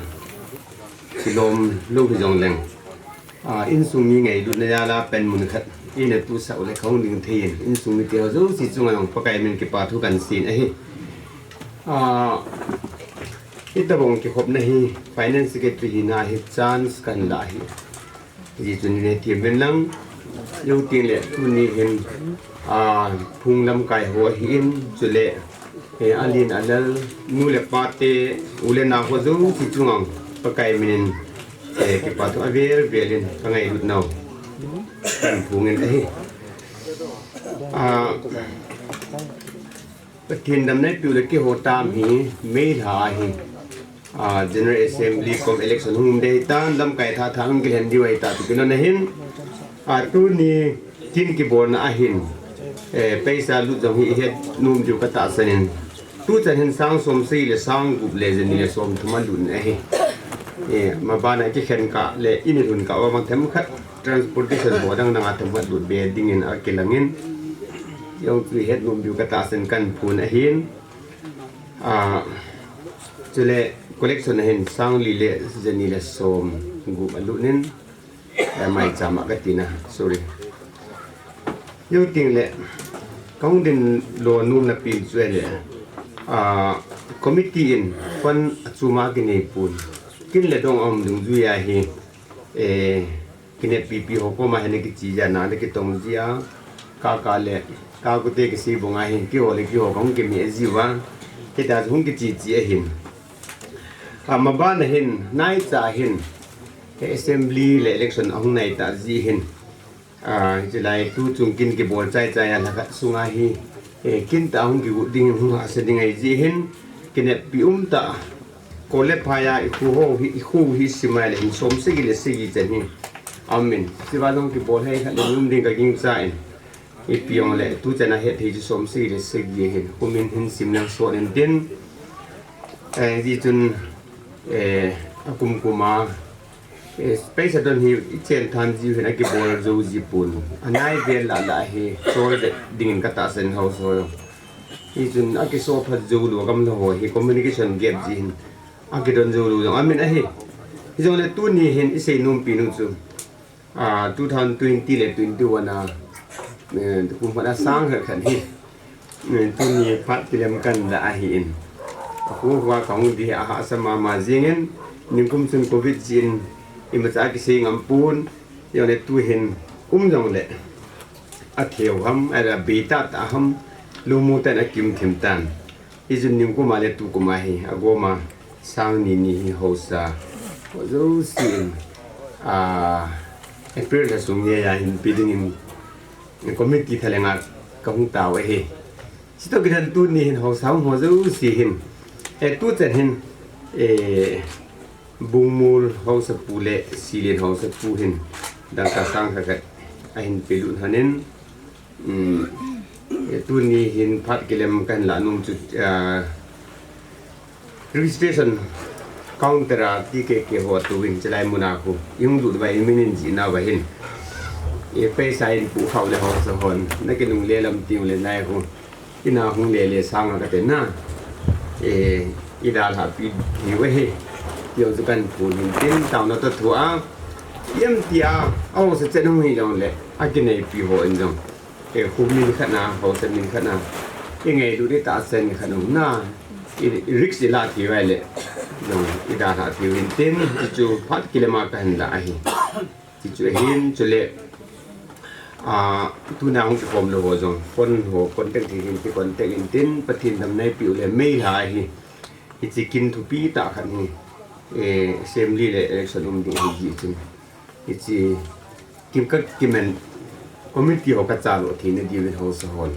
kilom lo hi jong leng. A, insung mi ngailutna jal a pen mun khat ina tu sau le khong ding thei in insung mi te ho jouse chunga jong Pakai min kipa thu kan sin ahi. A, itobang kikhopna hi finance secretary hina hi chance kan la hi. Ji chun ne ti men lang. Yo tin le tuni hin, a, phung lamkai ho hi in chule, e, alin alal nu le pa te u le nao ho jouse chunga Pakai minin, e, kipa thu avel vel in ka ngailut nau. Kan phung in ahi. A, Pathen damna ipiu le keiho tam hi May lha hi, a, General Assembly cum election hung um ding ahitan, lamkai tha tha hung kilhen diu ahitai ti kilo na hin, a, tuni kin kibolna ahin, eh, paisa lut jong hi ihet nom diu ka tahsan in. Tuchan hin sang som sagi le sang gup le jani le som thum alut in ahi. Eh, mabana kikhen kah le in lhun kah uva mang themkhat transportation ho dang dang a themkhat lut be dingin akilang in. Jong chu ihet nom diu ka tahsan kan phun ahin. A, chule collection ahin sang li le jani le som gup alut in, eh, maicham a ka tina, sorry. Yo ting le, ka hung din lo nom na pin chu le, a, committee in fund achuma kinei pun. Kin le dong a um dungjui a hi, eh, Kineppi pi ho koma hin kichi jia na le kitong jia. Ka ka le, ka kute kisei bung a hin, keiho le keiho ka hung kimi jiu va. Kita hung kichi chi ahin. A, mabana hin, naicha hin. Assembly le election ahung nai ta ji hin. A, chilai tu chung kin kibol chai chai a lha khat sunga hi. E, kin ta hung kigu ding, hung hahsa ding ahi ji hin. Kineppi um ta. Kol le phai a i khu ho hi, i khu hi simai le hin som sagi le sagi chan hi. Amin. Siva jong kibol hei khat le um ding ka gingcha in. Ipi jong le tuchan a het thei chu som sagi le sagi hin. Kumin hin sim lang sot in tin. Eh, ji chun, eh, akum kum a, eh, paisa don hi i chen than ji hin akibol jou ji pun. Anai vel la la hi. Chol de ding in ka tahsan hausa ho. Hi chun akiso phat jou lou gamla ho hi communication gap ji hin. Akidon jou lou jong amin ahi. Hijongle tuni hin isei nompi nu chu, a, two thousand twenty le twenty-one a, eh, kum khat a sang khat khat hi. Eh, tuni phat kilem kan la ahi in. Akhu hua ka hung di ahahsa mama jing in, nikum chun covid jin, imacha kisei ngam pun, jongle tu hin um jongle. Atheu ham, abei tah tah ham, lungmong tah in akim thim tan. Ijun nikum a le tukum a hi, agoma sang ni ni hi hausa. Ho jouse in, a, April lha sung ngei a hin pe ding in committee thalheng a ka hung tao ahi. Chitoh kidan tuni hin hausa hung ho jouse hin. E, tuchan hin, e, Bungmul hausa pu le Silin hausa pu hin dangka sang khat khat ahin pelut hanin. Um, eh, tuni hin phat kilem kan la nom chu, ah, registration counter a T K K ho tu hin chilai muna khu. Ihung lut vai minin ji na vai hin. E paisa in pu khau le hausa hon. Na kinung le lam ting le nai khu. Ina hung le le sang a ka te na. E, ida la pi hi ve he. Yo chu kan pu hin tin tao na to thu a. Yem tia, a hausa chen hung hi jong le. Akinei pi ho in jong. E, khu min khat na, hausa min khat na. I ngailut di tahsan khat na. I, i risk i la ti vai le. Jong, i da la ti vin tin, ti chu phat kilem a ka hin la ahi. Ti chu ahin, chule, a, tuna hung kikhom lou ho jong, phone ho, contact thei hin ti contact in tin, Pathen damna ipi u le May lha ahi. Hichi kin thupi tah khat hi, e, assembly le election um ding hi ji chun. Hichi kim ka kimen committee ho ka cha lo thei na diu hausa hon.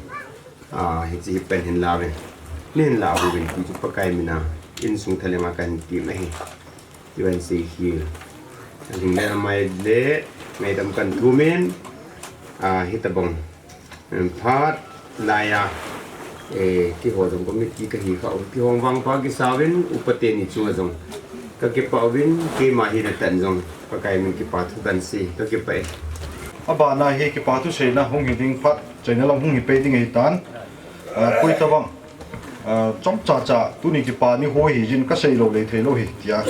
A, hichi hi pen hin la ve. Nin la hu vin ti chu Pakai mina insung thalheng a kan ti mai hi. Ti van sei hi. Aling le amai le ngaidam kan thumin. A, hitabang. Em, phat laiya, eh, keiho jong committee ka hi kha u, kihong vangpha kisa uvin, upa teni chunga jong ka kipah uvin, keima hina tah in jong Pakai min kipa thu kan sei, ka kipah e. Abana hi kipa thu seina hung hi ding phat, chaina lam hung hi pei ding ahi tan. Ah, koi tabang. Ah, chomcha cha, tuni kipa ni ho hi jin ka sei lou lei thei lou hi, tia.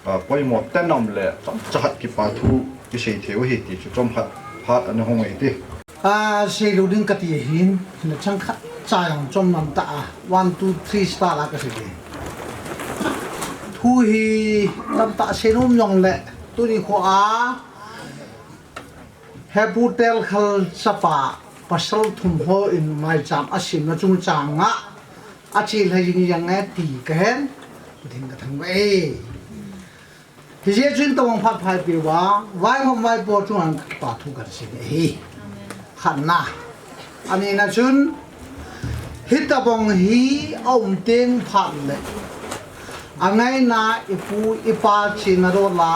Ah, poimo tenam le, chomcha khat kipa thu kisei thei u hi, ti chu chomkhat phat ana hung e ti. Ah, sei lou ding ka ti hin, na chang khat cha jong chom nam ta a, one, two, three style a ka sei ding. Thu hi tam ta sei nom jong le, tuni kho a, Hepu Telkhal chapa pasal thum ho in maicham a simna chungchang a, a chi lhai jing jang e ti ka hen, ding ka thang ve. Hi je chun tawang phat phai pi wa, vaihom vaipo chunga kipa thu kan sin e hi. Khat na. Ani na chun, hi tabang hi a um teng phat le. A ngaina i pu i pa chi na ro la.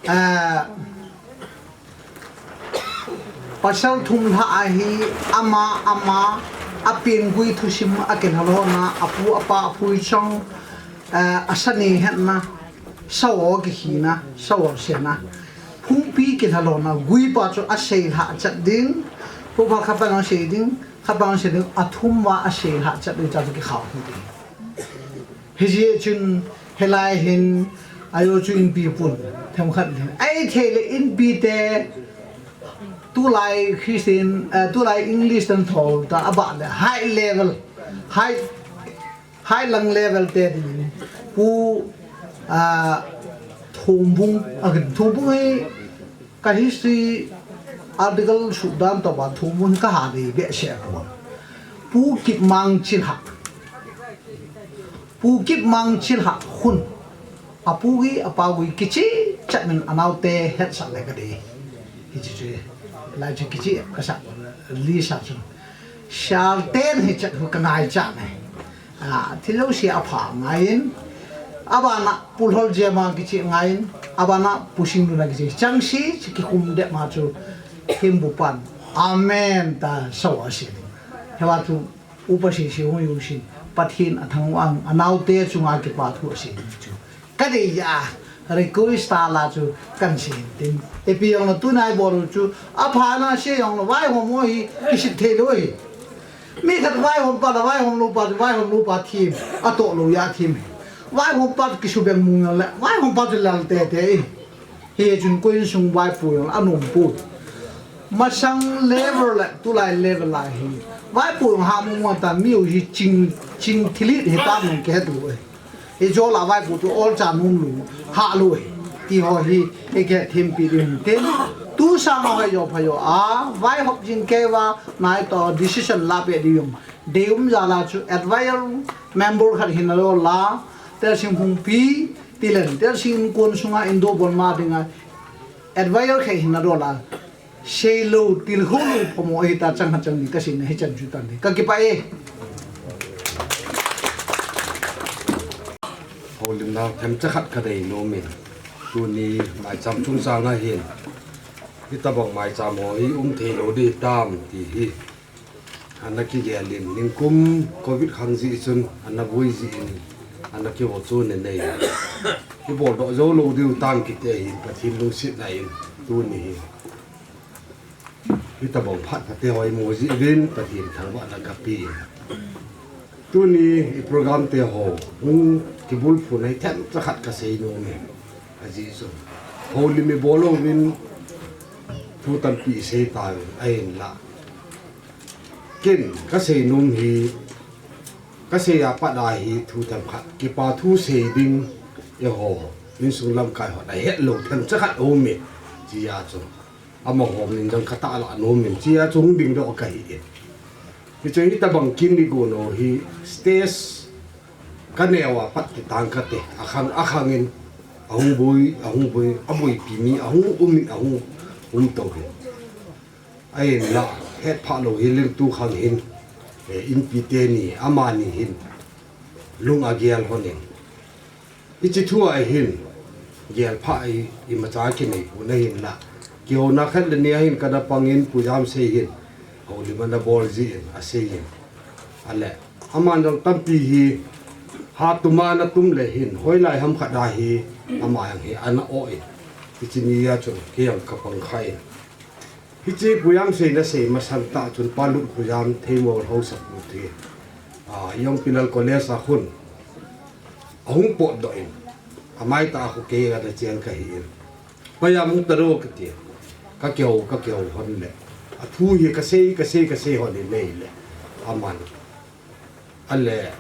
Eh, Pasal thum lha ahi, ama, ama, a pengui thusim a kilhalona, a pu, a pa, a pui chong, eh, a sani hetna, sao kikhina, sao sena. Phungpi kilhalona, gui pa chu a sei lha chat ding, pu pa kha pa nang sei ding, kha pa nang sei ding, a thum wa a sei lha chat ding, cha chu kikhau hi ding. Hijeh chun hilai hin ajo chu inpi pun themkhat hin. Ai thei le inpi te tulai Christian, eh, tulai English tan thol ta abah le high level, high, high lang level te ding. Pu, ah, Thombung, ah, Thombung hi Ka history article sut dan tobang thu mun ka ha dei behseh pon. Pu Kipmang Chilhah. Pu Kipmang Chilhah khun. A pu hi a pa gui kichi chat min a naote hetsah le ka dei. Hichi chu. Lai chu kichi ka sa li sa chu. Sial ten hi chat hu ka ngai cha ne. A, thil jouse a pha ngaiyin, abana Pu Lholjema kichi ngaiyin, abana Pu Singduna kichi. Changsi, chi kikhum det ma chu, thembu pan. Amen, ta sao a si. Hiva chu, upa si si hung yu si. Pathen a thangvah, a naote chunga kipa thu a si chu. Ka dei a, request ta la chu kan sei tin. Ipi jong le tunai bol u chu, a pha na sei jong le vaihom ho hi, kisit thei lou hi. Mi khat vaihom pa le vaihom lou pa chu, vaihom lou pa thim, a toh lou a thim. Vaihom pa chu kisubeng mong jong le, vaihom pa chu lal tete hi. Hichun koi insung vaipo jong le, a nom poi. Masang level le, tulai level lai hi. Vaipo jong ha mong mong ta, mi u hi ching, ching thilit hi ta mong ke tu. Ijol a vaipo chu olcha nom lou, ha lou hi. Ti ho hi, i kihethempi ding tin. Tu sang a hoi jo pha jo a, vaihop jing kei va, nai to decision la pe ding jong. Dei um jal a chu advisor member khat hin na lou la, Telsing Phungpi, ti len, Telsing Inkuan sunga Indo bol ma ding a, advisor khat hin na lou la. Seilou, tilkhou lou, phomo ahi ta chang ha chang ni ka seina hi chan chu tan ni. Ka kipah e. Houlimna themcha khat ka dei nom in. Tuni maicham chungchang a hin. Hitabang maicham ho hi um thei lou ding tam ti hi. Ana kigel in, ningkum covid khang jeh chun, ana boi jeh in, ana kivo chu ne nei. Kibol doh jou lou diu tam kiti ahin, Pathen lungsetna in, tuni hi. Hitabang phat phate ho imu jeh uvin, Pathen thangvahna ka pe in. Tuni i program te ho, hung kibulphu na hi themcha khat ka sei nom e. Ajeh chu, houlim i bol uvin, thu tampi i sei tauvin, ahinla. Ken, ka sei nom hi, ka sei a pat a hi thu themkhat, kipa thu sei ding, eiho, insung lamkai hon, ahet lou themcha khat aum e, ti a chu. Amaho min jong ka tahlah nom in, ti a chu hung ding doh ka hi e. Hichu hitabang kin ni gon u hi, stage, ka neo a pat kitang kate, akhang, akhang in, ahung boi, ahung boi, aboipi mi, ahung um in, ahung um to hi. Ahinla, hetphah lou hi len tu khang hin, eh, inpi teni, amani hin, lung agel hon in. Hiche thu a hin, gelphah i, imacha kinei pon ahinla. Kihouna khat le ni a hin ka na pang in Pu Jamsei hin, houlim ana bol jeh in, asei in. Ale, aman jong tampi hi, ha tuma na tum le hin, hoilai ham khat a hi, ama jong hi, ana o in. Hiche ni a chun, kei jong ka pang kha in. Hiche Pu Jamsei na sei masang tah chun Pa Lutkholjam Theimo haosapu te. A, Yongpilal College a khun ahung potdoh in, amai tah a khu kei ana chen kahi in. Payam hung taro kati. Ka keu, ka keu hon le. Athu hi kasei, kasei, kasei hon in nei le. Aman. Ale,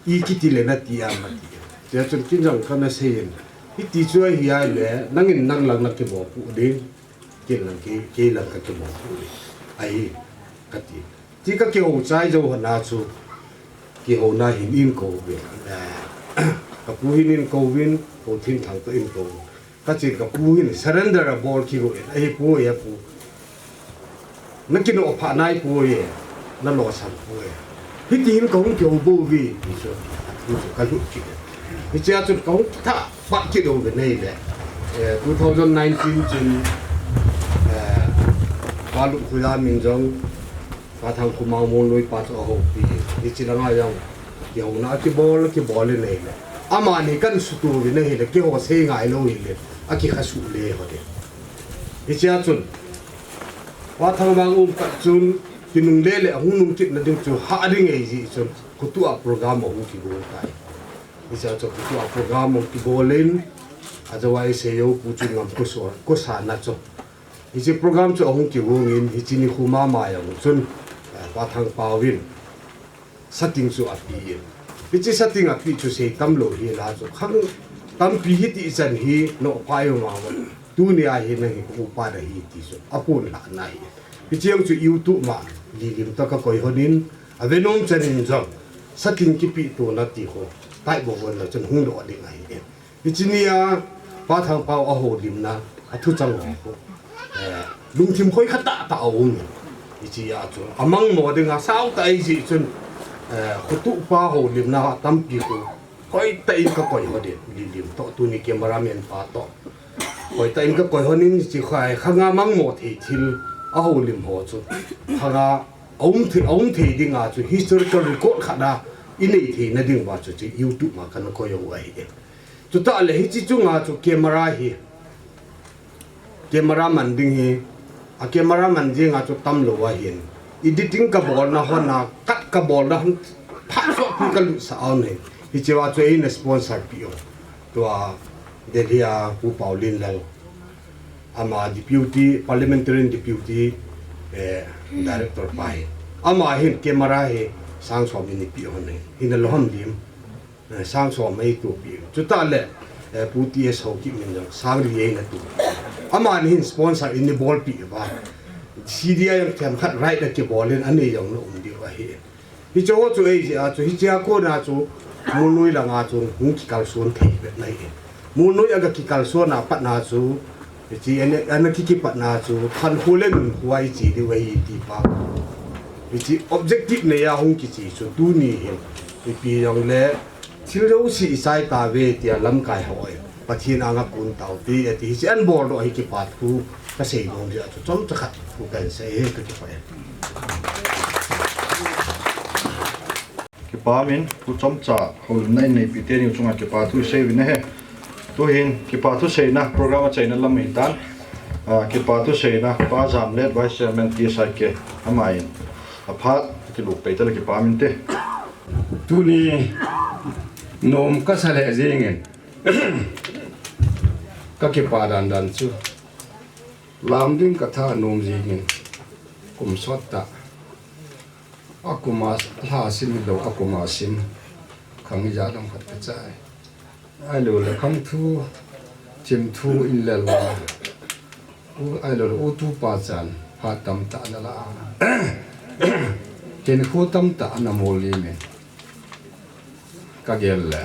i kiti le nati am ati. Tia chun kin jong kana sei in. Hiti chu ahi a le, nangin nang lang na kibo pu ding. Kin lang ki, kei lang ka kibo pu ding. Ahi, kati. Ti ka keu chai jo hana chu. Kihouna hin in ko ve. Eh, ka pu hin in ko vin, ko thin thang to in ko. Ka chin ka pu hin surrender a bol kigo in. Ahi pu e pu. Na kino pha nai pu e. Na lo san pu e. Hiti hin ka hung keu bo vi. Ti chu. Ti chu ka lut ki. Hichia chun ka hung tha pat kit dong ve nei le. Eh, two thousand nineteen chun, eh, ka lut khu ya min jong, Pa Thangkhumang Molnoi pa chu ahoupi. Hichi langa jong, kihouna kibol, kibol le nei le. Amani kan sutu ve nei le, kiho sei ngai lo hi le, akikha su le ho de. Hichia chun, Pa Thangmang um pat chun, kinung le le, ahung nung kit na ding chu, ha ding ei ji chun, khutu a program ahung kigo tai. Hichia chu khutu a program ahung kibolin, a jawai sei yo pu chu ngam ko so, ko sa na chu. Hichi program chu ahung kigong in, hichi nikho mama jong chun, eh, Pa Thangpau in sating chu api in. Hichi sating api chu sei tam lo hi la chu khang tampi hiti chan hi no pa yo ma. Tuni a hi na hi upa da hi ti chu apun la na hi. Hichi jong chu YouTube ma lilim ta ka koi honin, a venom chan in jong sating kipi tu na ti ho. Tai bo bon la chun hung lo ding ahi. Hichi nia, Pa Thangpau a houlimna, a thuchang ho khu. Eh, lungthim khoi kha tah tah a um. Hichi a chu, a mangmo dinga sao ta ei ji chun, eh, khutu pa houlimna tampi khu. Khoi tah in ka koi ho de, lilim to, tuni cameraman pa to. Khoi tah in ka koi honin hichi khoi, khanga mangmo thei thil, a houlim ho chu. Khanga, a um thei, a um thei dinga chu, historical record khat a, i nei thei na ding va chu, chu YouTube ma kan koi ho ahi de. Chutah le hichi chunga chu camera hi, camera man ding hi, a camera man dinga chu tam lo ahin. Editing ka bolna hon a, cut ka bolna hon, phat so pi ka lut sa on hi. Hichi va chu eina sponsor pi o. Tua Delhi a Pu Paulin Lal. Ama deputy, parliamentarian deputy, eh, director pa hi. Ama hin camera hi sang som in pi hon hi. Hina lo ham lim. Eh, sang som ei tu pi. Chutah le, eh, Pu T S Haokip min jong, sang li ei na tu. Amani hin sponsor in ni bol pi va. C D I jong them khat right na kibol in ani jong na um di va hi. Hicho chu ei ji a chu, hichia kona chu, Molnoi langa chu, hung kikalson thei bet na hi. Molnoi aga kikalson a pat na chu, Hichi ana, ana kiki pat na chu, khankho le nunkho a i chi diu ahi ti pa. Hichi objective nei a hung kichi chu tuni hin. Ipi jong le, thil jouse i chai ta ve tia lamkai ho e. Pathen anga kun tau ti, ati hichi an bol doh hi kipa thu, ka sei dong dia chu, chomcha khat thu kan sei hi ka kipah e. Kipa min, thu chomcha, houlimna in neipi teni chunga kipa thu sei uvin ahi. Tuhin, kipa thu seina, program a chaina lam hitan. Ah, kipa thu seina, Pa Jamlet, Vice Chairman, T S I K, ama in. Aphat, kilup pei tale kipa min te. Tuni, nom ka sa le jingin. Ka kipa dan dan chu. Lam ding ka tha nom jingin. Kum sot ta. Akuma lha sim lo, akuma sim. Khang ija dong khat ka chai. Ai lo le khang thu, thim thu in le lo. U, ai lo le u tu pa chan, phat tam ta na la. Ken khu tam ta na mo li me. Ka gel le.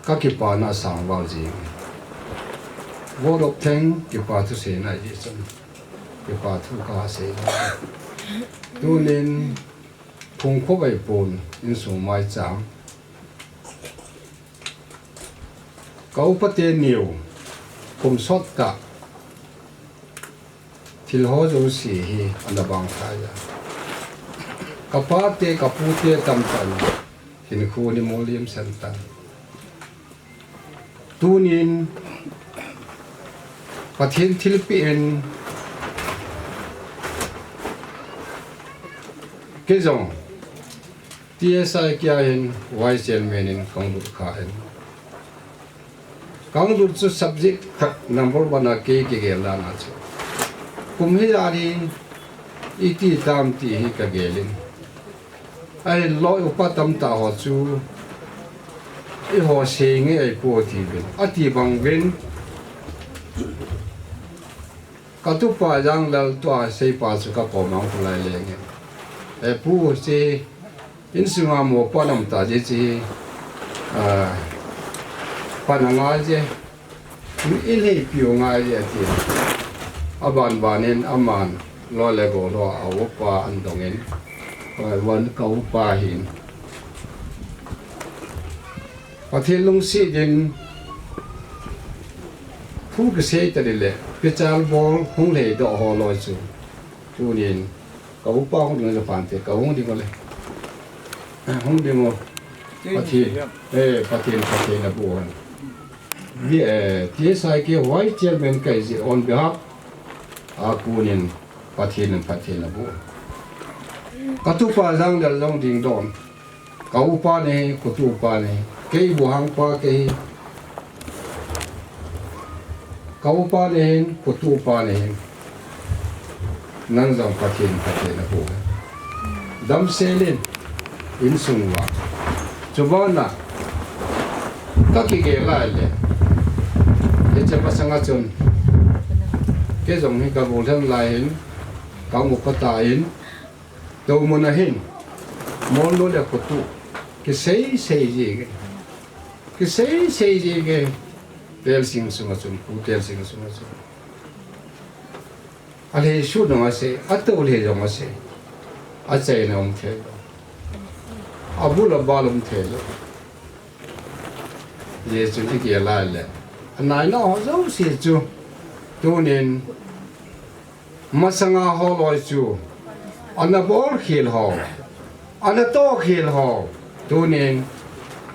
Ka kipana sangval jing. Vote of thank, kipa thu seina ji chun. Kipa thu ka sei. Tunin, phung khovei pon, insung mai chang. Ka upa te niu, kum sot ta. Thil ho jouse hi ana bang thai a. Ka pa te, ka pu te tam tan, hinkho ni mo liam san tan. Tunin, Pathen thilpi in, kei jong, T S I K a hin Vice Chairman in kahung lut kha in. Kahung lut chu subject khat number one a kei kigel dan a chu, kum hi a hin iti tam ti hi kagel in. Ahin loi upa tamtah ho chu eiho seinge ahipoi tiuvin. Ati bang uvin. Katupa Janglal tua seipa chu kakom a hung kho lai leng in. E pu, hiche insunga mopo nam ta jeh chu, a, pan angai je. Inheipi u ngai je ati. Aban ban in aman loi le gol ho a upa ana dong in. Hoi, von ka upa hin. Pathen lungset in thu kisei tadi le, pichal bol hung lhei doh ho loi chu. Tunin, ka upa hung ding le pante, ka hung ding le. Eh, hung ding o. Pathen, eh, Pathen, Pathen abu han. Vi, eh, T S I K Vice Chairman kahi jeh on behalf a kunin Pathen in Pathen abu. Katupa Janglal jong ding don. Ka upa nahi, katupa nahi. Kei buhang pa kei. Ka upa nahin, katupa nahin. Nang jong Pathen, Pathen abu. Damsel in, insung uva. Chubana, kakigel lai le. Hiche masanga chun. Kei jong hi ka golhang lai hin. Ka upa ta in. Tou mun a hin, molnu le katu, kisei sei jing e. Kisei sei jing e. Telsing sunga chun, Pu Telsing sunga chun. Alhei sut jong asei, atou lhei jong asei. Achaina um thei lou. Abul abal um thei lou. Hijeh chun igel lai le. Anaina ho jouse chu. Tunin, masanga ho loi chu, ana bol khel ho, ana to khel ho, tunin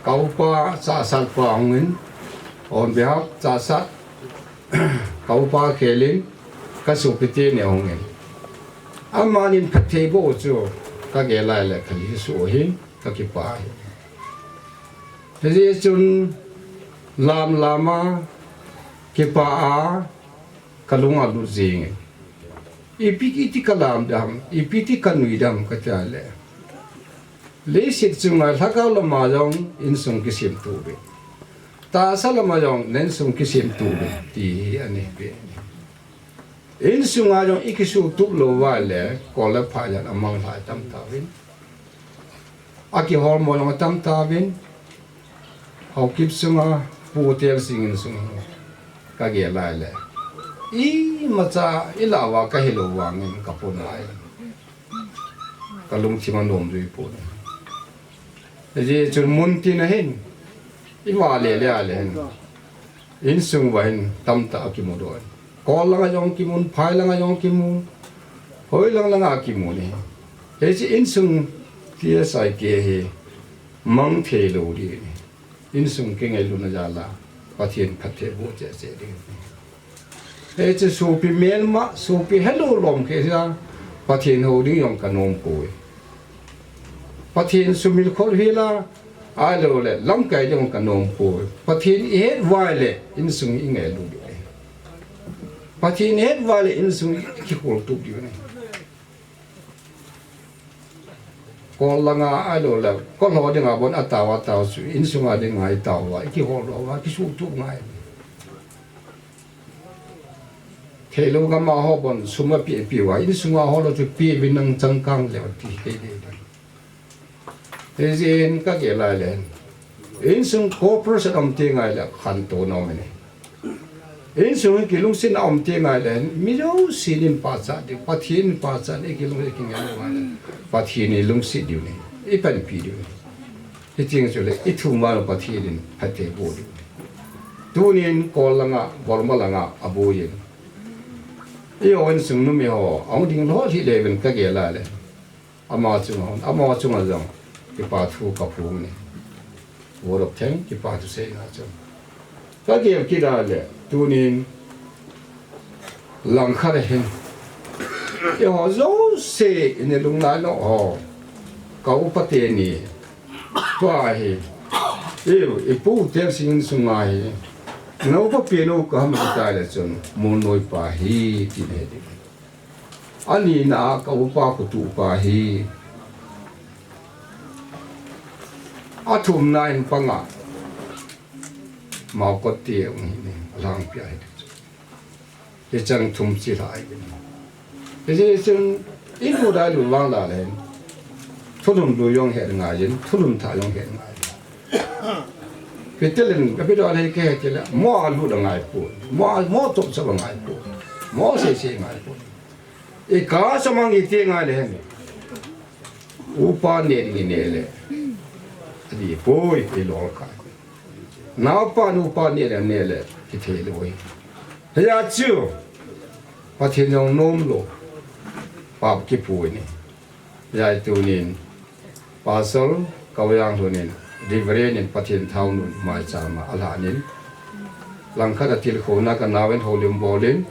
ka upa Chahsat pa hung in, on behalf Chahsat, ka upa khel in, ka sopi teni hung in. Amanin phatthei boh chu, kagel lai le kali su hin, kakipah e. Hijeh chun lam lam a, kipah a, kalung alut jing e. Ipi iti kalam dam, ipi iti kanui dam kati le. Leiset chunga lhagao lama jong insung kisemtup e. Tahsa lama jong insung kisemtup e, ti hi ahi ve. Insunga jong ikisuhtup lou uva le, kol le pha jong amang lhai tam tauvin. Akihol mo jong atam tauvin. Haokip sunga Pu Telsing insung kagel lai le. Imacha ilah uva kahi lou vangin kapona e. Kalungthim anom jui pon. Hijeh chun muntin a hin, iva le le a le hin, insung uva hin tamtah akimu doh in. Kol langa jong kimun, phai langa jong kimun, hoi lang langa kimun e. Hiche insung T S I K hi mang thei lou ding e. Insung kingailutna jal a, Pathen phatthei boh cheh cheh ding. Hiche sopi melma, sopi helou lom khe a, Pathen hou ding jong kanom poi. Pathen sumil khol hel a, ahilou le, lamkai ding jong kanom poi. Pathen ihet uva le, insung ingailu ding e. Pathen ihet uva le, insung ikikholtup ding e. Kol langa ahilou le, kol ho dinga bon atao atao chu, insunga dinga itao uva, ikihol uva, kisuhtup ngai. Theilou gam a ho bon sum api api uva, insunga ho lou chu pi uvin nang changkang leu ti hei dei dei. Hijeh in kagel lai le. Insung cooperation um teng ngai le khantou nom e. Insung hi kilungsetna um teng ngai le, mi jousen in pachat diu, Pathen in pachat, ikilungset kingailu ngai le, Pathen in lungset diu ahi, ipanpi diu ahi. Hicheng chule, ithum uva le Pathen in phatthei boh diu ahi. Tunin kol langa, Burma langa, aboi in. Eiho insung numei ho, ahung ding lou lheh le uvin kagel lai le. Ama chunga, ama chunga jong, kipa thu kaphong e. Word of thank, kipa thu seina chu. Kagel kit a le, tunin, langkhat a hin. Eiho jouse, ina lunglai nau ho. Ka upa teni. Tua hi. Iu, ipu Telsing sunga hi. Na upa penu ka ham tai le chun. Molnoi pa hi ti ne di. Ani na ka upa kutu pa hi. Athum na in panga. Mau ko ti ung hi ne. Lang pia hi. Hichang thum chi lai. Hichi chun, in mu dai lu vang la le. Thulun lu jong he ngai jin, thulun tha jong he ngai. Petelin, ka pidol he ke he le, mo a lu da ngai pu, mo a, mo top sa ngai pu, mo se se ngai pu. I ka sa mang i ti ngai le he ni. Upa ne ni ne le. Adi poi, i lol kai. Naupa nupa neh le neh le kithei lou hi. Hia chu Pathen jong nom lou. Pap kipui ni. Hia tunin Pastor Kaoyang Lhun in Reverend in Pathen thao nun maicham a alhan in. Langkhat a tilkhouna ka naoven houlim bol in.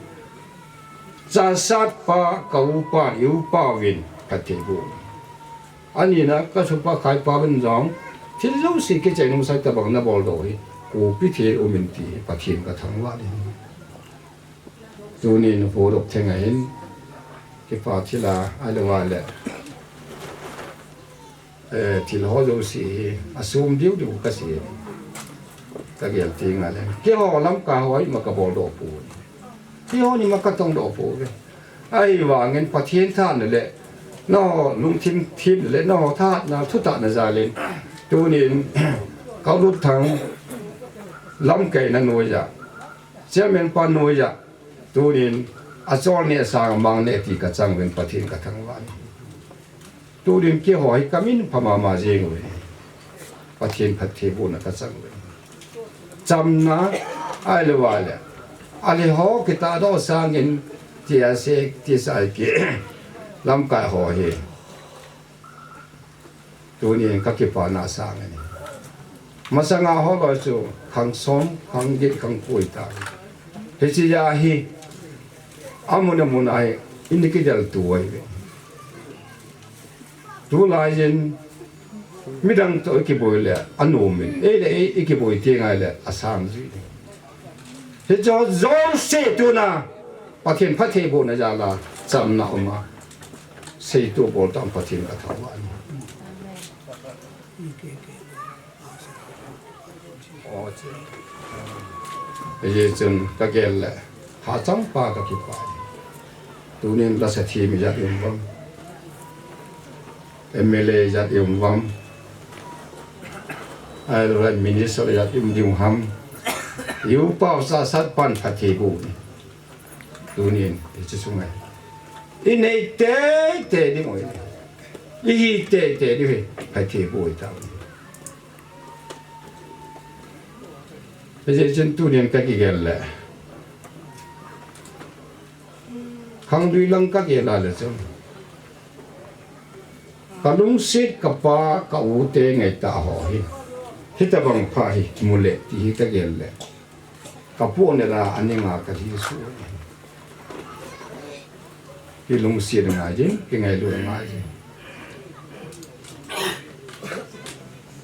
Chasat pa ka upa, i upa uvin ka thei bu. Ani na ka supa khai pa ben jong, thil jouse kichai nung sai tabang na bol doh hi, kopi thei um in ti, Pathen ka thangvah in. Tunin pu dok theng ahin, kipa thila, ahilou le. Eh, thil ho jouse hi, asum diu diu ka sei. Ka gel ti nga le. Keiho lamkai ho ima ka bol doh pu. Keiho ni ma ka tong doh pu ve. Ahivangin Pathen tha na le. Nangho lungthim thim le, nangho tha na, thutah na jal in. Tunin, Kaoluthang lamkai na noiya. Chairman pa noiya. Tunin, achol ne sang mang ne ti ka chang uvin Pathen ka thangvah in. Tunin keiho hi ka min pha mama jeng uve. Pathen phattheibohna ka chang uve. Chamna, ahilou le. Ahile ho kitah doh sangin ti ase, ti sa ki. Lamkai ho hi. Tunin ka kipana sang ahi. Masanga ho loi chu khang som, khang get, khang ko ita. Hiche a hi, amun amun a hi, in kidel tu ahi ve. Tulai in, midang toh i kiboi le, anom in. Ei le ei i kiboi ti ngai le, asang ji. Hiche jouse tuna, Pathen phattheibohna jal a, chamna um a. Seito bol tam Pathen ka thangvah in. Hijeh chun ka gel le, hachang pa ka kipah. Tunin lasa thim ijat um uvem. M L A ijat um uvem. Ahilou le minister ijat um ding ham. I upa u Chasat pan phattheiboh in. Tunin, hiche sunga. I nei teitei ding u ahi. I hi teitei ding u ahi. Phattheiboh i ta. Hijeh chun tunin ka kigel le. Khangdui lang ka gel a le chun. Ka lungset ka pa ka u te ngaitah ho hi. Hitabang pha hi mu le ti hi ka gel le. Ka pu ne la ani nga ka hi su. Ki lungset ngai jing, ki ngailut ngai jing.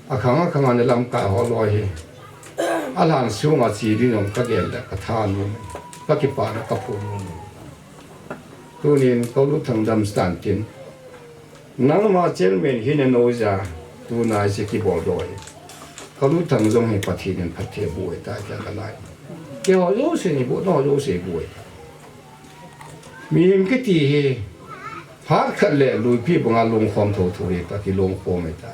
Akhang akhang a lamkai ho loi hi. Alhan sunga che ding jong ka gel le ka thanom. Ka kipana ka phunom. Tunin Kaoluthang dam stan tin. Nangma chairman hi na noiya, tuna hiche kibol doh hi. Kaoluthang jong hi Pathen in phattheiboh ta ka lai. Keiho jouse ni boh, nangho jouse boh. Mihem kiti hi, phat khat le luipi banga lungkhom thotho hi ta, kilungkhom hi ta.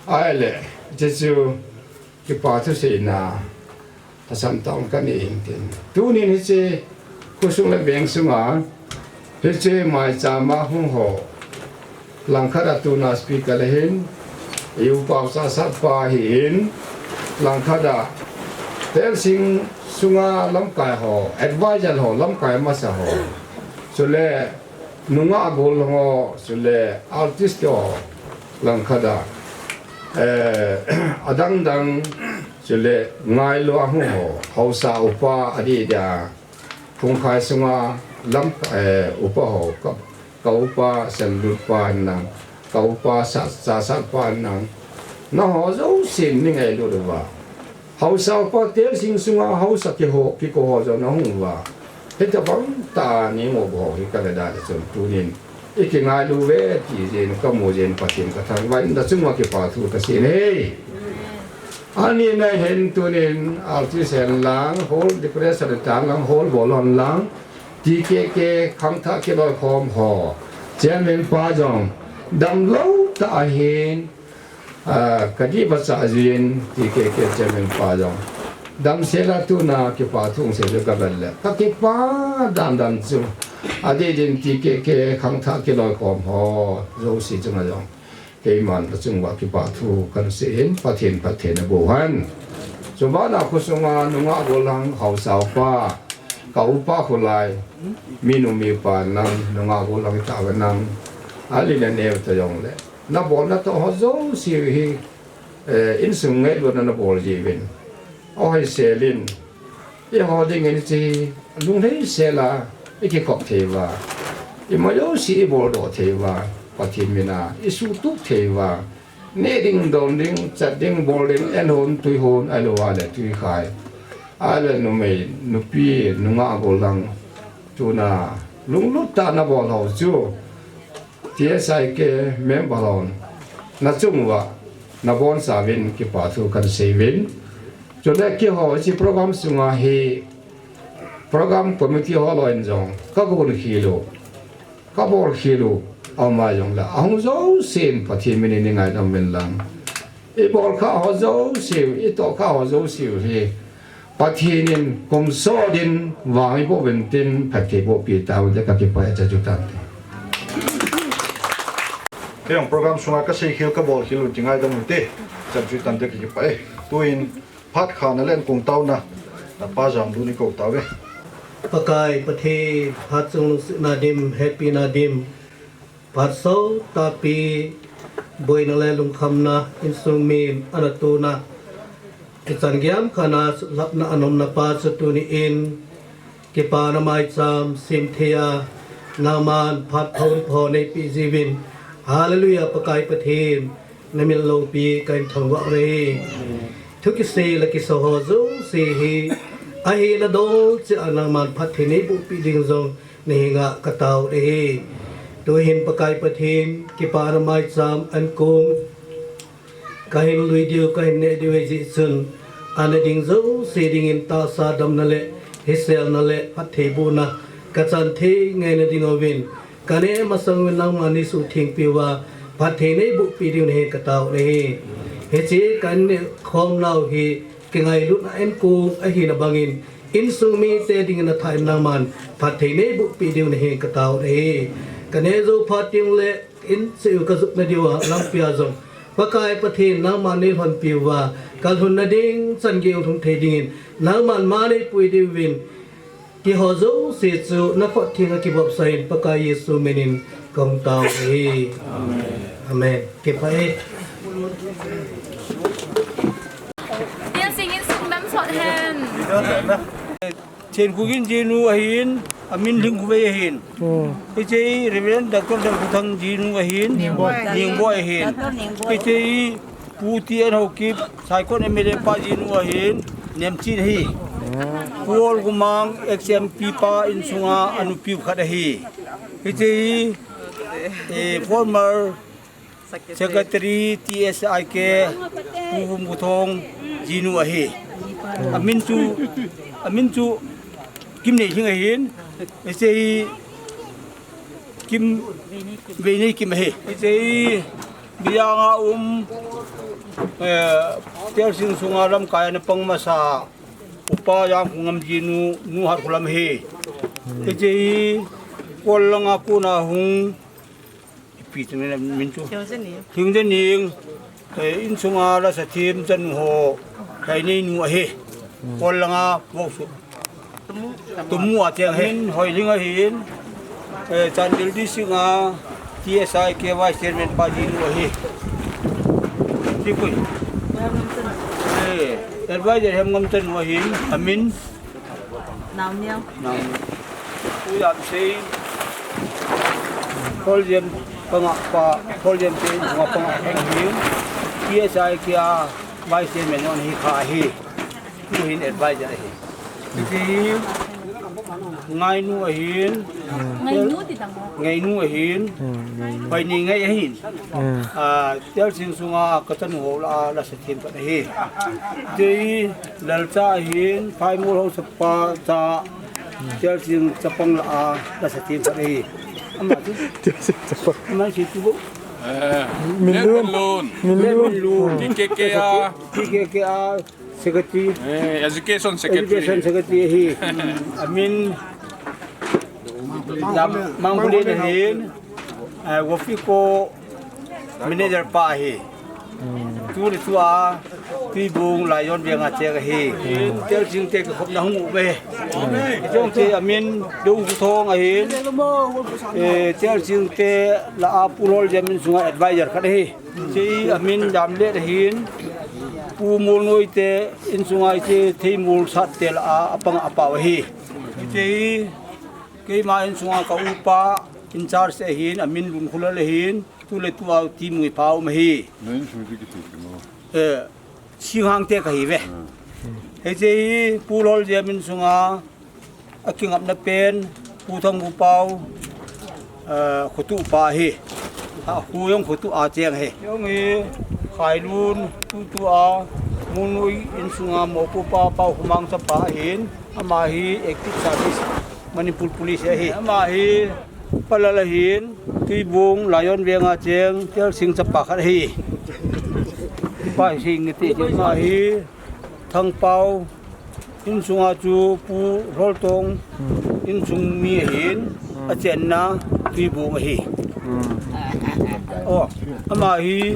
Ahile, hiche chu, kipa thuseina, asam tah ka nei in tin. Tunin hiche, khosung le veng sunga, hiche maicham a hung ho, Langkhat a tuna speaker le hin, i upa u Chasat pa hi in, langkhat a Telsing sunga lamkai ho, advisor ho, lamkai masa ho. Chule nungah gol ho, chule artist ho, langkhat a, eh, adang dang, chule ngailu a hung ho, haosa upa adi dia. Phungkhai sunga lam, eh, upa ho, ka, ka upa, Senlut pa, hinlang, Ka upa Sat, Sat, Satpa nang, nangho jousen nei ngailut uva, haosa upa Telsing sunga haosa kiho, kiko ho jong nahung uva, hitabang tah a nei ngop ho hi kaveda chun tunin ikingailu uve ti jeh in kamu jeh in Pathen kathangvah in nachung uva kipa thu kasei e. Ani na hin tunin artist hen lang, hall decoration hen lang, hall bol hon lang, T K K khangthah kiloikhom ho chairman pa jong damlou tah ahin, ah, kadih vachah jin T K K chairman pa jong damsel a tuna kipa thu hung sei chu kavet le kakipa dandan chu. Adeh din T K K khangthah kiloikhom ho jouse chunga jong keiman nachung uva kipa thu kahin sei in, Pathen phatthei naboh hen. Chubana khosunga nungah gollhang haosa upa, ka upa kholai, minu mipa nang, nungah gollhang tah uva nang, alin aneo ta jongle, nabolna toh ho jouse hi, eh, insung ngailutna nabol jiuvin, ahoisel in, eiho dingin hiche lunglhai sel a ikikhop thei uva, ima jouse ibol doh thei uva, Pathen mina isuhtup thei uva, neh ding, don ding, chat ding, bol ding, en hon, tui hon, ahilouva le tui khai, ahile numei, nupi, nungah gollhang, tuna lunglut tah a nabol ho chu T S I K member hon nachung uva nabonchauvin kipa thu kahin sei uvin. Chule keiho hiche program sunga hi program committee ho loi in jong kagon khel u, kabol khel u, ama jongle ahung jousen Pathen min in nei ngaidam uvin lang, ibol khah ho jouse u, itoh khah ho jouse u hi Pathen in kum sot in vang iboh uvin tin phatthei bohpi tauvin te, kakipah e, chan chu tante. Kei jong program sunga kasei khel, kabol khel u ti ngaidam uvin te, chan chu tante, kakipah e. Tuin phat khana le ankong taona, napa Jamlun ikou tauve. Pakai Pathen, phat chung lungsetna dim, hepina dim, phat sot tahpi, boina le lungkhamna, insung min ana tona, ichan geiya khat a suhlhapna anomna pa chu tuni in kipana maicham semthei a, nangman phat thonpho neipeh jiuvin, Hallelujah, Pakai Pathen, namin loupi kahin thangvah uve. Thu kisei le kisa ho jouse hi ahina dol cheh a nangman phatthei neibohpeh ding jong nahenga katao uve. Tuhin Pakai Pathen, kipana maicham ankong kahin lui diu, kahin neh diu ahijeh chun, ana ding jouse dingin tahsa damna le hiselna le phattheibohna kachan thei ngaina dinguvin, kaneh masang uvin nangman neisuhthengpeh uva phatthei neibohpeh diu nahen katao uve. Hiche kahin nehkhomnau hi kingailutna ankong ahina bangin, insung mite dingin nathah in nangman phatthei neibohpeh diu nahen katao uve. Kaneh jou phat tengle incheh u kajotna diuva lampia jong, Pakai Pathen, nangman neilhonpeh uva, kalhunna ding chan geiya lhung thei dingin nangman ma neipui diuvin, keiho jouse chu nakhut thenga kivopsah in Pakai Jesu minin kahung tao uve. Amen. Kipah e. Telsing in sung damsot hen. Thenkhogen jinu ahin, amin Lhingkhovei ahin. Hiche hi Reverend Doctor Dalkhothang jinu ahin, Ningboi ahin. Hiche hi Pu T N Haokip, Saikot M L A pa jinu ahin, Nemchin ahi. Pu Olgumang, ex M P pa insunga anupiu khat ahi. Hiche hi, eh, former Secretary T S I K, Pu Vumguthong jinu ahi. Amin chu, amin chu Kimneilhing ahin. Hiche hi Kimveineikim ahi. Hiche hi Bijang a um, eh, Telsing sunga lamkai a napang masa Upa Jangkhongam jinu, Nu Hatkholam ahi. Hiche hi Kol langa kona hung Ipi ti min chu. Thingdening. Thingdening. Eh, insunga lasa themchanu ho. Kainei nu ahi. Kol langa vohsut. Tumu a tiang ahi. Hoilhing ahin. Eh, Chandel District a T S I K Vice Chairman pa jinu ahi. Tikui. Eh, advisor Hemngamchanu ahin. Amin. Naoniang. Naoniang. Pu Jamsei. Paul Jem panga pa, Paul Jem te in sunga panga khat ahin, P S I kia Vice Chairman on hi kha ahi. Tuhin advisor ahi. Hiti hi Ngainu ahin. Ngainu ti dang. Ngainu ahin. Hmm, Ngainu. Hoineingai ahin. Hmm. Ah, Telsing sunga kachanu ho lah a lasa themkhat ahi. Hiti hi Lalcha ahin, Phaimol haosapa cha, Telsing chapang lah a lasa themkhat ahi. Ama chu. Telsing chapang. Ama chu tu. Eh, Minlun. Minlun. Minlun. T K K a. T K K a. Secretary. Eh, Education Secretary. Education Secretary ahi. Amin, Lam-, Mangbulen ahin, eh, Wofiko Manager pa ahi. Tu le tua, Tuibung Lion Veng a cheng ahi. Telsing te kikhopna hung uve. Jong te amin, Dou Thong ahin, eh, Telsing te lah a Pu Loljem in sunga advisor khat ahi. Hiche amin Damlet ahin, Pu Molnoi te insunga hiche Theimol sat te lah a apang apao ahi. Hiche keima insunga ka upa in charge ahin, amin Lunkholal ahin, tu le tua Timui pa um ahi. Eh, Singhang te kahi ve. Hiche hi Pu Loljem insunga akingapna pen, Pu Thangvupao, eh, khotuh pa ahi. Akhu jong khotuh a cheng ahi. Jong hi Khailun, tutua, Molnoi insunga mopopa Paokhomang chapa ahin, ama hi Active Service, Manipur Police ahi. Ama hi Palal ahin, Tuibung, Lion Veng a cheng, Telsing chapa khat ahi. Pa hi Sing nge ti, ama hi Thangpao, insunga chu Pu Loltong, insung mi ahin, achenna Tuibung ahi. Oh, ama hi,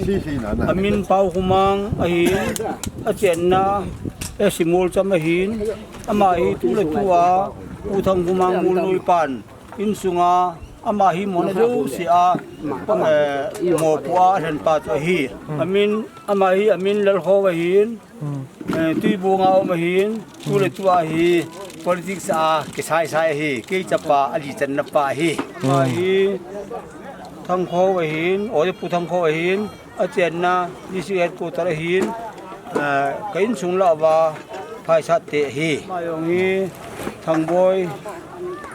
amin Paokhomang ahin, achenna, eh, Simolcham ahin, ama hi tu le tua, Pu Thangkhomang Molnoi pan, insunga, ama hi mona jouse a, eh, mopo a lhenpa chu ahi. Amin, ama hi, amin Lalkho ahin, eh, Tuibung a um ahin, tu le tua hi, politics a kisai sai ahi, kei chapa, ali channa pa ahi. Ama hi, Thangkho ahin, Oipu Thangkho ahin, achenna, District Headquarter ahin, ah, ka insung lah uva, Phaisat te ahi. Ama jong hi, Thangboi,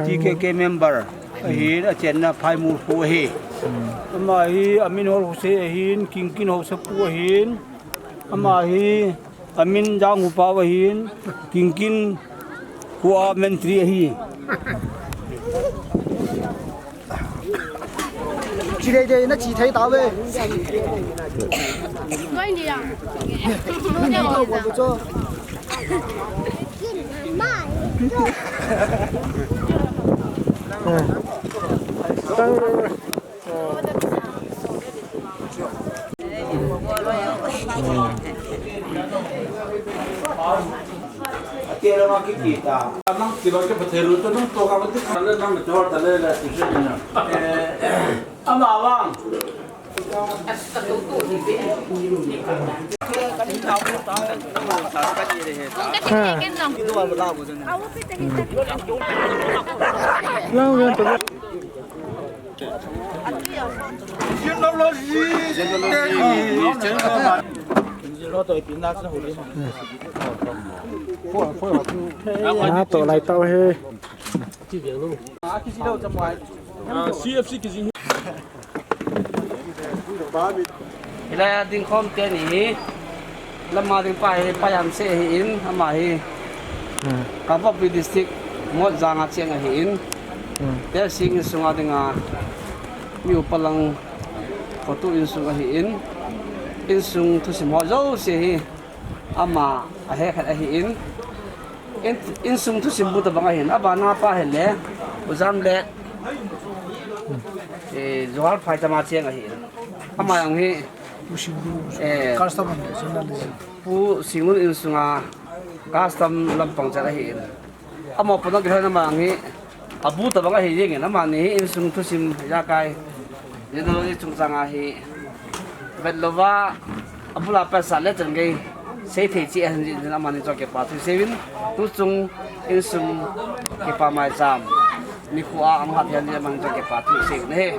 T K K member ahin, achenna Phaimol kho ahi. Ama hi, amin Holhose ahin, Kingkin Haosapu ahin, ama hi, amin Jangupao ahin, Kingkin kho a Mantri ahi. Chi dei dei na chi thei tauve. Koi ni ya. Ni to ko ko cho. Tang. Na to lai tau he. Ah, C F C kijing hi. Hilai a dingkhom teni hi. Lama ding pa hi, Pa Jamseh ahin, ama hi. Hmm. Kangpokpi District, Motjang a cheng ahin. Hmm. Telsing insunga dinga, mi upa lang khotuh insung ahin. Insung thusim ho jouse hi, ama ahe khat ahin. In, insung thusim bu tabang ahin. Abana pa hile, U Jamlet, eh, Johar phaicham a cheng ahin. Ama jong hi, Pu Singnu, eh, custom and journalism. Pu Singnu insunga custom lampang chat ahin. Ama pona kilhon ama jong hi, abu tabang ahi jengin, amani hi insung thusim jakai, general chungchang a hi, vet louva, abula pesa le chan gei, sei thei chi ahin jin, amani chong kipa thu seivin, tuchung insung kipa maicham, nikho a ahung hat hian jin amani chong kipa thu seivin ahi.